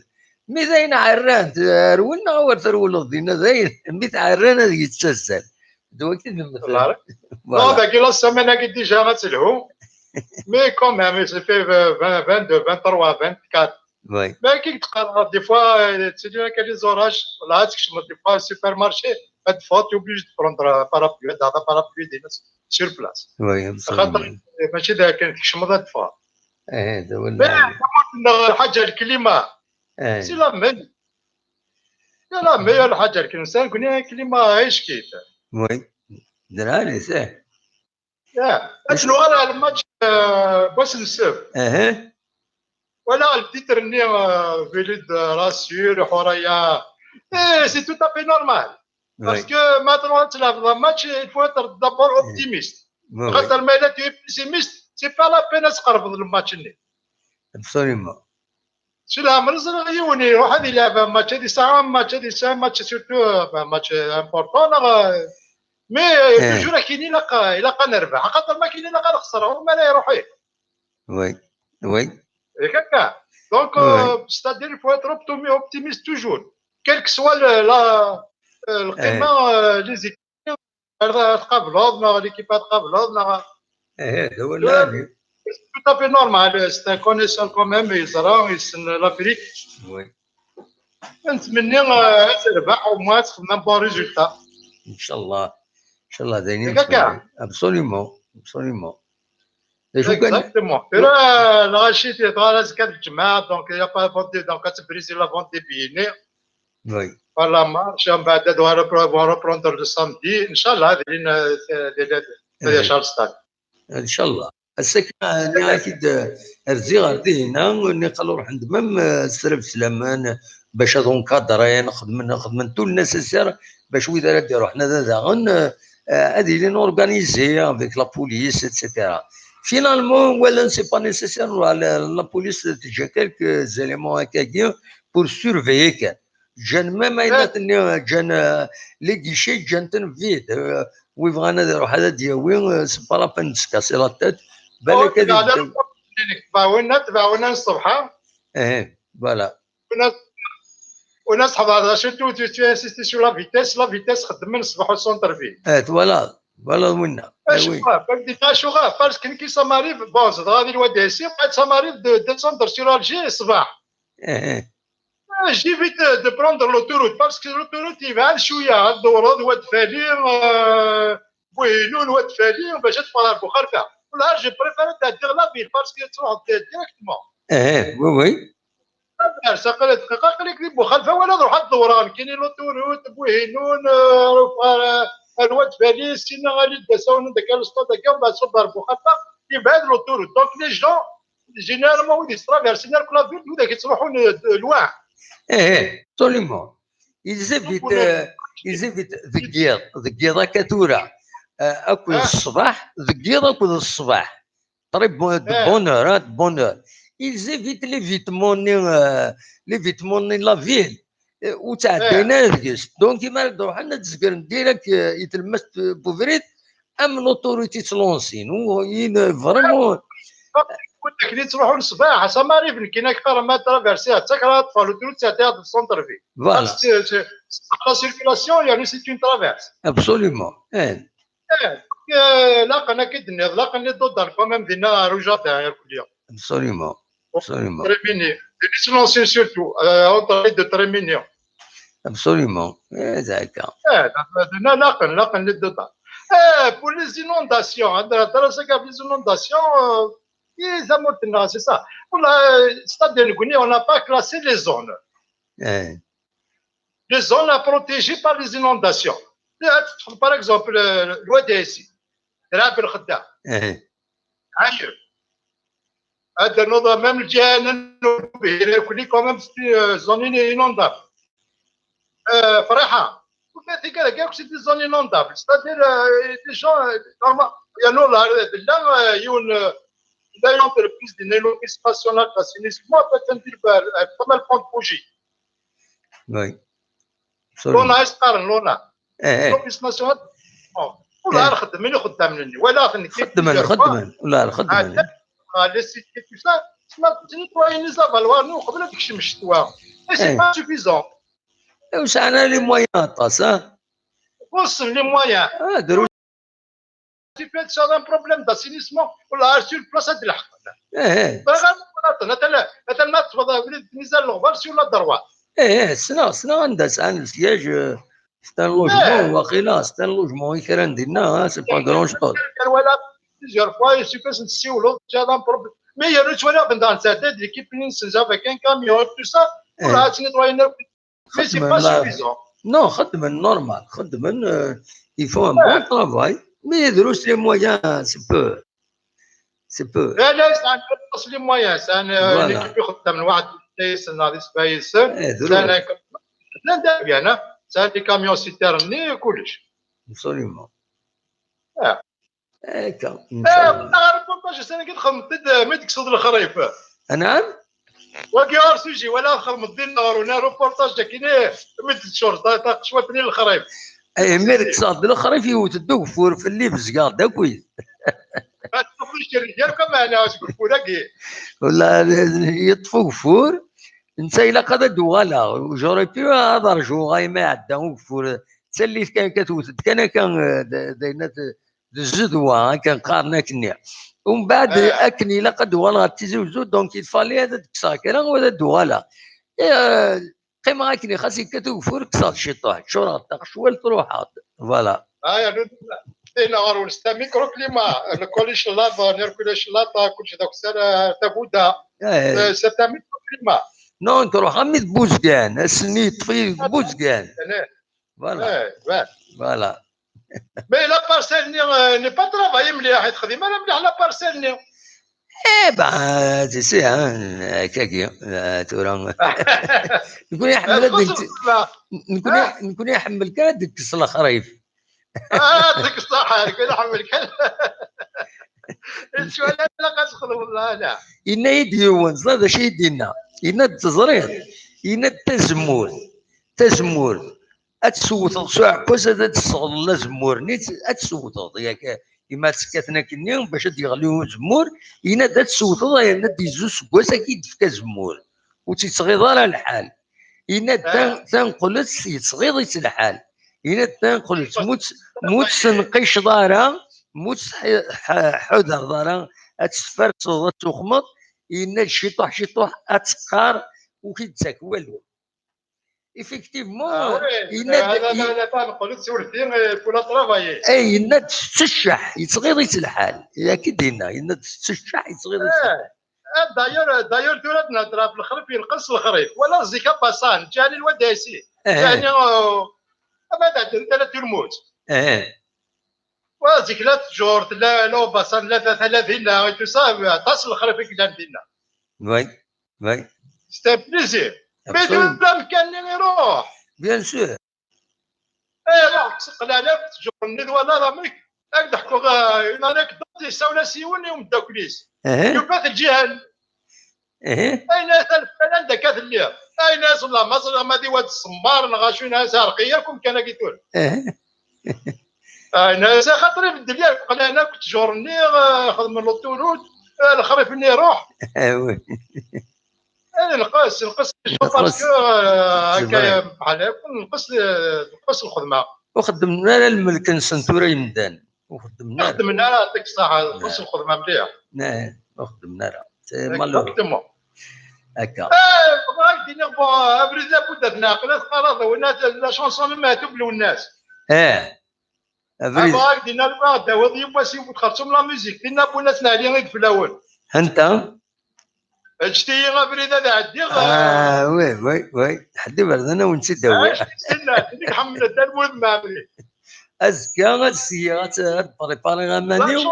Mi d ayen ɛerran-t, rwel neɣ wer trewleḍ dinna dayen, mi t-ɛerran ad yettazzal. D wagi i d lmetel. Non, dagi la semaine-agi déjà ad telhu. Mais quand même, ça fait vingt, vingt-deux, vingt-trois, vingt-quatre. Oui. Mais qui, des fois, euh, tu dis que les orages, là, tu es des fois au supermarché, tu es obligé de prendre un parapluie, dans un parapluie sur place. Oui, خاطر ماشي ذاك كي تكشمض تفا. ايه، هذا هو الحاجه الكليما. ايه. C'est la même. C'est la meilleure حاجه الكليما. C'est un climat ايش كيف. Oui. دراري ساه. يا. شنو على الماتش بوس السب. اها. ولا التيتر ني فيليد راسيور حوريه. ايه، c'est tout à fait normal. Parce que ما تروح تلعب dans match, il faut être d'abord optimiste. خاطر ما الا tu es pessimiste, c'est pas la peine تقرب الماتش ني. Absolument. شي العمر زرق يوني يروح هذه لعبه ماتش، هذه ساعه ماتش، هذه ساعه ماتش، surtout ماتش important. Mais toujours كاين الا الا نربح، خاطر ما كاين الا نخسر، هما لا يروحوا. Oui, oui. هكاك. Donc, c'est-à-dire, il faut être optimiste toujours. Quelle que soit la, القيمه، les équipes تقابلوض ناغ l'équipe تقابلوض ناغ. ايه، هذا هو اللي C'est tout à fait normal. C'est un connaisseur quand même, يزرا يسن l'Afrique. Oui. نتمنى تربح وما تخدم bon résultat. ان شاء الله، ان شاء الله دايرين. هكاك. Absolument, absolument. Exactement. Et là, la Rachid est dans la زكاة الجمعة, donc il n'y a pas de vente, donc c'est brisé la vente des billets. Oui. Par la marche, on va devoir reprendre, vont reprendre le samedi. ان شاء الله هذه لنا هذه شهر ستة. ان شاء الله. Ass-agi nniɣ-ak-id, rziɣ ar dihina, nniqal ur ḥend même sreb s laman, bac ad encadren, xedmen, xedmen tout le nécessaire bac wid ara d-iruḥen ad daɣen, ad ilin organisés avec la police, et cetera. Finalement, walan c'est pas nécessaire, la, la police teǧǧa quelques éléments akkagi pour surveiller kan. Ǧǧan même ayen tenniḍ, ǧǧan, euh, les guichets, ǧǧan-ten vide. Euh, wi bɣan ad iruḥ ad d-yawi, euh, c'est pas la peine de se casser la tête. Balak ad tebɛen, tebɛen ṣṣbeḥ. Eh, voilà. Ur nas ḥḍer, surtout tu, tu insistes sur la vitesse, la vitesse xeddmen ṣṣbeḥ au centre-ville. Eh, voilà, voilà winna. Eh, oui. Acuɣer? Parce que ça m'arrive, bon, zedɣeɣ di Lwadi Ɛisiq, ça m'arrive de descendre sur Alger ṣṣbeḥ. Eh, eh. J'évite de prendre l'autoroute parce que l'autoroute yebɛed cwiya, ad tdewreḍ Wad Fali, euh, Buhinun, Wad Fali, bac ad teffɣeḍ ɣer Buxalfa. Là, je préfère ad ɛeddiɣ la ville parce que ad truḥeḍ directement. Eh, oui, oui. Aql-ik di Buxalfa wala ad ruḥeɣ ad dewreɣ nekkini l'autoroute, Buhinun, euh, ar Wad Fali, sina ad d-asawen d akka l'stade akka, mbeɛd ṣubb ɣer Buxalfa, yebɛed l'autoroute. Donc les gens, généralement, wid yestraversin akk la ville, d widak yettruḥun, euh, loin. Eh, eh, absolument. Ils évitent, euh, ils évitent deg yiḍ, deg yiḍ akka tura. Euh, akked ṣṣbeḥ, deg yiḍ akked ṣṣbeḥ. Très bon, de bonne heure, hein, de bonne heure. Ils évitent l'évitement, euh, l'évitement de la ville. eh, ur ttɛeddayen ara deg-s. Donc, imi ara d-ruḥen, ad d-zegren direct, eh, i tlemmast n ubrid, am l'autorité ttlansin. U-, in-, vraiment, Akken i ttruḥun ṣṣbeḥ, ça m'arrive, nekkin ad qqaren ma traverser, ad ttaker ad ṭṭfeɣ l'autoroute, ad ttɛeddayeɣ deg centre-ville. Voilà. La circulation, yani, c'est une traverse. Absolument. Eh, Eh, laqen akka i d-tenniḍ, laqen les deux dalles quand même dinna ar ujardin irkelli. Absolument. Absolument. Trémini. Di Lislansin surtout, euh, entre les deux Trémini. Absolument. Eh, d'accord. Eh, dinna laqen, laqen les deux dalles. Eh, pour les inondations, hein, de la terrasse, les inondations, euh, i tamurt-nneɣ, c'est ça. Voilà, euh, c'est-à-dire, on n'a pas classé les zones. Eh, Les zones à protéger par les inondations. Par exemple, euh, Lwad Ayassi, Rab el Khedda, eh, Ayeb. Ad d-nernuḍ même le Djihan, il est quand même, c'est une zone inondable. Euh, Friḥa, c'est des zones inondables. C'est-à-dire, euh, des gens, euh, normal, il y a nous, là, là, euh, une, euh, une entreprise de l'Office national d'assainissement, peut-être, euh, pas mal prendre bougie. Oui. Lona, est-ce que Lona? Eh, eh. L'Office national. Bon. Ula xeddmen ixeddamen-nni. Wala xeddmen, xeddmen. Ula xeddmen. Les sites et tout ça, c'est nettoyer les avaloirs, nous, on a dit que je me suis. Et c'est Eh. Pas suffisant. Eh, ur sɛan ara les moyens aṭas, ha? Bon, c'est les moyens. Ah, drus. Tu peux être sur un problème d'assainissement, on l'a sur place à de la. Eh, eh. Attends, attends, attends, ما تفضل أبريد نزال الغبار sur la droite. Eh, eh, ssneɣ, ssneɣ anda sɛan le siège, euh, c'est un logement, waqila, c'est un logement i kra n dinna, hein, c'est pas grand chose. Voilà, plusieurs fois, je suis passé ici ou l'autre, j'ai un problème. Mais il y a le soir, pendant cette tête, l'équipe, nous, c'est avec un camion, tout ça, on a nettoyé. Mais c'est pas suffisant. Non, xeddmen normal, xeddmen, euh, ils font un bon travail, mais drus les moyens, c'est peu. C'est peu. لا لا، c'est un les moyens, c'est un, euh, Voilà. Une équipe يخدم من واحد يسنى، يسنى، Eh, drus. C'est un camion citerne, كلش. Absolument. Ah. Akka. Eh, reportage, c'est un كي تخمم تد-، ما تقصد الخريف. أنعم؟ واقي هار سوجي ولا خرم الدين نهار ونا reportage كيني من الشهر طاق شواتني الخريف. Eh, mi ara d-teṣṣaḍ lexrif, yewwet-d ugeffur fell-i, bezgeɣ-d akkit. ما تقولش الرجال كما أنا أقول لك. Wala, yeṭṭef ugeffur, netta ilaq ad d-uɣaleɣ. J'aurais pu ad rjuɣ ay ma iɛedda ugeffur. D tallit kan, ka tewwet-d kan akka, eh, d-, d-, d-, d zzedwa, akken qqaren akkenni. Umbeɛd, Ah. Akken ilaq ad d-uɣaleɣ ɣer Tizi Wezzu, donc il fallait ad d-kkseɣ kra u ad d-uɣaleɣ. Eh, qqimeɣ akken xas yekkat ugeffur, kkseɣ-d ciṭuḥ, ččureɣ-d taqecwalt, ruḥeɣ-d. Voilà. هاي أنا دينا غير ونستا ميكرو كليما، الكل يشلاط، نير كل يشلاط، كل شيء داك السنة تابودا. Eh, C'est un microclimat. Non, truḥ armi d Buzgan, ass-nni yeṭṭef-iyi deg Buzgan. أنا. Voilà. Eh, ouais. Voilà. Mais la parcelle n'est pas travaillée مليح، تخدم أنا مليح la parcelle. Eh ben, tu sais, hein, akkagi, eh, tura. Nekni iḥemmel ad d-, nekni, nekni iḥemmel kan ad d-tekkes lexrif. Ah, tek ṣṣaḥa, nekni iḥemmel kan. Ncwala la qasxel والله لا. Yenna-yi-d yiwen, ẓriɣ d acu i d-yenna. Yenna-d, teẓriḍ, yenna-d tazemmurt, tazemmurt, ad teswteḍ s uɛekkaz, ad d-tesseɣleḍ azemmur-nni, ad teswteḍ, yak, imi ad tekkaten akkenni, bac ad d-yeɣli uzemmur, yenna-d ad teswteḍ, ayen ad d-yezzu seg wass-agi i d-tefka azemmur. Ur tt-yettɣiḍ ara lḥal. Yenna-d tan-, tanqelt yettɣiḍ-itt lḥal. Yenna-d tanqelt, mu tt-, mu tt-tenqiceḍ ara, mu tt-tḥi-, ḥ-, ḥudeɣ ara, ad tt-tferseḍ, ad tuxmeḍ, yenna-d ciṭuḥ, ciṭuḥ, ad teqqar, ur k-id-ttak walu. Effectivement, yenna-d, لا لا لا، نقول تسولتي، كل طرافايي. Eh, yenna-d tettecceḥ, yettɣiḍ-itt lḥal. Yak i d-yenna, yenna-d tettecceḥ, yettɣiḍ-itt lḥal. D'ailleurs, d'ailleurs, tura ad nehder ɣef lexrif, yenqes lexrif. Wala zik abasan, ǧani lwad Aysi. Eh. Ǧani, euh, ama d ɛedden tala turmut. Eh. Wa zik la tjurt, la, la ubasan, la tata, la dinna, et tout ça, aṭas lexrif i yellan dinna. Oui, oui. C'est un plaisir. Mais Absolument. Tura amkan-nni iruḥ. Bien sûr. Eh, ruḥ, seqlan akk tjur-nni d wala ramek. Ad d-ḥkuɣ, euh, une anecdote, yessawel-as yiwen i umeddakel-is. Eh. Yufa-t lǧihan. Eh. Ayen ata leflan anda akka telliḍ. Ayen-as la ma ẓriɣ ma d iwad ṣṣemmar neɣ acu, yenna-as: "Ɛreq-iyi akk umkan-agi tura." Eh. Ah, yenna-as: "Axaṭer ibeddel yakk, qlan akk ttjur-nni, ah, xedmen l'autoroute, ah, lexrif-nni iruḥ." Ah, oui. Eh, nqes, nqes, parce que, ah, akka, bḥal akk, nqes, nqes lxedma. Ur xeddmen ara lmelk-nsen tura yemdanen. Ur xeddmen ara. Ur xeddmen ara, yɛṭik ṣṣeḥḥa, nqes lxedma mliḥ. Nah, ur xeddmen ara. C'est malheureux. Exactement. Akka. Eh, bɣiɣ ad k-d-iniɣ, bon, abrid labud ad t-neɛqel, ad teqqareḍ, winna la chanson n Meɛtub Lwennas. Eh, abrid. Bɣiɣ ad k-d-iniɣ, ad d-tawiḍ yiwwas yiwet xersum la musique, dinna Lwennas n Ɛli i d fell-awen. Anta? Ǧǧet-iyi abrid ad ɛeddiɣ, eh. Ah, oui, oui, oui. Ḥedd iberdan ad wen-tt-id-awi. Acu i ḥemmlen Dda Lmulud Mɛemmri. Azekka ad syiɣ, ad, ad prépariɣ aman-iw,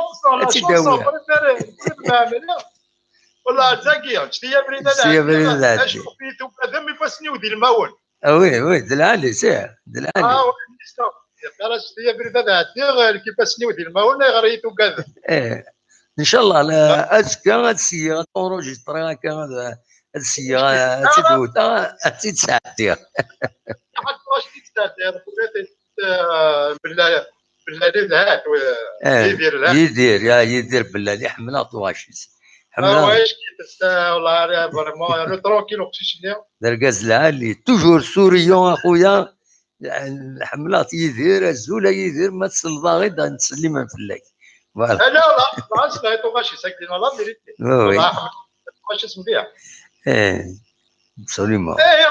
ad tt-id-awiɣ. Wala, tagi, ǧǧet-iyi abrid ad ɛeddiɣ. Acku tugadem ifassen-iw d ilmawen. Ah, oui, oui, d lɛali, sih, d lɛali. Ah, oui, ǧǧet-iyi abrid ad ɛeddiɣ, ifassen-iw d ilmawen, ayɣer i yi-tugadem? Eh, ncallah, la, azekka ad syiɣ, ad enregistriɣ akka, ad, ad syiɣ, ad tt-id-wteɣ, ad tt-id-sɛeddiɣ. Ad tt-id-sɛeddiɣ, eh, Bellali, Bellali d hat, eh, Yidir d hat. Yidir, ya Yidir Bellali, ḥemmleɣ tuɣac-is. Ḥemmleɣ. Ah, ouais, je kiffe ça, والله, vraiment, le tranquille, uqcic-nni. D argaz lɛali, toujours souriant, a xuya. Ḥemmleɣ-t Yidir, azul a Yidir, ma tsellḍeḍ-aɣ-id, ad ttsellimen fell-ak. Voilà. Ala, la, la, c'est tuɣac-is, la vérité. Oui, oui. Tuɣac-is mliḥ. Eh, absolument. Eh,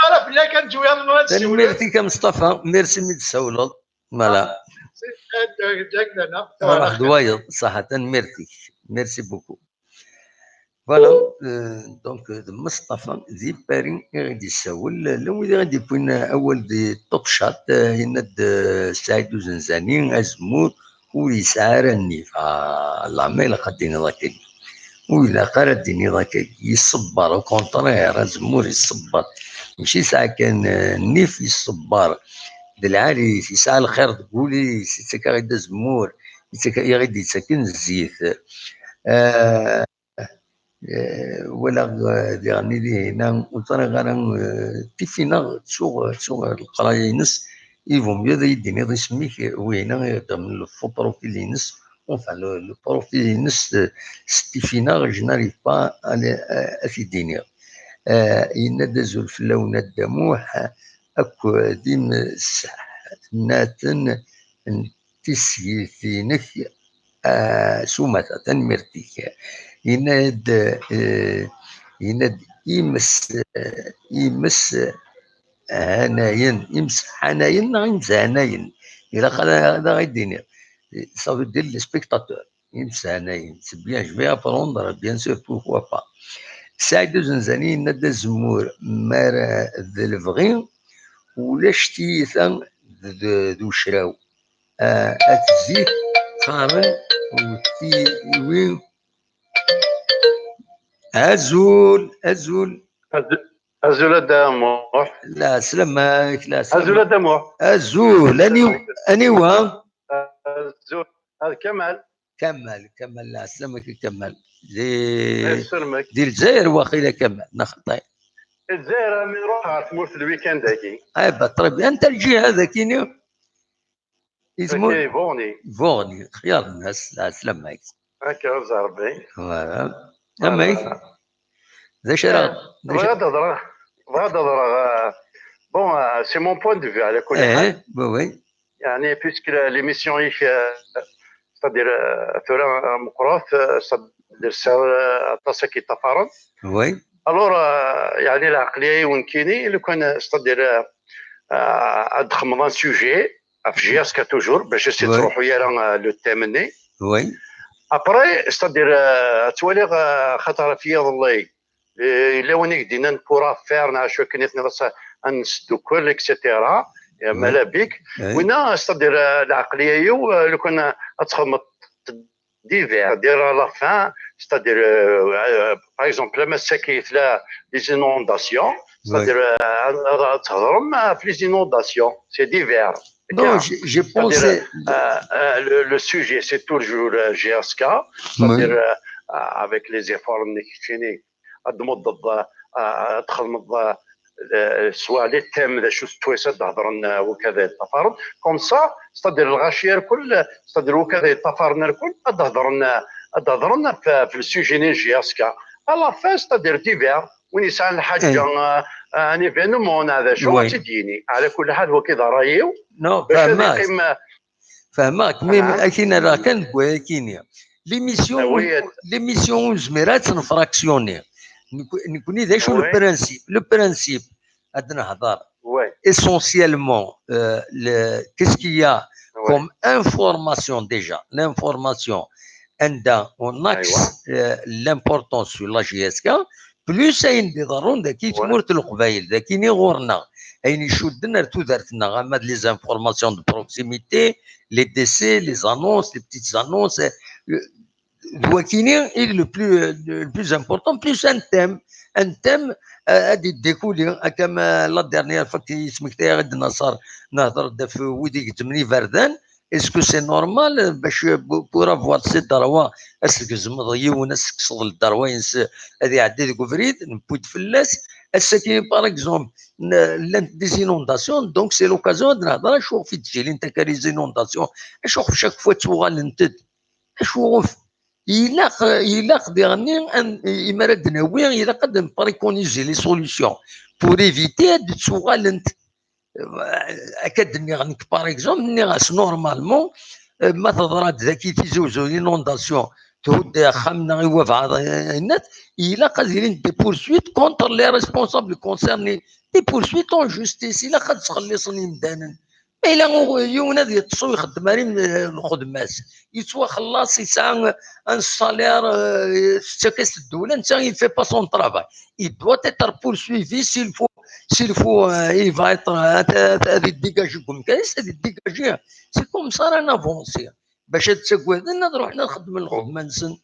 ara fell-ak, ad nǧu yan, ad nsiwel. Tanemmirt-ik a Mustafa, merci mi d-tsawleḍ. Voilà. Ah, c'est, eh, eh, eh, eh, eh, eh. Ruḥ d wayeḍ, ṣaḥa, tanemmirt-ik. Merci beaucoup. Voilà, euh, donc, euh, d Mustafa di Paris i ɣ-d-yessawel. Llan wid i ɣ-d-yewwin awal di Top Chat, euh, yenna-d, euh, Saɛid Uzenzani, azemmur ur yesɛi ara nnif. Ah, la, ma ilaq ad d-tiniḍ akka. Ur ilaq ara ad d-tiniḍ akka. Yessebber, au contraire, azemmur yessebber. Mačči yesɛa kan, euh, nnif, yessebber. D lɛali-s, yesɛa lxir deg wul-is, yettak-aɣ-id azemmur, yettak-, i ɣ-id-yettaken zzit. Euh, Eh, walaɣ, eh, diɣen idihin-a, ur ẓriɣ ara, eh, tif-ineɣ, ttuɣ, ttuɣ leqraya-ines, il vaut mieux ad iyi-d-tiniḍ isem-ik, eh, wihin-a, eh, le faux profil-ines, enfin, le, le profil-ines, eh, s tif-ineɣ, je n'arrive pas à le, à, à t-id-iniɣ. Eh, yenna-d: "Azul fell-awen a Dda Muḥ, akk d imesḥanaten n tislit-inek, ah, s umata, tanemmirt-ik." Yenna-d, eh, yenna-d: "Imes, eh, imes hanayen, imeshanayen neɣ imeshanayen?" Ilaq ad, ad aɣ-d-iniɣ. Ça veut dire les spectateurs. Imeshanayen. C'est bien, je vais apprendre, bien sûr, pourquoi pas. Saɛid Uzenzani yenna-d: "Azemmur, mi ara d lebɣi, ulac tiyita d, d, d ucraw." Ah, at zik qqaren wtiwi. Azul, azul. Az-, azul a Dda Muḥ. La, selamek, la, selamek. Azul a Dda Muḥ. Azul, ani-, aniwa? Azul, ad Kamal. Kamal, Kamal, la, selamek a Kamal. Di, di Lezzayer waqila Kamal, neɣ xaṭi? Lezzayer, mi ruḥ ɣer tmurt lwikand-agi. Eh, bah, très bien. Anta lǧiha dagi-ni? Izmul? Buɣni. Buɣni, xyar nnas, lɛeslama-k. Akka, a Rebbi. Voilà. Voilà. Amek? D acu ara, eh, d acu bɣiɣ ad hedreɣ, bɣiɣ ad hedreɣ, euh, bon, euh, c'est mon point de vue, ɛla kulli ḥal. Eh, oui, oui. Yeɛni, puisque la, l'émission-ik, euh, c'est-à-dire, euh, tura, euh, meqqret, euh, c'est-à-dire, tesɛiḍ, euh, aṭas i k-yeṭṭafaren. Oui. Alors, euh, yeɛni, lɛeqliya-iw nekkini, lukan, c'est-à-dire, euh, euh, ad d-txedmeḍ un sujet, ɣef J S K toujours, bac ad s-yettruḥu ara, euh, le thème-nni. Oui. Après, c'est-à-dire, euh, ad twaliɣ, euh, xaṭer ɣef yiḍelli, euh, yella win i k-d-yennan pour affaire, neɣ acu akken i tenniḍ, ad nesdukkel, et cetera. Oui. Mala bik. Oui. Winna, c'est-à-dire, euh, lɛeqliya-iw, euh, lukan ad txedmeḍ divers, dire à la fin, c'est-à-dire, euh, euh, par exemple, la massacre, les inondations, c'est-à-dire, oui, euh, ad, ad, ad thedrem ɣef les inondations, c'est divers. Non, j'ai, j'ai pensé, c'est-à-dire, euh, euh, le, le sujet, c'est toujours, euh, J S K, c'est-à-dire, oui, euh, avec les efforts n keččini, ad tmuddeḍ, euh, euh, ad txedmeḍ, euh, euh, soit les thèmes d acu s twayes ad d-hedren, euh, wakk ad ṭṭafaren. Comme ça, c'est-à-dire lɣaci irkul, c'est-à-dire wakk ad ṭṭafaren irkul, ad d-hedren, euh, ad d-hedren f, f le sujet n J S K. À la fin, c'est-à-dire divers, win yesɛan lḥaǧa, euh, un événement neɣ d acu, ad tt-id-yini. Ɛla kulli ḥal, wagi d ṛṛay-iw. Non, bac ad yeqqim, euh, Fehmeɣ-k, mais akin ara kan deg wayakini. L'émission, l'émission ur nezmir ad tt-nfractionner. Nekk-, nekkni d acu le principe? Le principe, ad nehder essentiellement, euh, le, qu'est-ce qu'il y a comme information déjà? L'information, anda on axe, euh, l'importance sur la J S K, plus ayen d-iḍerrun daki tmurt n Leqbayel, daki-ni ɣur-neɣ, ayen icudden ar tudert-nneɣ, ama d les informations de proximité, les décès, les annonces, les petites annonces, euh, d wakini est le plus, euh, le plus important, plus un thème, un thème, euh, ad d-idécouli, akka ma la dernière fois i smektayeɣ-d Naṣer, nehder-d ɣef wid igezzmen iberdan, est-ce que c'est normal, euh, bac, euh, pour avoir ces droits, ad tgezmeḍ yiwen, ad s-tekkseḍ lderwa-ines, ad iɛeddi deg ubrid, newwi-d fell-as, ass-agi, par exemple, n-, llant des inondations, donc c'est l'occasion ad nehder acu ɣef i d-ttjilint akka les inondations, acu ɣef chaque fois ttuɣalent-d, acu ɣef, ilaq, ilaq diɣenni, an-, imi ara d-nawi, ilaq ad npréconiser les solutions pour éviter ad d-ttuɣalent. Akka d-nniɣ nekk, par exemple, nniɣ-as normalement, euh, ma teḍra-d daki Tizi Uzzu inondation, thudd axxam neɣ i wabɛaḍ, euh, ayennat, ilaq ad ilint des poursuites contre les responsables concernés, des poursuites en justice, ilaq ad ttxelliṣen imdanen. Ma yella u-, yiwen ad yeṭṭes ur ixeddem ara im-, lxedma-s, yettwaxellaṣ, yesɛa un salaire, euh, tettak-as ddula, netta il fait pas son travail. Il doit être poursuivi s'il faut, s'il faut, euh, il va être, euh, ad, ad, ad yeddigaji deg umkan-is, ad yeddigaji. C'est comme ça ara navancer. Bac ad ttagaden, ad ruḥen ad xedmen lxedma-nsen.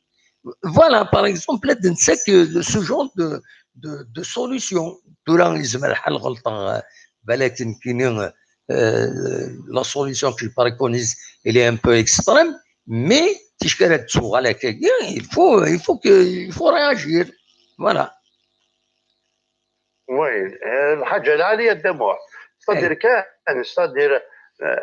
Voilà, par exemple, ad nettak, euh, ce genre de, de, de solution. Tura yezmer lḥal ɣelṭeɣ, euh, balak nekkini, euh, la solution que je préconise, elle est un peu extrême, mais ticki ara d-tuɣal akkagi, il faut, il faut que, il faut réagir. Voilà. Oui, euh, lḥaǧa lɛali a Dda Muḥ. C'est-à-dire kan, c'est-à-dire, euh,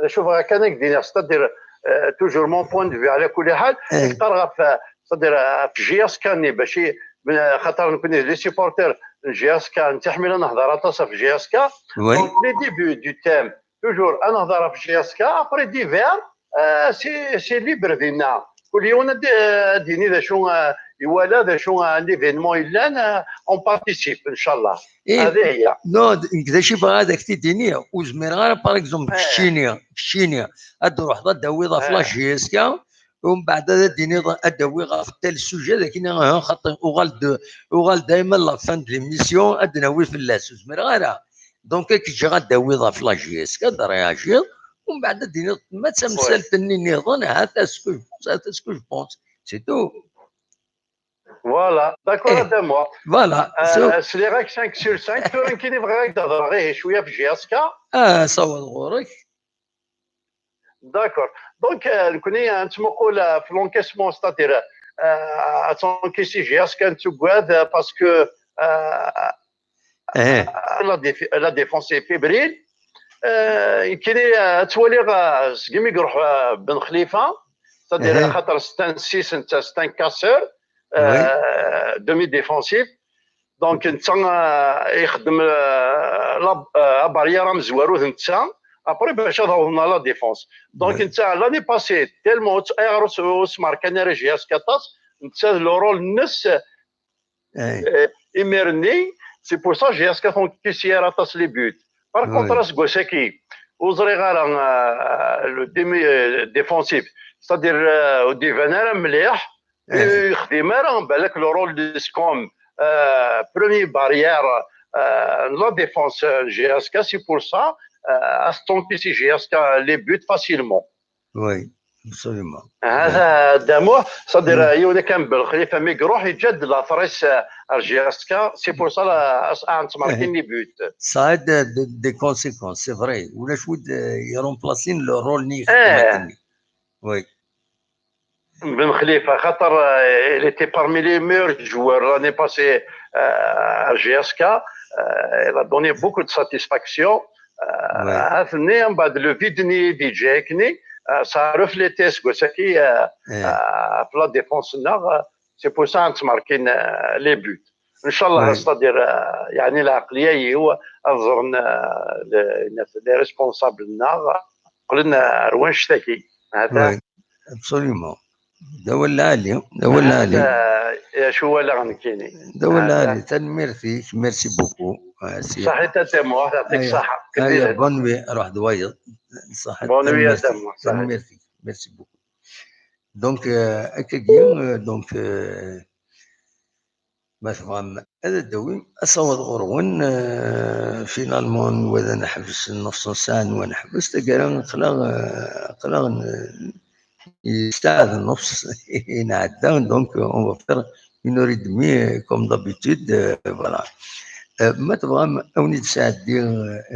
d acu bɣiɣ kan ad k-d-iniɣ, c'est-à-dire, euh, toujours mon point de vue, ɛla kulli ḥal, nekk qqareɣ ɣef, c'est-à-dire, ɣef J S K-nni, bac i, ben, xaṭer nekkni d les supporters n J S K, nettiḥmil ad nehder aṭas ɣef J S K. Donc, les débuts du thème, toujours, ad nehder ɣef J S K, après divers, euh, c'est, c'est libre dinna. Kul yiwen ad, ad d-yini d acu, euh, iwala, d acu, euh, un événement yellan, euh, on participe, ncallah. Hadi hiya. Non, d-, d acu i bɣiɣ ad ak-t-id-iniɣ, ur zmireɣ ara, par exemple, keččini, keččini, ad d-truḥeḍ ad d-tawiḍ ɣef la J S K, umbeɛd ad d-tiniḍ ad d-awiɣ ɣef tel sujet, d akken, ah, xaṭi, uɣal-d, uɣal-d dayma la fin de l'émission, ad d-nawi fell-as, ur zmireɣ ara. Donc, ad k-ǧǧeɣ ad d-tawiḍ ɣef la J S K, ad d-réagiḍ, umbeɛd ad d-tiniḍ ma d tamsalt-nni nniḍen, ahat, c'est ce que je pense, ahat, c'est ce que je pense. C'est tout. Voilà, d'accord, a Dda Muḥ. Voilà. Euh, sliɣ-ak cinq sur cinq, tura nekkini bɣiɣ ad k-d-hedreɣ, ihi, cwiya ɣef J S K. Ah, sawaḍ ɣur-k. D'accord. Donc, euh, nekkni, euh, nettmuqul, euh, ɣef l'encaissement, c'est-à-dire, euh, ad tencaissi J S K, nettugad, euh, parce que, euh, la déf-, la défense est fébrile. Euh, nekkini, euh, ad twaliɣ, euh, segmi iruḥ, euh, Ben Khlifa, c'est-à-dire, xaṭer c'est un six, netta c'est un casseur, euh, demi-défensif. Donc, netta, euh, ixeddem, euh, la, euh, barrière amezwaru d netta. Après, bac ad awḍen à la défense. Donc, netta, l'année passée, tellement ur s-, ayɣer ur s-, ur smerkan ara J S K aṭas, netta d le rôle-nnes, euh, imir-nni, c'est pour ça J S K tencaissi ara aṭas les buts. Par contre, aseggas-agi, ur ẓriɣ ara, euh, le demi, euh, défensif, c'est-à-dire, euh, ur d-iban ara mliḥ, ur yexdim ara, balak, le rôle-is comme, euh, premier barrière, euh, de la défense, euh, J S K, c'est pour ça, euh, ad tencaissi J S K les buts facilement. Oui, absolument. Hada, a Dda Muḥ, c'est-à-dire, yiwen kan Ben Khlifa mi iruḥ, yeǧǧa-d la trace, euh, ar J S K, c'est pour ça, la, ad, ad ttmerkin les buts. Ça a des, des, des conséquences, c'est vrai. Ulac wid, euh, iremplacin le rôle-nni. Oui. Ben Khlifa, xaṭer, euh, il était parmi les meilleurs joueurs l'année passée, euh, à J S K. euh, elle a donné beaucoup de satisfaction. Euh, ouais. Atni, mbaɛd le vide-nni i d-yeǧǧa akkenni, euh, ça a reflété seg wass-agi, euh, eh, euh, ɣef la défense-nneɣ, euh, c'est pour ça ad ttmerkin, euh, les buts. Ncallah, ouais, c'est-à-dire, euh, yeɛni lɛeqliya-iw ad ẓren, euh, les, les responsables-nneɣ qqlen ar wanect-agi. Hata. Ouais, absolument. D awal lɛali, d awal lɛali. Hata, acu walaɣ nekkini. D awal lɛali, tanemmirt-ik, merci beaucoup. Merci. Ṣaḥit a Dda Muḥ, yeɛṭik ṣṣeḥḥa. Aya, bonne nuit, ruḥ d wayeḍ. Ṣaḥit, bonne nuit a Dda Muḥ, ṣaḥit. Tanemmirt-ik, merci beaucoup. Donc, euh, akkagi, euh, donc, euh, ma tebɣam ad d-awim, ad taweḍ ɣur-wen, euh, finalement, nwa ad neḥbes, nnuṣ n ssaɛa nwa neḥbes, taggara aql-aɣ, euh, aql-aɣ n-, i ssaɛa d nnuṣ i nɛedda, donc, euh, on va faire une heure et demie, euh, comme d'habitude, euh, voilà. Euh, ma tebɣam, ad wen-id-sɛeddiɣ,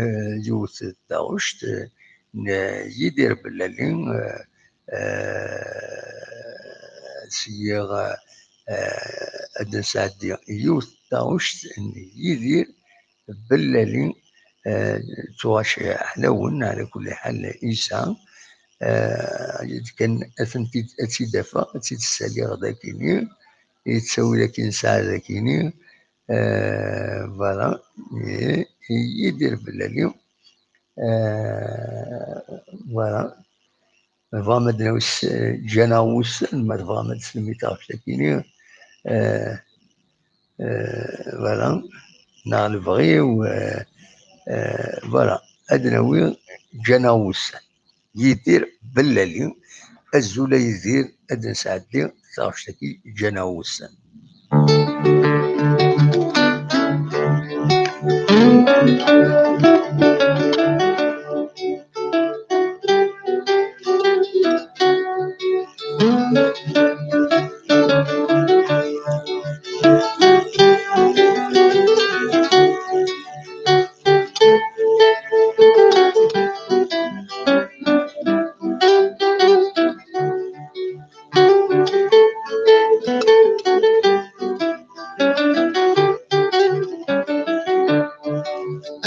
euh, yiwet n taɣect, euh, n Yidir Bellali, euh, euh, syiɣ, euh, ad d-nesɛeddi yiwet n taɣect n Yidir Bellali, euh, tuɣac ḥlawen, ɛla kulli ḥal, yesɛa, euh, kan ad tent-id, ad tt-id-afeɣ, ad tt-id-ssaliɣ dakini, yettawi dakin, nesɛa dakini, euh, voilà, et, et Yidir Bellali, euh, voilà. Ma tebɣam ad d-nawi s-, ǧǧan-aɣ wussan, ma tebɣam ad d-tesnem i taɣect-akini, euh, euh, voilà, neɣ lebɣi-w, euh, euh, voilà, ad d-nawi ǧǧan-aɣ wussan. Yidir Bellali, azul a Yidir, ad d-nesɛeddi taɣect-agi ǧǧan-aɣ wussan.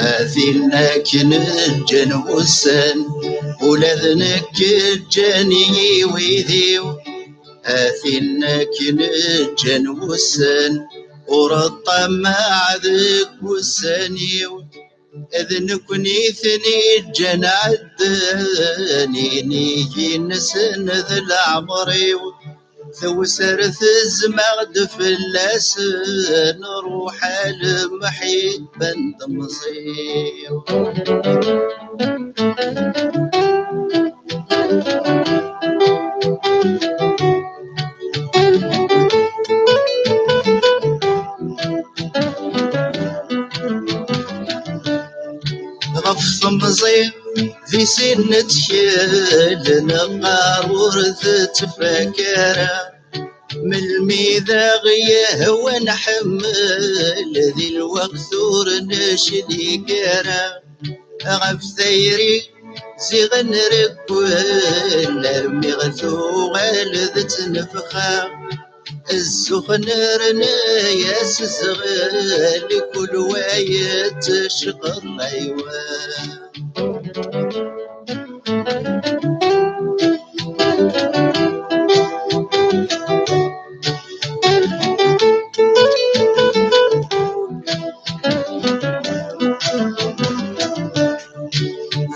A tin akken ǧǧan wussan, ula d nekk ǧǧan-iyi wid-iw. A tin akken ǧǧan wussan, ur ṭṭamaɛ deg wussan-iw. D nekkni i ten-iǧǧan ɛeddan, inig-nsen d leɛmer-iw. Tewser tezmaɣ-d fell-asen, ruḥ a lemḥibba n temẓi-w. Ɣef temẓi di sin nettkel, neqqar ur tettfak ara. Melmi d aɣ-yehwa nḥemmel, di lweqt ur neclig ara. Ɣef tayri ziɣ nreggel, armi ɣ-tuɣal d ttnefxa. Zzux nerna-yas zɣel, kul wa yettecqeṛ aywa.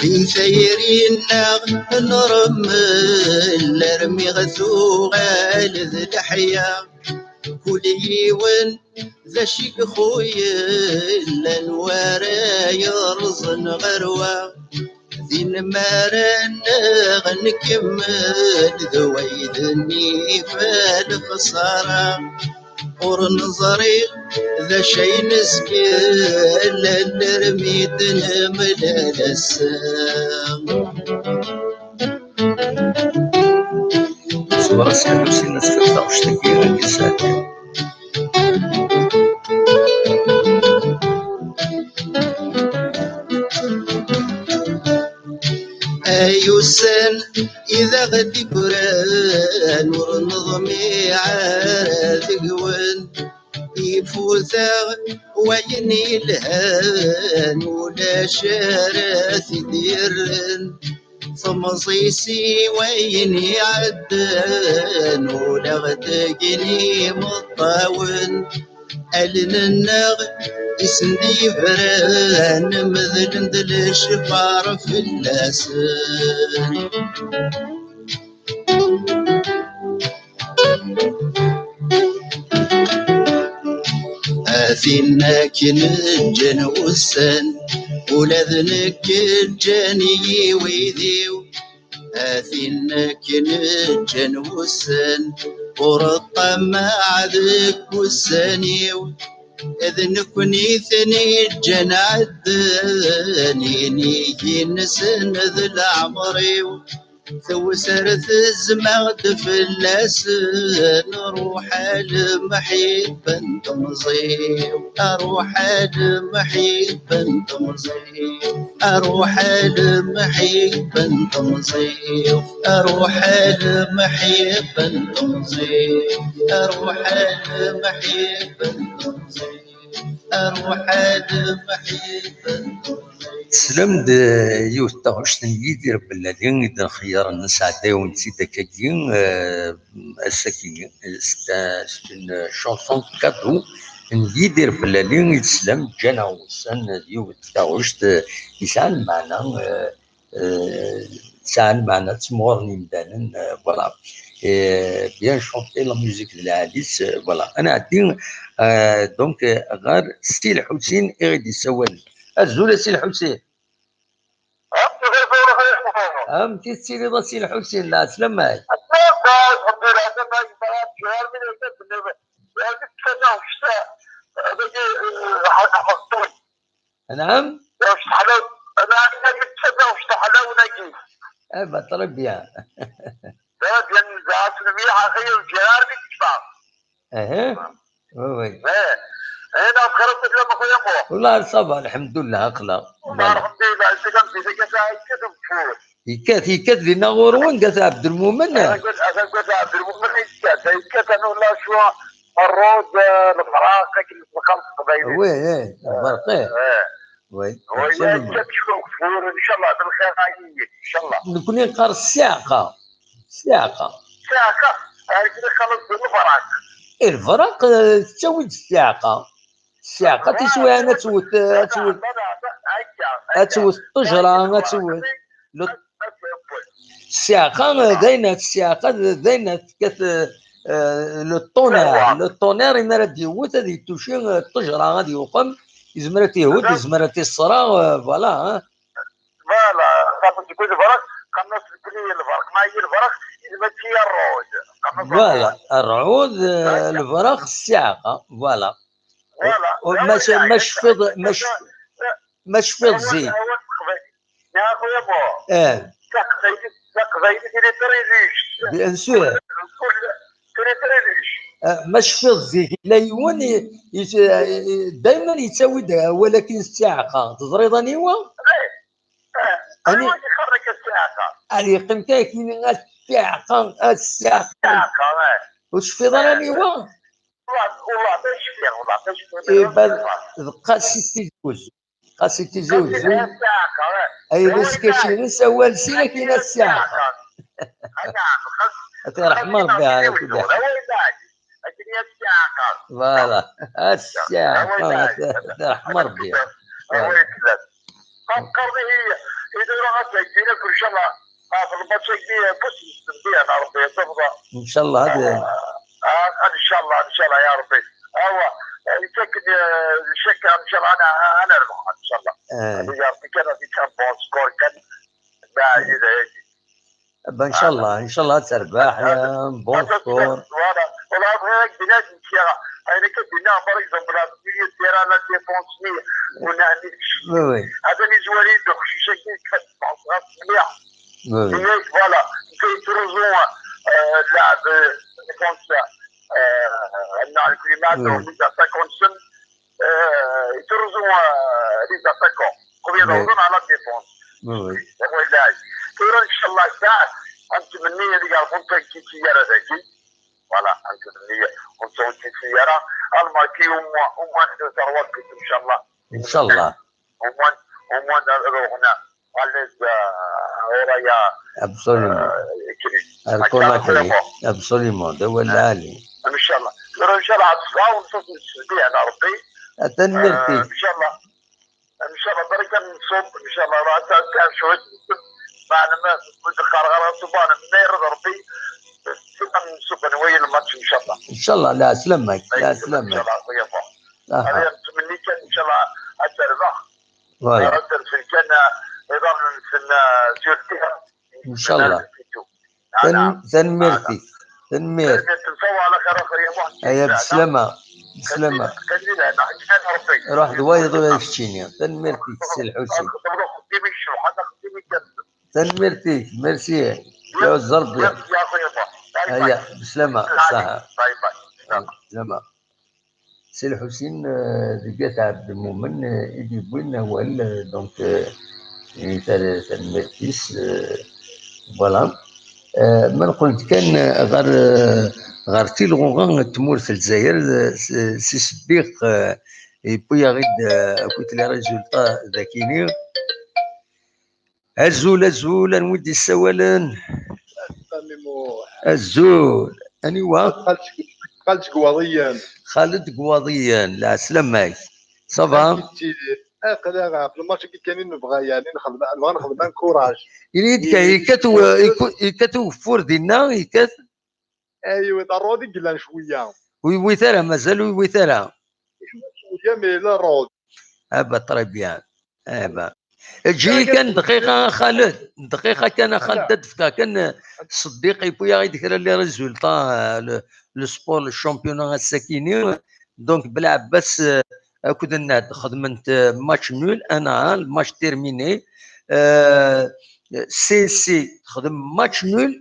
Di tayri-nneɣ nremmel, armi ɣ-tuɣal d leḥya. Kul yiwen d acu i ixuylen, wa ara yerẓen ɣer wa. Din mi ara nneɣ nkemmel, d way d nnif lexsara. Ur neẓri d acu ay nezgel, alarmi d-nemlal ass-a. Ṣber ass-a, Lusin, ad tefk taɣect-agi, ad k-isɛeddi. Ay ussan i d aɣ-d-iggran, ur neḍmiɛ ara deg-wen. I Ifuteɣ wayen ilhan, ulac ara t-id-yerren. Temẓi si wayen iɛeddan, ula ɣ tagi n imeṭṭawen. Allen-nneɣ i sen-d-yebran, medlen-d lecfar fell-asen. A tin akken ǧǧan wussan, ula d nekk ǧǧan-iyi wid-iw. A tin akken ǧǧan wussan, ur ṭṭamaɛ deg wussan-iw. D nekkni ten-iǧǧan ɛeddan, inig-nsen d leɛmer-iw. Tewser tezma-d fell-asen, ruḥ a lemḥibba n temẓi-w, ruḥ a lemḥibba n temẓi-w, ruḥ a lemḥibba n temẓi-w, ruḥ a lemḥibba n temẓi-w, ruḥ a lemḥibba n temẓi-w, ruḥ a lemḥibba n temẓi-w. Teslam-d, eh, yiwet taɣect n Yidir Bellali i d-nxeyyer nesɛedda-yawen-tt-id akkagi, eh, ass-agi. C'est un- c'est une chanson cadeau n Yidir Bellali i teslam, ǧǧan-aɣ wussan, d yiwet taɣect, eh, yesɛan lmeɛna, eh, eh, sɛan lmeɛna, ttimɣuren yimdanen, eh, voilà. Eh, bien chanter la musique de lɛali-s, eh, voilà. Ad nɛeddi, eh, donc, eh, ɣer Si Lḥusin i ɣ-d-yessawalen. Azul a Si Lḥusin. Amek i tettiliḍ a Si Lḥusin? Lɛeslama-k. Anɛam? Aba, très bien. Très bien, mliḥ, axi, lǧiran i yekfa. Aha. Oui, oui. Eh, eh, la, bxir, amek tellam, a xuya Muḥ? Wallah, ça va, lḥemdullah, aql-aɣ. Voilà. Lḥemdullah, ass-a kan, di taggatt-a, yekkat ugeffur. Yekkat, yekkat dinna ɣur-wen, At Ɛebdelmumen? Ata At Ɛebdelmumen yekkat, yekkat, anu la cwa, rrud, eh, lberq, akken txelq teqbaylit. Oui, eh, lberq, eh. Eh. Oui, oui, absolument. Yekkat cwa ugeffur, ncallah, d lxir ara yili, ncallah. Nekkni neqqar ssiɛqa. Ssiɛqa. Ssiɛqa, akken ixelleṣ d lberq. I lberq, eh, tettawi-d ssiɛqa. Ssiɛqa, tiswiɛin ad twet, eh, ad twet, ad twet ṭṭejra, ad twet. Le, ssiɛqa, eh, d ayen, ssiɛqa, d ayen tekkat, eh, eh, le tonnerre. Le tonnerre, imi ara d-yewwet, ad yettuci, eh, ṭṭejra, ad yewqem, yezmer ad t-ihud, yezmer ad t-iṣṣer, eh, voilà, hein. Voilà, xaṭer deg lberq, qqaren-as deg lberq, ma yella lberq, yezmer ad yili rrud. Qqaren-as rrud. Voilà, rrud, eh, lberq, ssiɛqa, voilà. Voilà. Ma tecfiḍ, ma tecfiḍ, ma tecfiḍ zik. Ya xuya Muḥ. Eh. Taqbaylit, taqbaylit, elle est très riche. Bien sûr. Kul, elle est très riche. Eh, ma tecfiḍ zik, yella yiwen, i, i, i, daymen yettawi-d awal akin ssiɛqa. Teẓriḍ aniwa? Eh, eh, ani? Aniwa i ixerrek ssiɛqa? Ad yeqqim kan akin, a ssiɛqa, a ssiɛqa. Ssiɛqa, eh. Ur tecfiḍ ara aniwa? Wallah, wallah, ma cfiɣ, wallah, ma cfiɣ. Iba d Qasi Tizi Uzzu. Qasi Tizi Uzzu. Ay d askacin, awal sin akin a ssiɛqa. Ad t-iṛḥem Ṛebbi ɛla kulli ḥal. Voilà. A ssiɛqa, ad t-iṛḥem Ṛebbi. Voilà. Ɣef lbaṭ-agi, ncallah, ɣef lbaṭ-agi, bus nestebbihan, Ṛebbi yesafḍa. Ncallah, ad, ah, ncallah, ncallah, ya Ṛebbi. Awa, eh, yettakken, eh, ccek, ncallah, ad, ad nerbeḥ, ncallah. Eh. Ad ya Ṛebbi kan, ad yekkan bon score kan, ma yella yagi. Ben, ncallah, ncallah ad terbeḥ, eh, bon score. Voilà. Wala, bɣiɣ ad d-iniɣ, ayen akka d-iniɣ, par exemple, la, la défense-nni, ur neɛni. Oui, oui. Hada mi zwari d uqcic-agi, ɣef mliḥ. Oui, oui. Yenna-yak, voilà, netta yettruẓu, eh, llaɛeb, eh, défense, eh, nna Alklimat, oui, les attaquants-nsen, eh, yettruẓu, eh, les attaquants. Qbel ad awḍen à la défense. Oui, oui. Tura, ncallah, saɛet, ad nettmenni ad igerḍen tagi tiyara dagi. Voilà, ad nettmenni ur nettawḍ tiyara. Ad nmerki Au moins, deux, trois buts, Inch'Allah. Inch'Allah. Au moins, au moins, ad ruɣen. Allez, euh, oraya, absolument. Euh, écrit. Ar Conakry. Absolument. D awal lɛali. Inch'Allah. Tura, Inch'Allah, ad ṣṣbeḥ, ur nṣuṣ, nesbih ɛla Rebbi. Tanemmirt-ik. Euh, Inch'Allah. Inch'Allah, baraka nṣub, Inch'Allah, rah ta, ta, cwiṭ, meɛna ma, ma d-qqareɣ ara ṣṣuban, ma irad Rebbi, tura nṣub, nwali lmatch, Inch'Allah. Inch'Allah, lɛeslama-k, lɛeslama-k. Inch'Allah, a xuya Faḍ. Aha. Ad nettmenni kan, Inch'Allah, ad terbeḥ. Voilà. Ara terfed kan, eh, iḍarren-nsen, eh, sur terrain. Inch'Allah. Voilà. Tan-, tanemmirt-ik. Tanemmirt. Tanemmirt. Nsawa ɛla xir a xuya Muḥ. Aya, beslama. Beslama. Xeddi lehna, xeddi lehna, Rebbi. Ruḥ d wayeḍ ula d keččini. Tanemmirt-ik, Si Lḥusin. Xedmeɣ axeddim icebḥen, axeddim igerrzen. Tanemmirt-ik, merci. Merci, merci a xuya Muḥ. Bye bye. Aya, beslama, ṣaḥa. Bye bye. Beslama. Si Lḥusin, euh, deg At Ɛebdelmumen, euh, i d-yewwin awal, euh, donc, euh, i tar-, tanemmirt-is, euh, voilà. Euh, ma neqqel-d kan, euh, ɣer, euh, ɣer tilɣuɣa n tmurt n Lezzayer, euh, s-, si Seddiq, euh, yewwi-yaɣ-id, euh, akked les résultats dagini. Azul, azul, anwa i d-yessawalen? Sami Muḥ. Azul, aniwa? Xaled, Xaled deg Iwaḍiyen. Xaled deg Iwaḍiyen, lɛeslama-k. Ça va? Aql-aɣ ɣef lmatch-agi kan i nebɣa, yeɛni nxedm, nebɣa nxedm ankuraj. Ini-d kan, yekkat u-, yekku-, yekkat ugeffur dinna, yekkat? Aywa, d rrod i yellan cwiya. Ur yewwit ara, mazal ur yewwit ara. Cwiya, mais la rrod. Ah bah, très bien. Ah bah. Eǧǧ-iyi kan dqiqa, a Xaled. Dqiqa kan, a Xaled, ad d-fkeɣ kan, euh, Ṣeddiq yewwi-yaɣ-id kra les résultats, euh, le, le sport, le championnat ass-akini. Donc, Belɛebbas, euh, akked Nnad xedment, euh, match nul, un à un, le match terminé. Euh, C S C texdem match nul,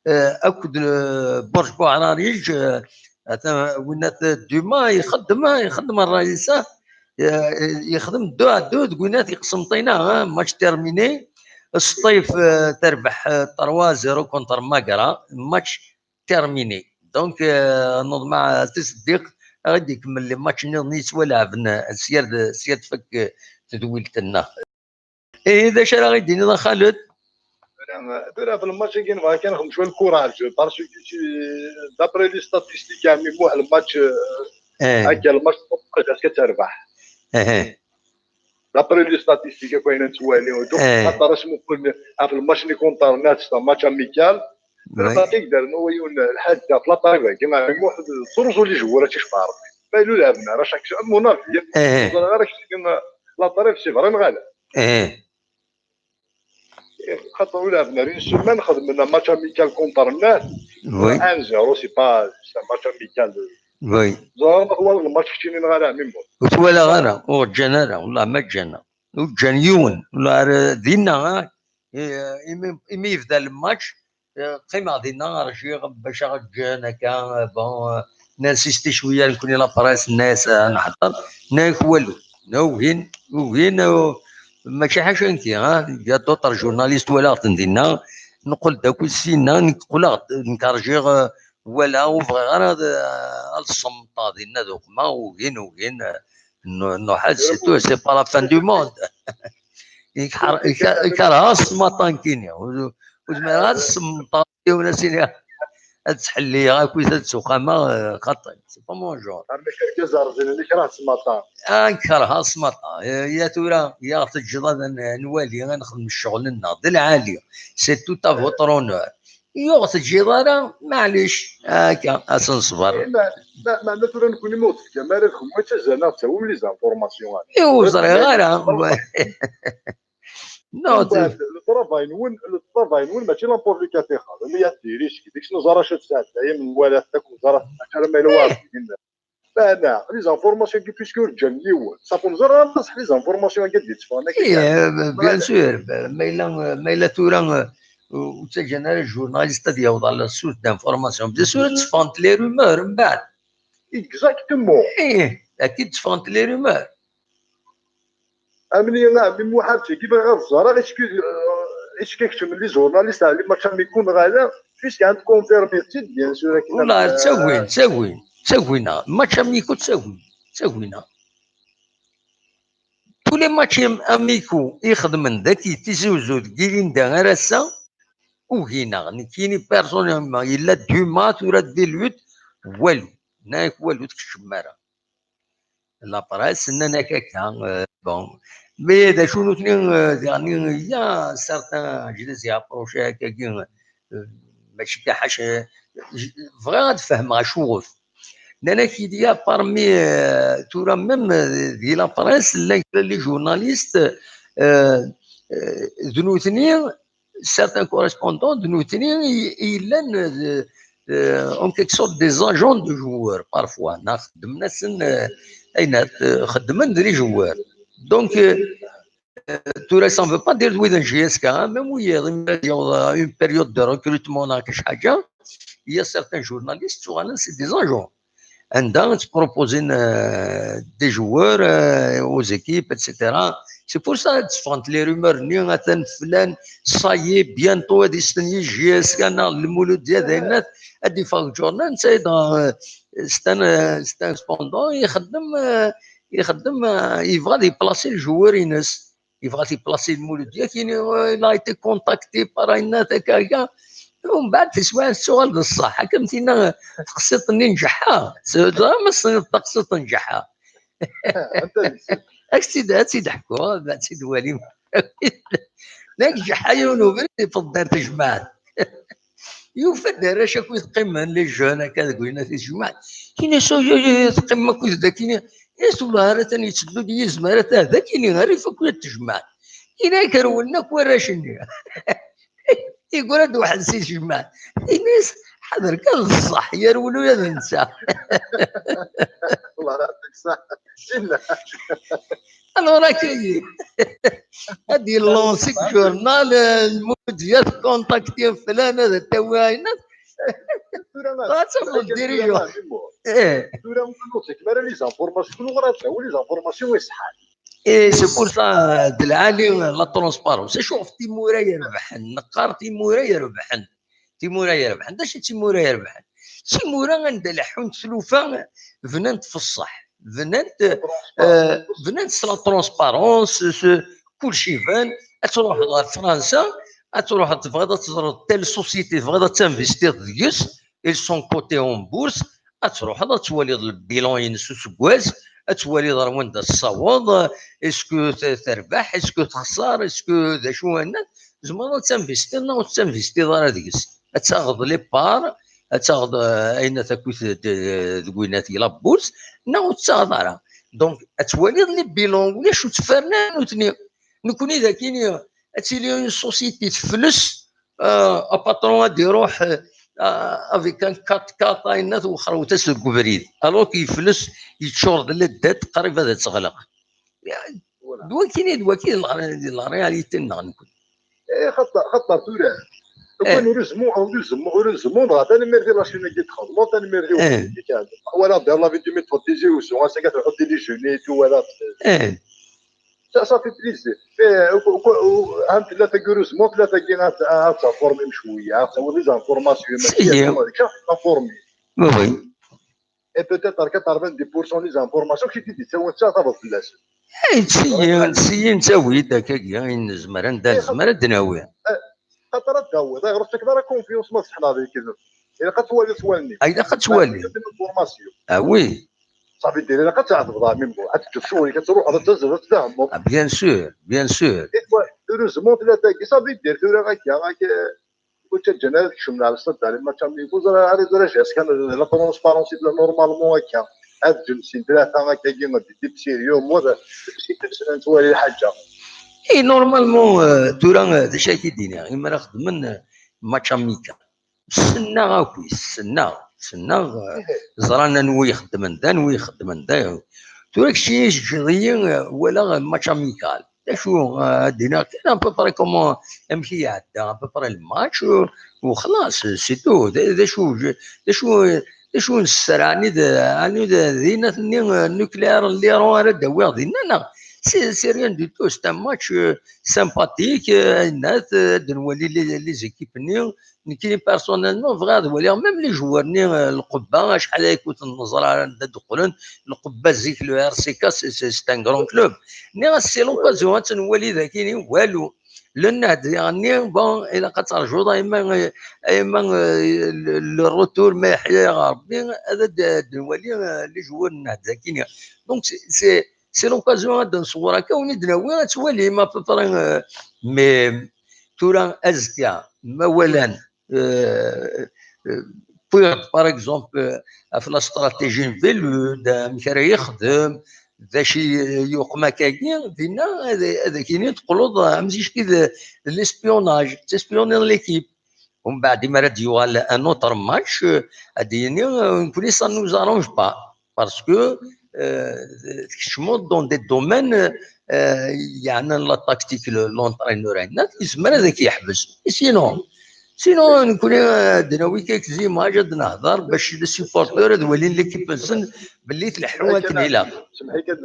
euh, akked, euh, Burj Buɛrariǧ, euh, atan winat Duma ixeddem, ixeddem ṛṛayis-a, euh, yexdem deux à deux deg winat i Qsenṭina, hein, match terminé. Sṭif, euh, terbeḥ, euh, trois zéro contre Magra, match terminé. Donc, euh, neḍmeɛ a Si Ṣeddiq ad ɣ-d-ikemmel les matchs nniḍen yettwalɛben, euh, sya d, sya tfak, euh, tedwilt-nneɣ. Ihi, d acu ara ɣ-d-tiniḍ a Xaled? Tura, tura ɣef lmatch-agi nebɣa kan nexdem cwiṭ lkuraǧ, parce que, euh, d'après les statistiques, a ɛemmi Muḥ, lmatch, euh, akka, lmatch, parce que ad terbeḥ. D'après les statistiques akk ayen nettwali, donc, xaṭer asmuqel ɣef lmatch-nni contre Nnad, c'est un match amical. Lbaṭi i idarren wa yiwen lḥaǧa ɣef la tarif-agi, a ɛemmi Muḥ, ttruẓu les joueurs ad tt-icfa Rebbi. Ma yella ur lɛeben ara chaque, à mon avis, ur ẓriɣ ara keččini, la tarif c'est vrai neɣ ala. Xaṭer ur lɛeben ara une semaine, xedmen un match amical contre Nnad. Oui. Un zéro, c'est pas, c'est un match amical. Oui. Ẓriɣ ma twalaḍ lmatch keččini neɣ ala, a ɛemmi Muḥ. Ur t-walaɣ ara, ur ǧǧan ara, wellah ma ǧǧan. Ur ǧǧan yiwen. Wellah ar dinna, ah, i-, imi, imi yebda lmatch, eh, qqimeɣ dinna, rjiɣ bac ad ɣ-ǧǧen akka, eh, bon, eh, ninsisti cwiya, nekkni la presse, nna-yas, eh, ad nḥeḍer, nna-yak walu. Nna ugin, ugin, eh, mačči ḥaca nekki, ah, il y a d'autres journalistes, walaɣ-ten dinna, neqqel-d akk sinna, nekk qqleɣ-d, nekk rjiɣ, eh, walaɣ, ur bɣiɣ ara ad, ad ṣemmteɣ dinna, ad uqmeɣ, ugin, ugin, eh, nu-, nuḥal, c'est tout, c'est pas la fin du monde. Iker-, iker-, ikerha s maṭankini. Ur, ur zmireɣ ad semmṭeɣ yiwen, as-iniɣ ad ttḥelliɣ akkit ad ttuqameɣ, eh, xaṭi. C'est pas mon genre. Armi kerkez rẓin ikreh s maṭan. Ah, nkerha s maṭan. Eh, ya tura, ya ɣ-teǧǧeḍ ad n-, nwali, ad nexdem ccɣel-nneɣ. D lɛali. C'est tout à votre honneur. Yuɣ teǧǧiḍ ara, maɛlic, akka, ad s-neṣber. Eh, ma, ma, meɛna tura nekni ma ur tefkam ara, d kenwi i ttazzalen ad tawim les informations. I ur ẓriɣ ara. Non, le travail-nwen, le travail-nwen, mačči l'import le catechal. Mi ad diri seg deg-s neẓra acu tesɛedday, menwala takk neẓra tesɛedday, ma yella waɛed. Meɛna, les informations-agi, puisque ur ǧǧan yiwen, ṣafi ur neẓri ara les informations-agi d-yetteffɣen akka. Eh, bien sûr, ma yella, ma yella tura, eh, ur ttaǧǧan ara journaliste ad yaweḍ ɣer la source d'information. Bien sûr, ad tteffɣent les rumeurs, mbeɛd. Exactement. Ih, akka i d-tteffɣent les rumeurs. Amni, a ɛemmi Muḥ, tagi bɣiɣ ad ẓreɣ, est-ce que, euh, est-ce que keččmen les journalistes, ɛni match amical neɣ ala, puisque ad confirmer-tt-id, bien sûr, akken. Wala, ad, ttagin, ttagin, ttagin, ah, match amical ttagin. d tagwina. Tous les matchs amicaux i xedmen daki Tizi Uzzu deg Ilinda ar ass-a, ugineɣ nekkini personnellement, yella deux matchs, tura des luttes, walu, nnan-ak walu, tkeččem ara. La presse nnan-ak akka, euh, bon. Mais d acu nutni, euh, diɣen, il y a certains, je les ai approchés akkagi, euh, mačči kan ḥaca, bɣiɣ ad fehmeɣ acuɣef. Nnan-ak, il y a parmi, euh, tura même, euh, di la presse, llan kra les journalistes, euh, euh, d nutni, certains correspondants d nutni i, i yellan, euh, euh, en quelque sorte des agents de joueurs, parfois, neɣ xeddmen-asen, euh, ayen, euh, xeddmen d les joueurs. Donc, euh, tura, ça ne veut pas dire d wid n J S K, hein, même wiyaḍ, imi ara d-yaweḍ, euh, une période de recrutement neɣ kra ḥaǧa, il y a certains journalistes, ttuɣalen, c'est des agents. Anda ttproposin, euh, des joueurs, euh, aux équipes, et cetera. C'est pour ça tteffɣent les rumeurs-nni, atan flan, ça y est, bientôt ad istenyi J S K neɣ Lmuludya d ayen ad, ad d-iffeɣ deg journal, netta, euh, c'est un, euh, c'est un correspondant, ixeddem, euh, ixeddem, euh, yebɣa ad yeplacer le joueur-ines. Yebɣa ad yeplacer Lmuludya, kini, euh, il a été contacté par ayen akka, akka. Umbeɛd taswiɛt tettuɣal d ṣṣeḥ. Akka am tinna teqsiṭ-nni n Ǧeḥḥa. Teẓram ma tessneḍ taqsiṭ n Ǧeḥḥa? Ad tt-id-, ad tt-id-ḥkuɣ, ad tt-id-walim. Nek Ǧeḥḥa yiwen ubrid yeffeḍ-d ar tejmaɛt. Yufa-d arrac akkit qqimen, les jeunes, akka deg winna tijmaɛt. Ini-as, "Ay, ay, ay, teqqimem akkit dagi?" Ini-as, "Wellah, ara atan yetteddu-d yizem, ara atan dagi, ini, ara ifak uyat tejmaɛt." Ini-ak, rewlen akk warrac-nni. Yeggra-d waḥed si tejmaɛt. Ini-as, "Ḥader kan d ṣṣeḥ, yerwel ula d netta." Wellah, ɛṭik ṣṣeḥ. Dinna. Alors, akka-yi. Ad yellansi deg journal, euh, Lmuludya tkontakti flan, ad tawi ayen. Tura, ad tafeḍ tura, dirigeant. Tura, eh. Tura, ur nuẓik ara les informations, ur nuɣ ara les informations iṣeḥḥan. Et c'est pour ça, d lɛali la transparence. Acu ɣef timura irebḥen? Neqqar timura irebḥen. Timura irebḥen. D acu i d timura irebḥen? D timura anda leḥḥunt tlufa, bnant f ṣṣeḥ, bnant, euh, bnant s la transparence, s, kulci iban. Ad truḥeḍ ɣer Fransa, ad truḥeḍ tebɣiḍ ad teẓreḍ telle société, tebɣiḍ ad tinvestiḍ deg-s, ils sont cotés en bourse, ad truḥeḍ ad twaliḍ le bilan-ines useggas, ad twaliḍ ar wanda tessaweḍ, est-ce que t-, terbeḥ, est-ce que texṣer, est-ce que d acu, anna, tzemreḍ ad tinvestiḍ neɣ ur tettinvestiḍ ara deg-s. Ad taɣeḍ les parts, ad taɣeḍ, euh, ayen akkit d-, deg winna tgi la bourse, neɣ ur tettaɣeḍ ara. Donc, ad twaliḍ les bilans, ulac ur ttfernan nutni. Nekni d akini, ad tili une société tefles, euh, apatron ad iruḥ, euh, avec un quatre quatre, ayen ad wexxer wet-as deg ubrid. Alors que yefles, yeččur d la dette, qrib ad teɣleq. Voilà. D wakini, d waki d la, d la réalité-nneɣ nekni. Eh, xaṭer, xaṭer tura. Eh. Kan ur izemmu, ur izemmu, ur izemmu, dɣa tanemmirt i la chaîne-agi txedmeḍ, tanemmirt i, eh, wexxam-agi kan. Wala, d la vidéo mi tfeḍ Tizi Uzzu, ass-agi ad truḥeḍ di les jeunes et tout, wala. Eh. Ça, ça fait plaisir. Eh, u-, u-, u-, ha tella tagi ur izemmu, tella tagi ad, ad tinformim cwiya, ad tawiḍ les informations, mačči, si, ad tawiḍ, informé. Oui, oui. Et peut-être quatre-vingt-dix pour cent des informations qui étaient dites, ça, ça va plus. Eh, ttiyyi, ttiyyi nettawi-d akkagi, ayen nezmer, anda nezmer ad d-nawi. Eh, xaṭer ad d-tawiḍ, eh, ɣer tfekkeḍ ara confiance ma tseḥlaḍ ikin. Ilaq ad twaliḍ s wallen-ik. Ah, ilaq ad twaliḍ. Information. Ah, oui. Ça veut dire, ilaq ad tɛedbeḍ, ɛemmi Muḥ, ad teǧǧeḍ ccɣel-ik, ad truḥeḍ, ad tazzleḍ, ad tfehmeḍ. Ah, bien sûr, bien sûr. Et toi, heureusement, tella tagi, ça veut dire, tura akka, akka, ur ttaǧǧan ara ad kecmen ar stade, les matchs amicaux, ara, ara, ara jazz kan, la transparence, la normalement, akka. Ad ǧǧen sin tlata, akka, des types sérieux, moi, c'est, c'est, c'est, nettwali lḥaǧa. Et normalement, euh, tura, euh, d acu ay k-id-iniɣ, imi ara xedmen, euh, match amical. Ssneɣ akk, ssneɣ, ssneɣ, euh, ẓran anwa ixeddmen da, anwa ixeddmen da. Tura kečči ijeǧǧiḍ-iyi, euh, walaɣ match amical. D acu, euh, ad d-iniɣ kan à peu près comment, amek i iɛedda à peu près le match, euh, u xlaṣ, c'est tout. D, d acu, d acu, d acu nessra, ɛni d, ɛni d, d inat-nni, euh, nucléaire n l'Iran ara d-awiɣ dinna, neɣ? C'est rien du tout, c'est un match sympathique. Ad nwali les équipes-nni. Nekkini personnellement bɣiɣ ad waliɣ même les joueurs-nni, lqebba acḥal ay kuten neẓra anda d-qqlen. Lqebba zik, le R C K, c'est un grand club. Nniɣ-as c'est l'occasion ad nwali dagi walu. Le Nahda-nni, bon, ilaq ad terjuḍ ayma, ayma le retour ma yeḥya-yaɣ Rebbi, ad d-nwali les joueurs n Nahda-agi. Donc c'est c'est l'occasion ad d-nṣewwer akka, win i d-nawi ad twalim à peu près. Mais tura azekka ma walan, wwiɣ-d par exemple ɣef la stratégie n Bellude, amek ara yexdem, d acu i yuqem akkagi, dinna ad ak-yini teqqleḍ am zik d l'espionnage, tespioniḍ l'équipe. Umbeɛd imi ara d-yuɣal un autre match, ad d-yini nekkni ça nous arrange pas. Parce que tkecmeḍ dans des domaines yeɛnan la tactique, l'entraîneur, ayennat yezmer ad ak-yeḥbes. Sinon, sinon nekkni ad d-nawi quelques images, ad nehder bac les supporteurs ad walin l'équipe-nsen belli tleḥḥu akken ilaq. Semḥ-ik ad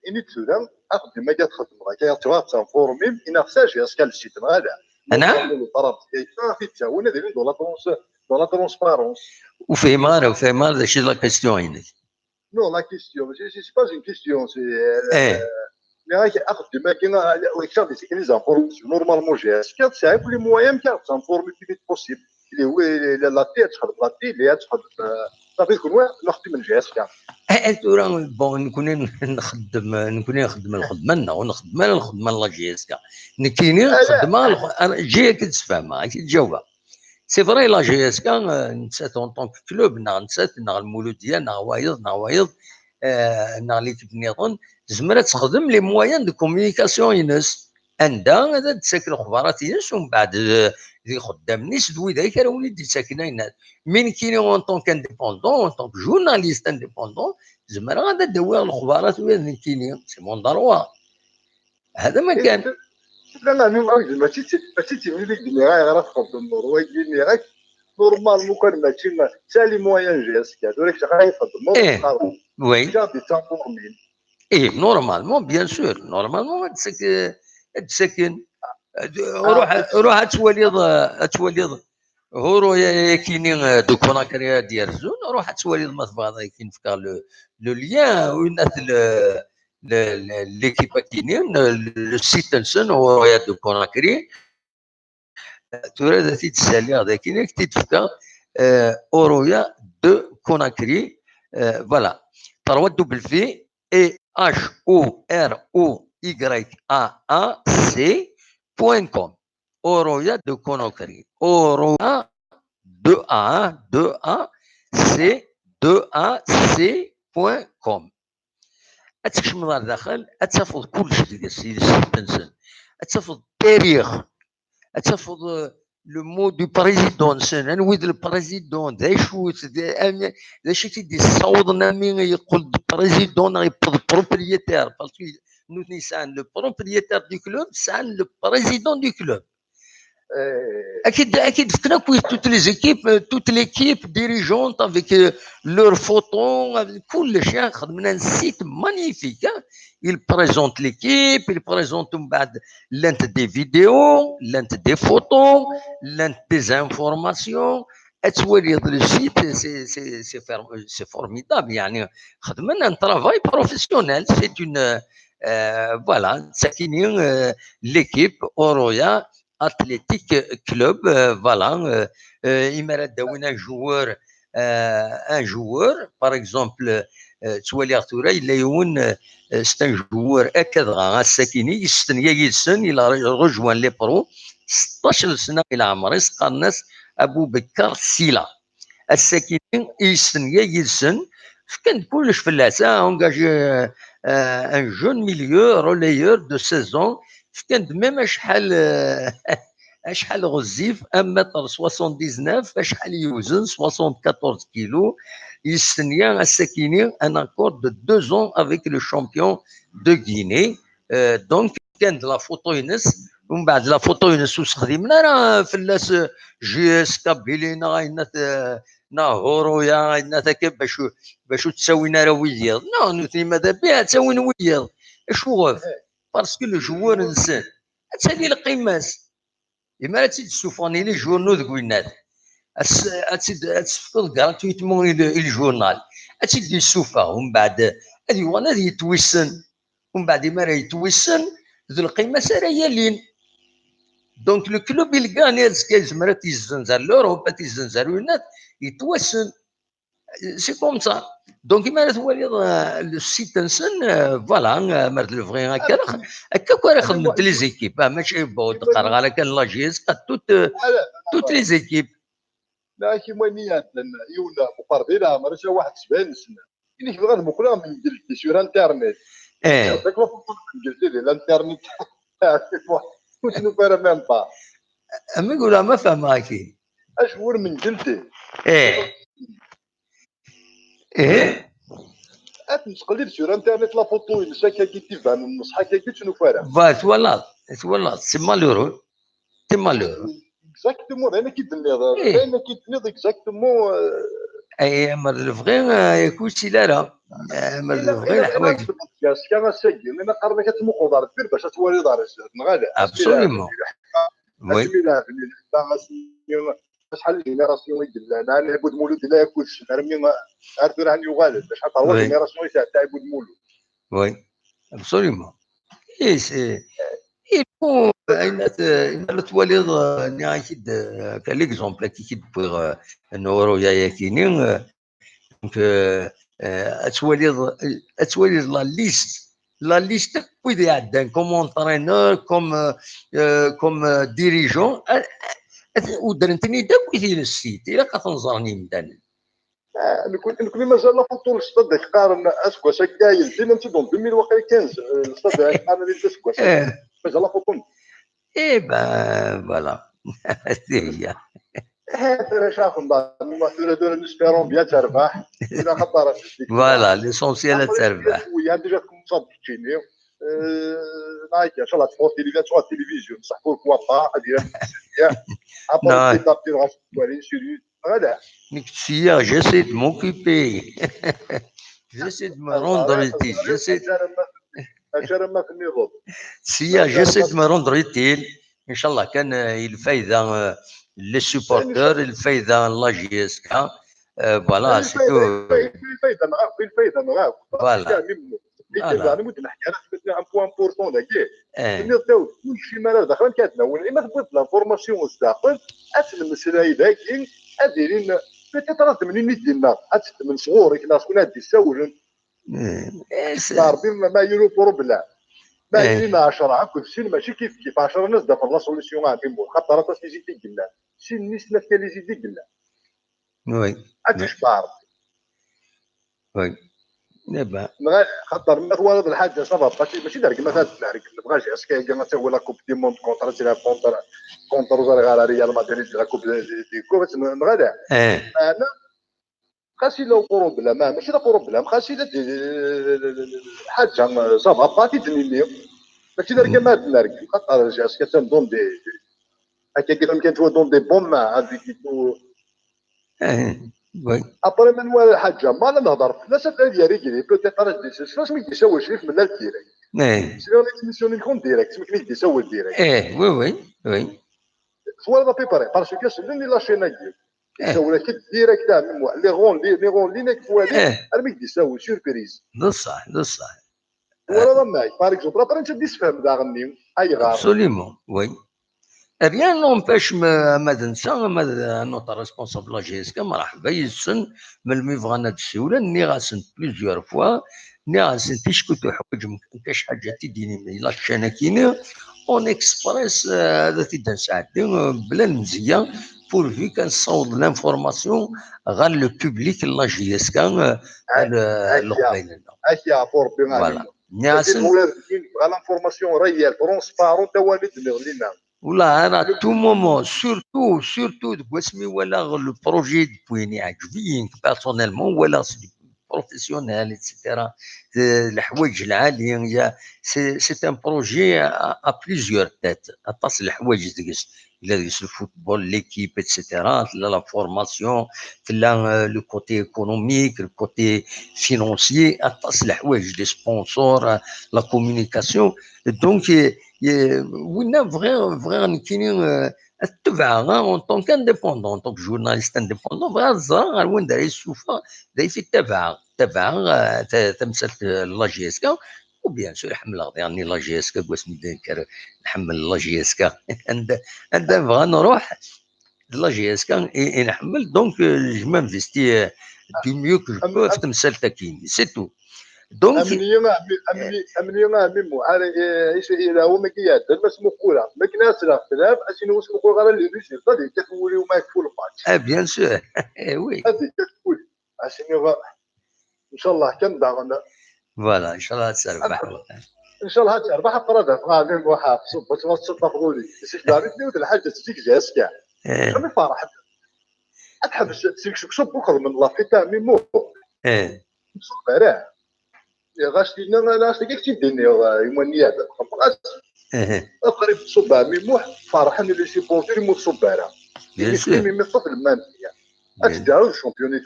ini-d tura, axeddim-agi ad txedmeḍ akka, ad tɛuɣ d tanfurmim, inaɣ sage, est-ce qu'elle sit neɣ ala? Ana? Ur ttawin ad ilin dans la trans- dans la transparence. Ur fhimeɣ ara, ur fhimeɣ ara d acu i d la question-inek. Non, la question, c'est pas une question, c'est. Nniɣ-ak axeddim-agi, les informations, normalement G S K tesɛa akk les moyens ad tt-informer plus vite possible. La télé ad txedem, la télé ad txedem, safi kunwi nexdem n G S K. Eh, tura, bon, nekkni nxeddem, nekkni nxeddem lxedma-nneɣ, ur nxeddem ara lxedma n la G S K. Nekkini xeddmeɣ, ǧǧi-yak ad d-sfehmeɣ, ad k-id-jawbeɣ. C'est vrai, la G S K, nettat en tant que club, neɣ nettat, neɣ Lmuludiya, neɣ wayeḍ, neɣ wayeḍ, neɣ l'équipe nniḍen, tezmer ad texdem les moyens de communication-ines. Anda ad d-ttak lexbarat-ines, umbeɛd d ixeddam-is d widak ara wen-id-ittaken ayen. Mi nekkini en tant qu'indépendant, en tant que journaliste indépendant, zemreɣ ad d-awiɣ lexbarat-iw nekkini, c'est mon droit. هذا ما كان. لا لا، ماشي ماشي تيمي ديك ديني غير غير تقدم النور، وي ديني غير normalement كان ماشي سالي moyens G S K، هذا راك غير يقدم النور. ايه وي. جاب تانفورمين. ايه normalement bien sûr، normalement هاد السك هاد السكن روح روح اتوليض اتوليض هورو يا كيني دو كوناكري ديال زون، روح اتوليض ما تبغى كاين فكا لو لو ليان وين l'équipe كيني، le site نسن هورو يا دو كوناكري. ثورة تيتسالي هذا كاين كتيتفكا اورويا دو كوناكري. Voilà. trois w e h o r o y a a c point com. Oroya de Conakry. Oroya deux a deux a c deux a c point com. Ad tkecmeḍ ɣer daxel, ad tafeḍ kullec deg-s, yid-s site-nsen. Ad tafeḍ tarix, ad tafeḍ le mot du président-nsen, anwi d le président, d acu-t, d acu i t-id-yessawḍen ami yeqqel d président neɣ yewweḍ propriétaire, parce que nutni sɛan le propriétaire du club, sɛan le président du club. Akid akid fken akk toute les équipes, toute l'équipe dirigeante avec leurs photos, avec kullec, xedmen un site magnifique. Ils présentent l'équipe, ils présentent mbeɛd llant des vidéos, llant des photos, llant des informations. Ad twaliḍ le site, c'est formidable. يعني خدمنا un travail professionnel. C'est une, voilà, d tagi-nni l'équipe Oroya Athletic Club. Voilà. Imi ara d-awin un joueur, un joueur, par exemple, ttwaliɣ tura yella yiwen, c'est un joueur akka dɣa ass-akini yestenya yid-sen, il a rejoint les pros, seṭṭac n sna i leɛmer-is, qqaren-as Abubekar Sila. Ass-akini yestenya yid-sen, fkan-d kullec fell-as, a engagé un jeune milieu relayeur de seize ans, fkan-d même acḥal acḥal ɣezzif, un mètre soixante-dix-neuf, acḥal yewzen, soixante-quatorze kilos. Yestenya ass-akini un accord de deux ans avec le champion de Guinée. Donc fkan-d la photo-ines, umbeɛd la photo-ines ur sexdimen ara fell-as G S Kabylie neɣ ayennat neɣ Horoya, ayennat akka, bac ur ttawin ara wiyiḍ. Non, nutni mada bih ad ttawin wiyiḍ. Acuɣef? Parce que le joueur-nsen ad tali lqima-s. Imi ara tt-id-ssufɣen i les journaux deg winnat, ad s-, ad tt-id-, ad tt-tefkeḍ gratuitement i le, i le journal, ad tt-id-yessufeɣ, umbeɛd ad yuɣal ad yettwissen, umbeɛd imi ara yettwissen, d lqima-s ara yalin. Donc le club il gagne, azekka yezmer ad t-yezzenz ar l'Europe, ad t-yezzenz ar winnat, yettwassen. C'est comme ça. Donc imi ara twaliḍ, euh, le site-nsen, euh, voilà, euh, mer d lebɣi akka, akka akk ara xedment les équipes, ah, mačči bon, ur d-qqareɣ ara kan la J S K, toutes, euh, toutes les équipes. Lakin wayen i iɛeddan yiwen uqerbi leɛmer-is waḥed sebɛin sna. Ini-k bɣiɣ ad muqleɣ Mengelti sur internet. Eh, Dak la photo n Mengelti di l'internet. Ur tt-nufi ara même pas. Am i ula ma fehmeɣ-ak-in. Acwur Mengelti. Eh. Eh. Ad nettqellib sur internet la photo-ines akkagi d-ibanen neṣḥ akkagi ur tt-nufi ara. Bah, twalaḍ, twalaḍ, c'est malheureux. C'est malheureux. Exactement, d ayen akka i d-tenniḍ. Eh. D ayen akka i d-tenniḍ exactement. Ay, amer d lebɣi, eh, yak ur ttili ara. Eh, amer d lebɣi, leḥwayeǧ. Ass-a, ass-agi, imi qqaren-ak ad tmuqleḍ ar deffir bac ad twaliḍ ar zdat, neɣ ala? Absolument. Oui. Asmi d aɛni, acḥal n génération i yellan, ɛni Ɛibud Mulud yella akked-sen, armi ar tura ɛni yuɣal-d, acḥal terwa génération i tɛedda Ɛibud Mulud. Oui, absolument. Et c'est, il faut, ayen ara t-, ayen ara twaliḍ, euh, nniɣ-ak-id, euh, akka l'exemple-agi i d-wwiɣ, euh, n Uruya-yagi-ni, euh, donc, euh, euh, ad twaliḍ, ad twaliḍ la liste, la liste akk wid iɛeddan comme entraîneur, comme, euh, euh, comme, euh, dirigeant, euh, euh, udren-ten-id akk i tilestit, ilaq ad ten-ẓren yimdanen. Ah, nekni, nekni mazal la photo n Lestad qqaren aseggas akka yeldin, anti donc deux mille waqila quinze, euh, Lestad qqaren-d aseggas akka. Eh. Mazal la photo. Eh ben, voilà. Tiya. Eh, tura caxen, tura, tura, nous espérons bien terbaḥ. Tura xaṭer. Voilà, l'essentiel ad terbeḥ. Oui, déjà commencé à keččini. Euh, هاكا، إن شاء الله تفوت تلفزيون، تفوت تلفزيون، صح، pourquoi pas, ad يربح. Après, petit à petit, غادي تولي sérieux. Voilà. Nekk ttiyyaɣ, j'essaie de m'occuper. J'essaie de me rendre utile. J'essaie, Acu ara ma tenniḍ? Ttiyyaɣ, j'essaie de me rendre utile. Inchallah kan, euh, i lfayda, euh, les supporters, i lfayda n la J S K. Euh, voilà, c'est tout. I lfayda nɣak, i lfayda nɣak. Voilà. Voilà. Un point important dagi. Tenniḍ-d, kullec mi ara daxel ad nawen, imi tewwiḍ l'information sdaxel, ad tt-nemmeslay dagi, ad ilin, peut-être ad d-mnin i d-inna, ad tt-ddmen sɣur-k, neɣ skud ad d-issawlen. Ṛebbi ma, ma yili uproblème. Ma yili ɛecṛa akked sin, mačči kif kif, ɛecṛa ad d-afeḍ la solution, a ɛemmi Muḥ, xaṭer aṭas les idées i yellan. Sin-nni snat kan les idées i yellan. Oui. Ad tecbeṛ. Oui. Eh ben. Xaṭer ma twalaḍ lḥaǧa, ça va pas, mačči d rregmat ad d-nergem, nebɣa juste akka ad tagi ad tawi la coupe du monde contre, ad tili contre, contre ur ẓriɣ ara Real Madrid, la coupe de, de, de coupe, neɣ ala? Meɛna, xas yella uproblème, ah, mačči d aproblème, xas yella d, lḥaǧa, ça va pas, ad t-id-nini. Mačči d rregmat ad d-nergem, xaṭer juste akka d tamdun de, de, akka kan kan twa dans des bonnes mains, avec des. Eh, oui. Après, ma nwala lḥaǧa, ma la nehḍer fell-as, ad yerr igri, peut-être ara s-d-isel, asmi k-d-isawel Crif, mlal direct. Eh. Sliɣ la émission-nni-nkent direct, asmi k-d-isawel direct. Eh, oui, oui, oui. Twalaḍ à peu près, parce que sellen i la chaîne-agi. Isawel-ak-d direct, a ɛemmi Muḥ, les grandes lignes, les grandes lignes, ad k-twali, armi k-d-isawel, surprise. D ṣṣeḥ, d ṣṣeḥ. Twalaḍ a Mike, par exemple, après, ad d-issefhem daɣen-nni, ayɣer. Absolument, oui. Rien n'empêche ma, ma d netta, ma d notre responsable la J S K, mṛeḥba yid-sen, melmi bɣan ad d-siwlen, nniɣ-asen plusieurs fois, nniɣ-asen ticki tuḥwaǧem kac ḥaǧa ad t-id-inim di la chaîne-agi-ni, en express, euh, ad t-id-nesɛeddi, euh, bla lemzeyya, pourvu kan tessaweḍ l'information ɣer le public n la J S K, euh, ɣer, euh, leqbayel-nneɣ. Voilà. Nniɣ-asen, bɣa l'information réelle, transparente, awal i d-nniɣ lina. Voilà, à tout moment, surtout, surtout deg wasmi walaɣ le projet d-wwin, iɛǧeb-iyi nekk personnellement, walaɣ-t deg professionnel, et cetera. Euh, leḥwayeǧ lɛali, il y a, c'est, c'est un projet à, à plusieurs têtes. Aṭas n leḥwayeǧ deg-s. Ila deg-s le football, l'équipe, et cetera. Tella la formation, tella, euh, le côté économique, le côté financier, aṭas n leḥwayeǧ, les sponsors, euh, la communication. Donc, euh, euh, winna bɣiɣ, bɣiɣ nekkini, euh, ad t-tebɛeɣ, hein, en tant qu'indépendant, en tant que journaliste indépendant, bɣiɣ ad ẓreɣ ɣer wanda ara yessufeɣ, d acu i ttabaɛeɣ, ttabaɛeɣ, euh, ta-, tamsalt, euh, n la J S K, ou bien sûr, ḥemmleɣ diɣen la J S K, deg wasmi d-nekker nḥemmel la J S K. Anda, anda nebɣa nruḥ, d la J S K i, i nḥemmel, donc, euh, je m'investis, euh, du mieux que je peux ɣef temsalt-agi, c'est tout. Donc, amni, amni, amni, amni, Muḥ, ara, eh, is-, ila wamagi iɛeddan, ma smuqquleɣ, ma akken ad sleɣ tlab, ad s-iniɣ ur smuqquleɣ ara les résultats, ad yekkat wul-iw ma yekfu lmatch. Ah, bien sûr. Eh oui. Ad yekkat wul-iw. Ad s-iniɣ, ncallah kan daɣen. Voilà, ncallah ad terbeḥ. Ncallah ad terbeḥ, aqrab ad tɣalim waḥed, ṣubbeḍ, ma tṣubbeḍ ɣuli. Zik daɣen, yiwet lḥaǧa, zik J S K. Eh. Sami ferḥen. Ad tḥebs, seg, seg ṣubbeḍ xedmen la fête, mi Muḥ. Eh. Ṣubbeḍ ara. Ɣas tinna, ɣas tagi k-tt-id-iniɣ, eh, i wanni iɛeddan. Xedmeɣ-as. Eh. Qrib tṣubbeḍ mi Muḥ, ferḥen les supporters, imi ur tṣubbeḍ ara. Bien sûr. Imi teṭṭef lmamya. Ad teǧǧeɣ le championnat.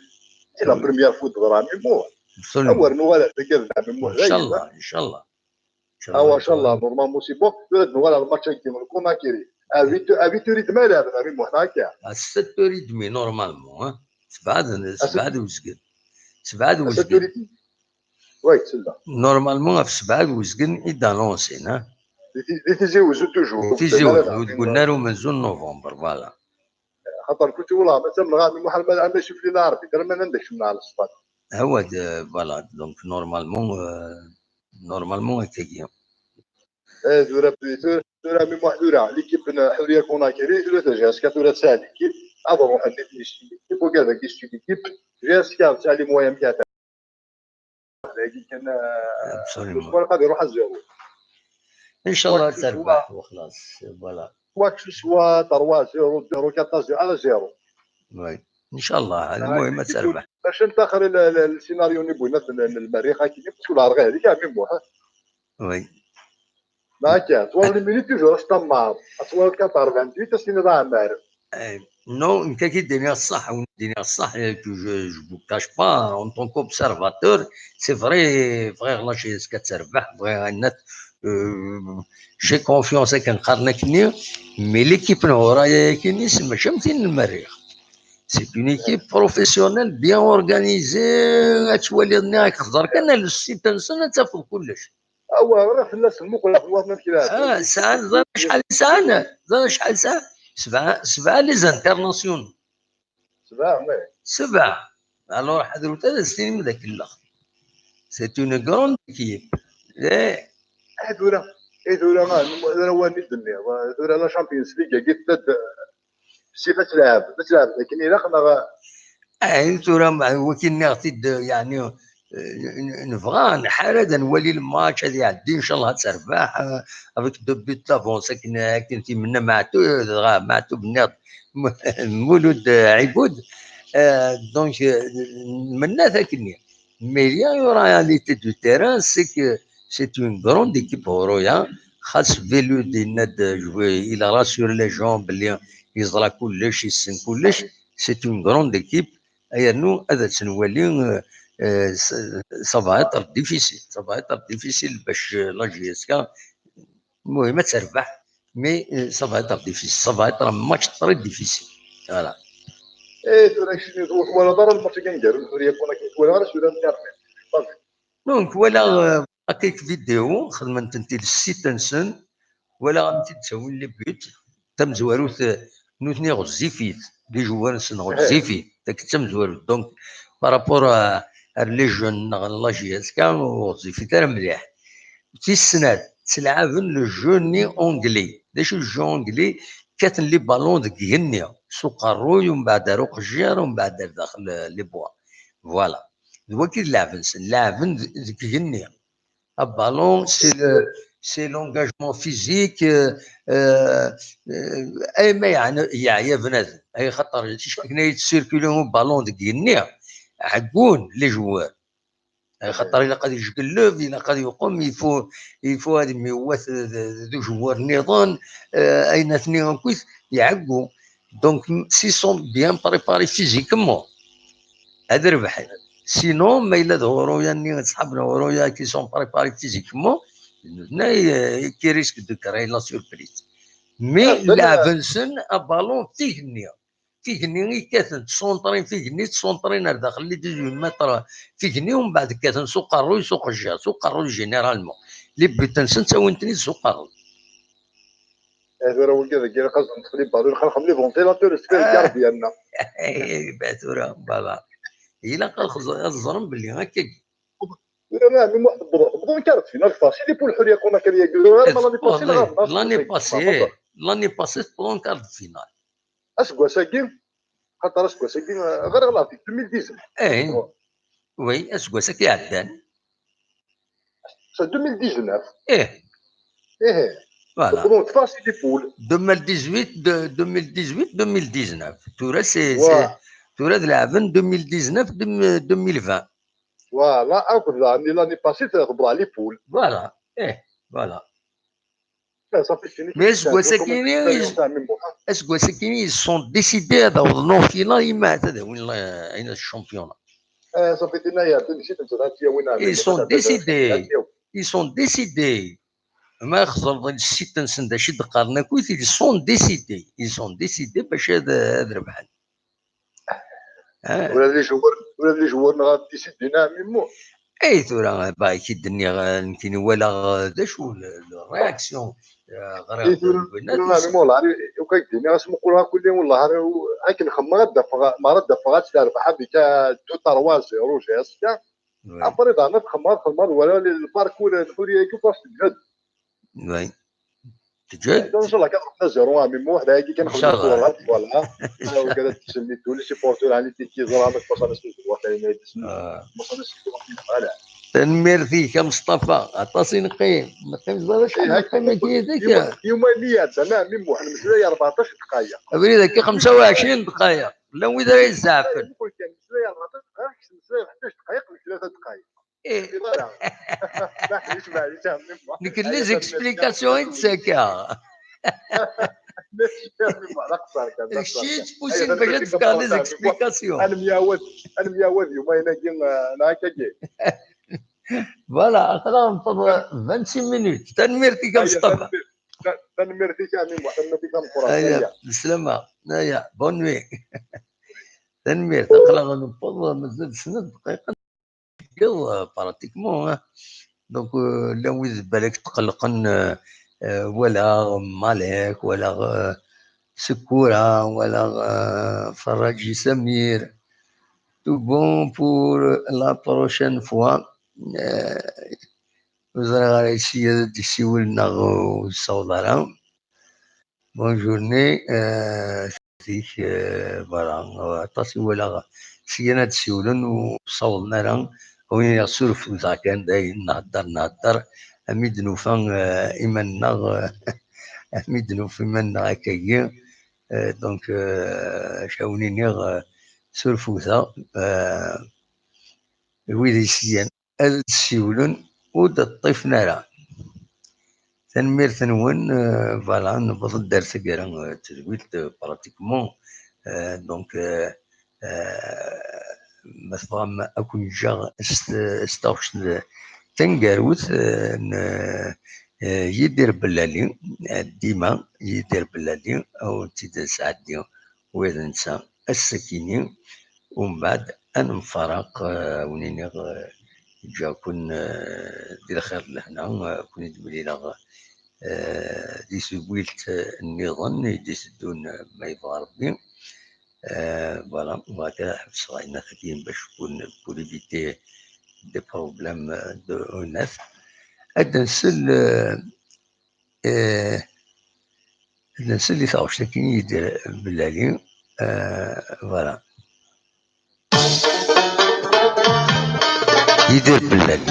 C'est la première fois d-teḍra mi Muḥ. Absolument. Awer nuɣal ar tagi d Ɛmi Muḥ. Inchallah, inchallah. Awa, inchallah, normalement c'est bon. Tura ad nuɣal ar le match-agi n Conakry. À huit heures, à huit heures et demie, la, Ɛmi Muḥ, akka. À sept heures et demie, normalement, hein. Sebɛa d, sebɛa d uzgen. Sebɛa d uzgen. À sept heures et demie. Oui, c'est ça. Normalement, ɣef sebɛa d uzgen i d-annoncin, hein. Di ti-, di Tizi Wezzu toujours. Di Tizi Wezzu, deg unnar umenzu n novembre, voilà. Xaṭer kunti wala ma ttamneɣ Ɛmi Muḥ, ma, ma yessufli-na Ṛebbi, dara ma nanda kecmen ɣer le stade. Awa, d, voilà, donc normalement, euh, normalement, akkagi. Eh, tura, tura, tura, Ɛmi Muḥ, tura, l'équipe n Ḥuriya Conakry, tura, J S K, tura, tesɛa l'équipe, ad ruḥen nitni s l'équipe, wigad-agi s l'équipe, J S K, tesɛa les moyens mkatan. Dagi kan, eh, absolument. Quoi que ce soit, ad iruḥ à zéro. Inchallah, ad terbeḥ, وخلاص, voilà. Quoi que ce soit, trois zéro, deux zéro, quatre zéro, à zéro. Oui. Inchallah, المهم ad terbeḥ. Bac ad ntaxer le, le, le scénario-nni n, n, n lmerrix, akken, parce que la règle, هذيك, Ɛmi Muḥ. Oui. Ma akka, twalaḍ les minutes, toujours, ad s-tammaḍ. Ad twalaḍ quatre-vingt-huit, ad s-tiniḍ aɛmar. Eh, non, nekk ad k-id-iniɣ ṣṣeḥ, ad k-id-iniɣ ṣṣeḥ, eh, que je, je vous cache pas, en tant qu'observateur, c'est vrai, bɣiɣ la J S K ad terbeḥ, bɣiɣ ayen, euh, j'ai confiance akken qqaren akkenni, mais l'équipe n Huraya-yakini, mačči am tin n lmerrix. C'est une équipe professionnelle, bien organisée, ad twaliḍ nniɣ-ak, xẓer kan ar le site-nsen, ad tafeḍ kullec. Awa, ɣriɣ fell-asen, muqel ɣef lwaṭn amek lɛebd. Ah, sɛan, ẓer acḥal sɛan, ẓer acḥal sɛan. Sebɛa, sebɛa les internationaux. Sebɛa, ouais. Sebɛa. Alors, ḥadret ad as-tinim d akellex. C'est une grande équipe. Eh. Ah, tura, eh, tura, ah, tura wani d-nniɣ, ah, tura la Champions League, agi tella-d, sif ad tleɛb, ad tleɛb akken ilaq, neɣ? Eh, tura, ma, wakin nniɣ-t-id, yeɛni, eh, n-, n-, nebɣa, nḥar ad nwali lmatch, ad iɛeddi, inchallah ad terbeḥ, eh, avec deux buts d'avance, akken, akken timenna Maɛtub, dɣa Maɛtub nniɣ-d, Mulud, eh, Ɛibud. Eh, donc, eh, nmenna-t akkenni. Mais il y a une réalité du terrain, c'est que c'est une grande équipe Horoya. Xas Velud yenna-d, eh, il a rassuré les gens belli yeẓra kullec, yessen kullec. C'est une grande équipe. Yernu ad tt-nwali, euh, euh, ça, ça va être difficile. Ça va être difficile باش, euh, la J S K, المهم, ad terbeḥ, mais, euh, ça va être difficile. Ça va être un match très difficile. Voilà. Eh, tura kecmi ur twalaḍ ara lmatch-agi aneggaru n Ḥuriya Conakry, ur twalaḍ ara s ula n Carmen. Donc, voilà, euh, quelques vidéos, xedmen-tent-id s site-nsen, wala am-t-id-ttawin les buts, tamezwarut, eh, nutni ɣezzifit, les joueurs-nsen ɣezzifit, tak d tamezwarut. Donc, par rapport à, à les jeunes, neɣ la J S K, ur ɣezzifit ara mliḥ. Tis snat, ttelɛaben le jeu-nni anglais. D acu le jeu anglais? Kkaten les ballons deg igenni, s uqerruy, umbeɛd ar uqejjir, umbeɛd ar daxel, eh, les bois. Voilà. D wagi d lɛeb-nsen, lɛaben d-, deg igenni. Abalun, c'est le, c'est l'engagement physique, euh, euh, euh, ay ma yeɛna-, yeɛya bnadem, ay xaṭer ticki akken ay yettsirkuli ubalun deg igenni, ɛeggun les joueurs. Xaṭer ilaq ad yejgelleb, ilaq ad yeqqum, il faut, il faut ad imyewwat d, d, d ujewwar nniḍen, euh, ayen atni akkit iɛeggu. Donc, s'ils sont bien préparés physiquement, ad rebḥen. Sinon, ma yella d Horoya-nni, d ṣḥab n Horoya qui sont préparés physiquement, nutni, euh, qui risquent de créer la surprise. Mais, ah, leɛben-sen abalun f igenni. F igenni i kkaten, ttṣuntrin f igenni, ttṣuntrin ar daxel les dix-huit mètres f igenni, umbeɛd kkaten s uqerruy, s uqejjir, s uqerruy généralement. Les buts-nsen ttawin-ten-id s uqerruy. Eh, tura wigi deg ilaq ad ẓren teqli balu, ilaq ad xedmen les ventilateurs s gardiens-nneɣ. Eh, bah, tura, baba. Ilaq ad xeẓ-, ad ẓren belli akkagi. Tura, mais moi, tewwḍeḍ, tewwḍeḍ quart de finale, facile, pour le Hurriya, qu'on a créé, tura, ma l'année passée, l'année passée, l'année passée, tewwḍeḍ quart de finale. Aseggas-agi, xaṭer aseggas-agi, eh, ɣer ɣer deux mille dix-neuf. Eh. Oui, aseggas-agi iɛeddan. C'est deux mille dix-neuf. Eh. Eh. Voilà. Donc, facile les poules. Deux mille dix-huit, de, deux mille dix-huit, deux mille dix-neuf. Tura, c'est, c'est, tura d leɛben deux mille dix-neuf, deux mille vingt. Voilà, akked l'année, l'année passée, tewwḍeḍ les poules. Voilà. Eh, voilà. Mais aseggas-agi, ils sont décidés ad awḍen en finale, imi ad awin le, ayen, le championnat. Eh, ça fait une année, ils sont décidés. Ils sont décidés. Ma xeẓreḍ sit-nsen d acu i d-qqaren akkit, ils sont décidés. Ils sont décidés bac ad, ad rebḥen. Ah. Ula d les joueurs, ula d les joueurs-nneɣ ad décidin, a Ɛemmi Muḥ. Eh, tura, bah, i k-id-nniɣ, eh, nekkini walaɣ, eh, d acu, le, le réaction, eh, ɣriɣ. Eh, tura, tura, a Ɛemmi Muḥ, wallah, akk ak-d-iniɣ, asmuqul akk-nni, wallah, akken xemmeɣ ad d-afeɣ, mi ara d-afeɣ ad tt-terbeḥ avec, eh, deux trois zéro, j'ai ass-a. Oui. Après, daɣen ad xemmeɣ, ad xemmeɣ, ad walaɣ le, le parcours n Lḥuriya-agi, parce que teǧhed. Oui. Teǧhed. Inchallah kan ṛuḥen à zéro, a Ɛemmi Muḥ, dagi kan xedmen. Inchallah. Voilà. Wigad ad d-tsellem i tous les supporters, ɛni, ti, ti ẓran, ma tpaṣan-as tizewwa, ayen ay d-tsellem. Ah. Tpaṣan-as tizewwa, voilà. Tanemmirt-ik a Mustafa, aṭas i neqqim. Neqqim ẓer acḥal neqqim akka yid-k. Yuma-nni yeɛeddan, a Ɛemmi Muḥ, nemmeslay rbeɛṭac dqayeq. Abrid-agi xemsa u ɛecrin dqayeq. Llan wid ara izeɛfen. Nemeslay rbeɛṭac dqayeq, nemeslay ḥdac dqayeq, nekk tlata dqayeq. Eh. Voilà. Maɛlic, maɛlic, a Ɛemmi Muḥ. Nekk les explications i d-ttakeɣ. Maɛlic, a Ɛemmi Muḥ, d aqeṣṣer kan, d aqeṣṣer kan. Kečč i yettpusin bac ad d-tefkeḍ les explications. Ad nemyawad, ad nemyawad yuma-nni, eh, neɣ akkagi. Voilà, aql-aɣ newweḍ vingt-six minutes. Tanemmirt-ik a Mustafa. Tanemmirt-ik a Ɛemmi Muḥ, tanemmirt-ik tameqqrant. Aya, leslama. Aya, bonne nuit. Tanemmirt, aql-aɣ newweḍ mazal snat dqayeq. Tgiḍ, euh, pratiquement, hein. Donc, euh, llan wid balak tqellqen, euh, euh, walaɣ Malek, walaɣ, euh, Sekkura, walaɣ, euh, Ferraǧi Samir. Tout bon pour la prochaine fois. Euh, ur ẓriɣ ara yessi ad d-yessiwel neɣ ur yessaweḍ ara. Bonne journée, euh, zik, euh, voilà, aṭas i walaɣ syen ad d-siwlen ur ssawḍen ara. A win-iniɣ surfew-aɣ kan, dayen nhedder, nhedder, ami d-nufa, euh, iman-nneɣ, euh, ami d-nufa iman-nneɣ akkagi. Euh, donc, euh, acu a wen-iniɣ, euh, surfew-aɣ, euh, wid i syen ad d-siwlen ur d-ṭṭifen ara. Tanemmirt-nwen, euh, voilà, newweḍ-d ar taggara, euh, n tedwilt, euh, pratiquement. Euh, donc, euh, euh, ma tebɣam ad ken-ǧǧeɣ s t-, s taɣect n-, taneggarut, euh, n, euh, Yidir Bellali, euh, dima Yidir Bellali, ad wen-tt-id-nesɛeddi ula d netta ass-akini, umbeɛd ad nemfaraq, eh, ad wen-iniɣ, eh, ǧǧiɣ-ken, eh, di lxir d lehna, eh, ad ken-id-mlileɣ, eh, di tedwilt, eh, nniḍen i d-iteddun, eh, ma yebɣa Rebbi. Eh, voilà, bɣiɣ kan ad ḥebseɣ ayen akkin bac kun, pour éviter des problèmes, eh, de honnête. Ad nsel, eh, Eh, ad nsel i taɣect-agi n Yidir Bellali. Eh, voilà. Yidir Bellali.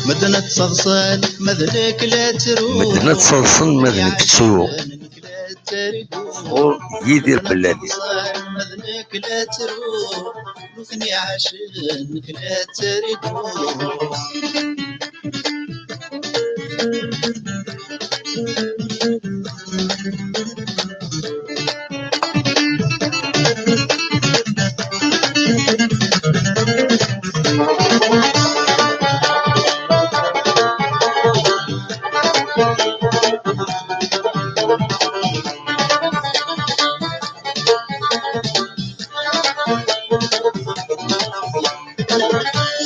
Medden Ttaḍsan ma d nekk la ttruɣ. Medden ad ttaḍsen ma d nekk ttruɣ. Sɣur Yidir Bellali. Ma d nekk la ttruɣ, nutni ɛacen, nekk la ttruɣ.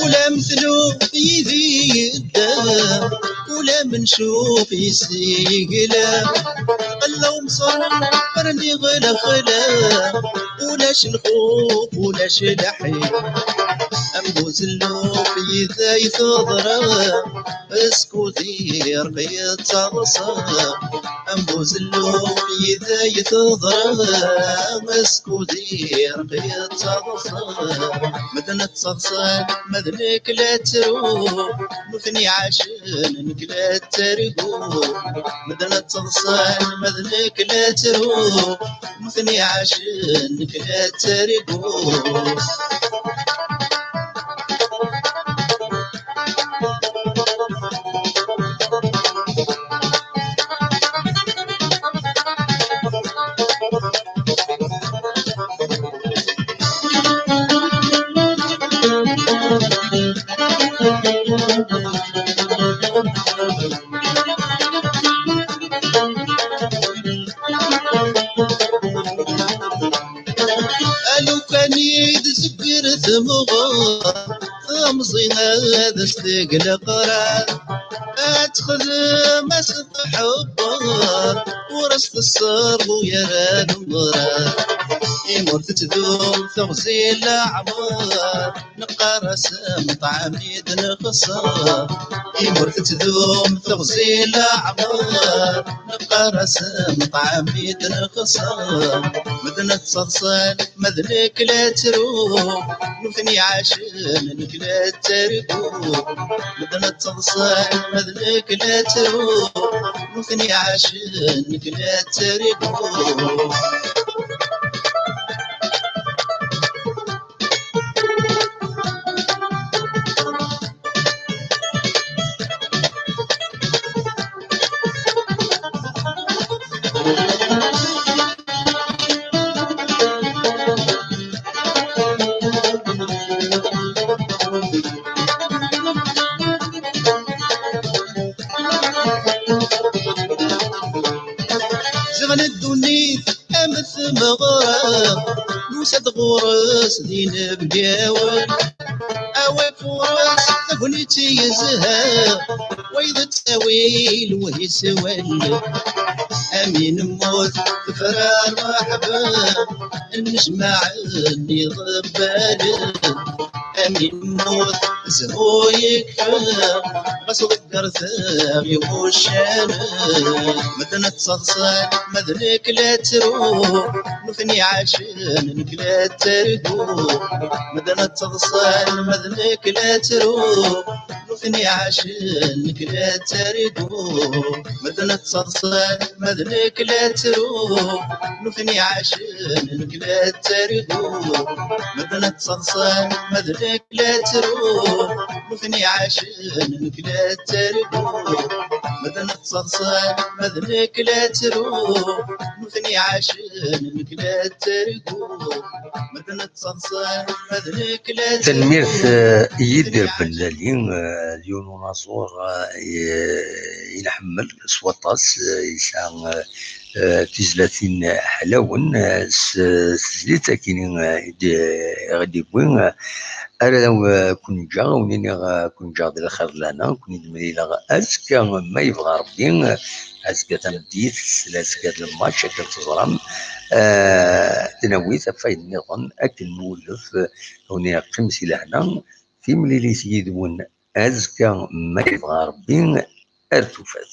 Ula m tluɣ yid-i yedda, ula m ncuf yis-i yegla. Qella umṣar rniɣ lexla, ulac lxuf, ulac lḥif. Am buzelluf yid-i ay teḍra, skud irq yettaḍsa. Am buzelluf yid-i ay teḍra, skud irq yettaḍsa. Medden ttaḍsan ma d nekk la ttruɣ, nutni ɛacen, nekk la ttarguɣ. Medden ttaḍsan ma d nekk la ttruɣ, nutni ɛacen, nekk la ttarguɣ. Alukan i d-zegger temɣer, temẓi ad as-teg leqrar, ad texdem as-tḥebber, ur as-tesserḍu ara lemrar. Imi ur tettdum teɣzi leɛmer, neqqar-as meṭɛem i d-nexṣer. Imi ur tettdum teɣzi leɛmer, neqqar-as meṭɛem i d-nexṣer. Medden ttaḍsan ma d nekk la ttruɣ, nutni ɛacen, nekk la ttarguɣ. Medden ttaḍsan ma d nekk la ttruɣ, nutni ɛacen, nekk la ttarguɣ. Ziɣen ddunit am tmeɣra, nusa-d ɣur-s d inebgawen. Awi ɣur-s tagnit yezha, wayeḍ ttawi lwehis wallen. Am inemmut tefra rreḥba, nnejmaɛen iḍebbalen. Am inemmut zhu yekfa, ɣas ḍeggret-aɣ i wuccanen. Medden ttaḍsan ma d nekk la ttruɣ, nutni ɛacen, nekk la ttarguɣ. Medden ttaḍsan ma d nekk la ttruɣ, nutni ɛacen, nekk la ttarguɣ. Medden ttaḍsan ma d nekk la ttruɣ, nutni ɛacen, nekk la ttarguɣ. Medden ttaḍsan ma d nekk la ttruɣ, nutni ɛacen, nekk la ttarguɣ. Medden ttaḍsan ma d nekk la ttruɣ, nutni ɛacen, nekk la ttarguɣ. Medden ttaḍsan ma d nekk la ttruɣ. Tanemmirt, eh, i Yidir Bellali, eh, d yiwen unaẓur, eh, i, i nḥemmel s waṭas, eh, yesɛa, eh, eh, tizlatin ḥlawen, eh, s, s tezlit akkin, eh, i d-, i ɣ-d-yewwi, eh, ara, eh, kun-ǧǧeɣ, wen-iniɣ, eh, kun-ǧǧeɣ d lxir d lehna, kun-id-mlileɣ azekka, ma yebɣa Rebbi, eh, azekka tameddit, s lezga d lmač, akken teẓram, eh, ad nawi tafayd nniḍen, akken nwulef, eh, wen-iniɣ qqim si lehna, timlilit yid-wen azekka, ma yebɣa Rebbi, ar tufat.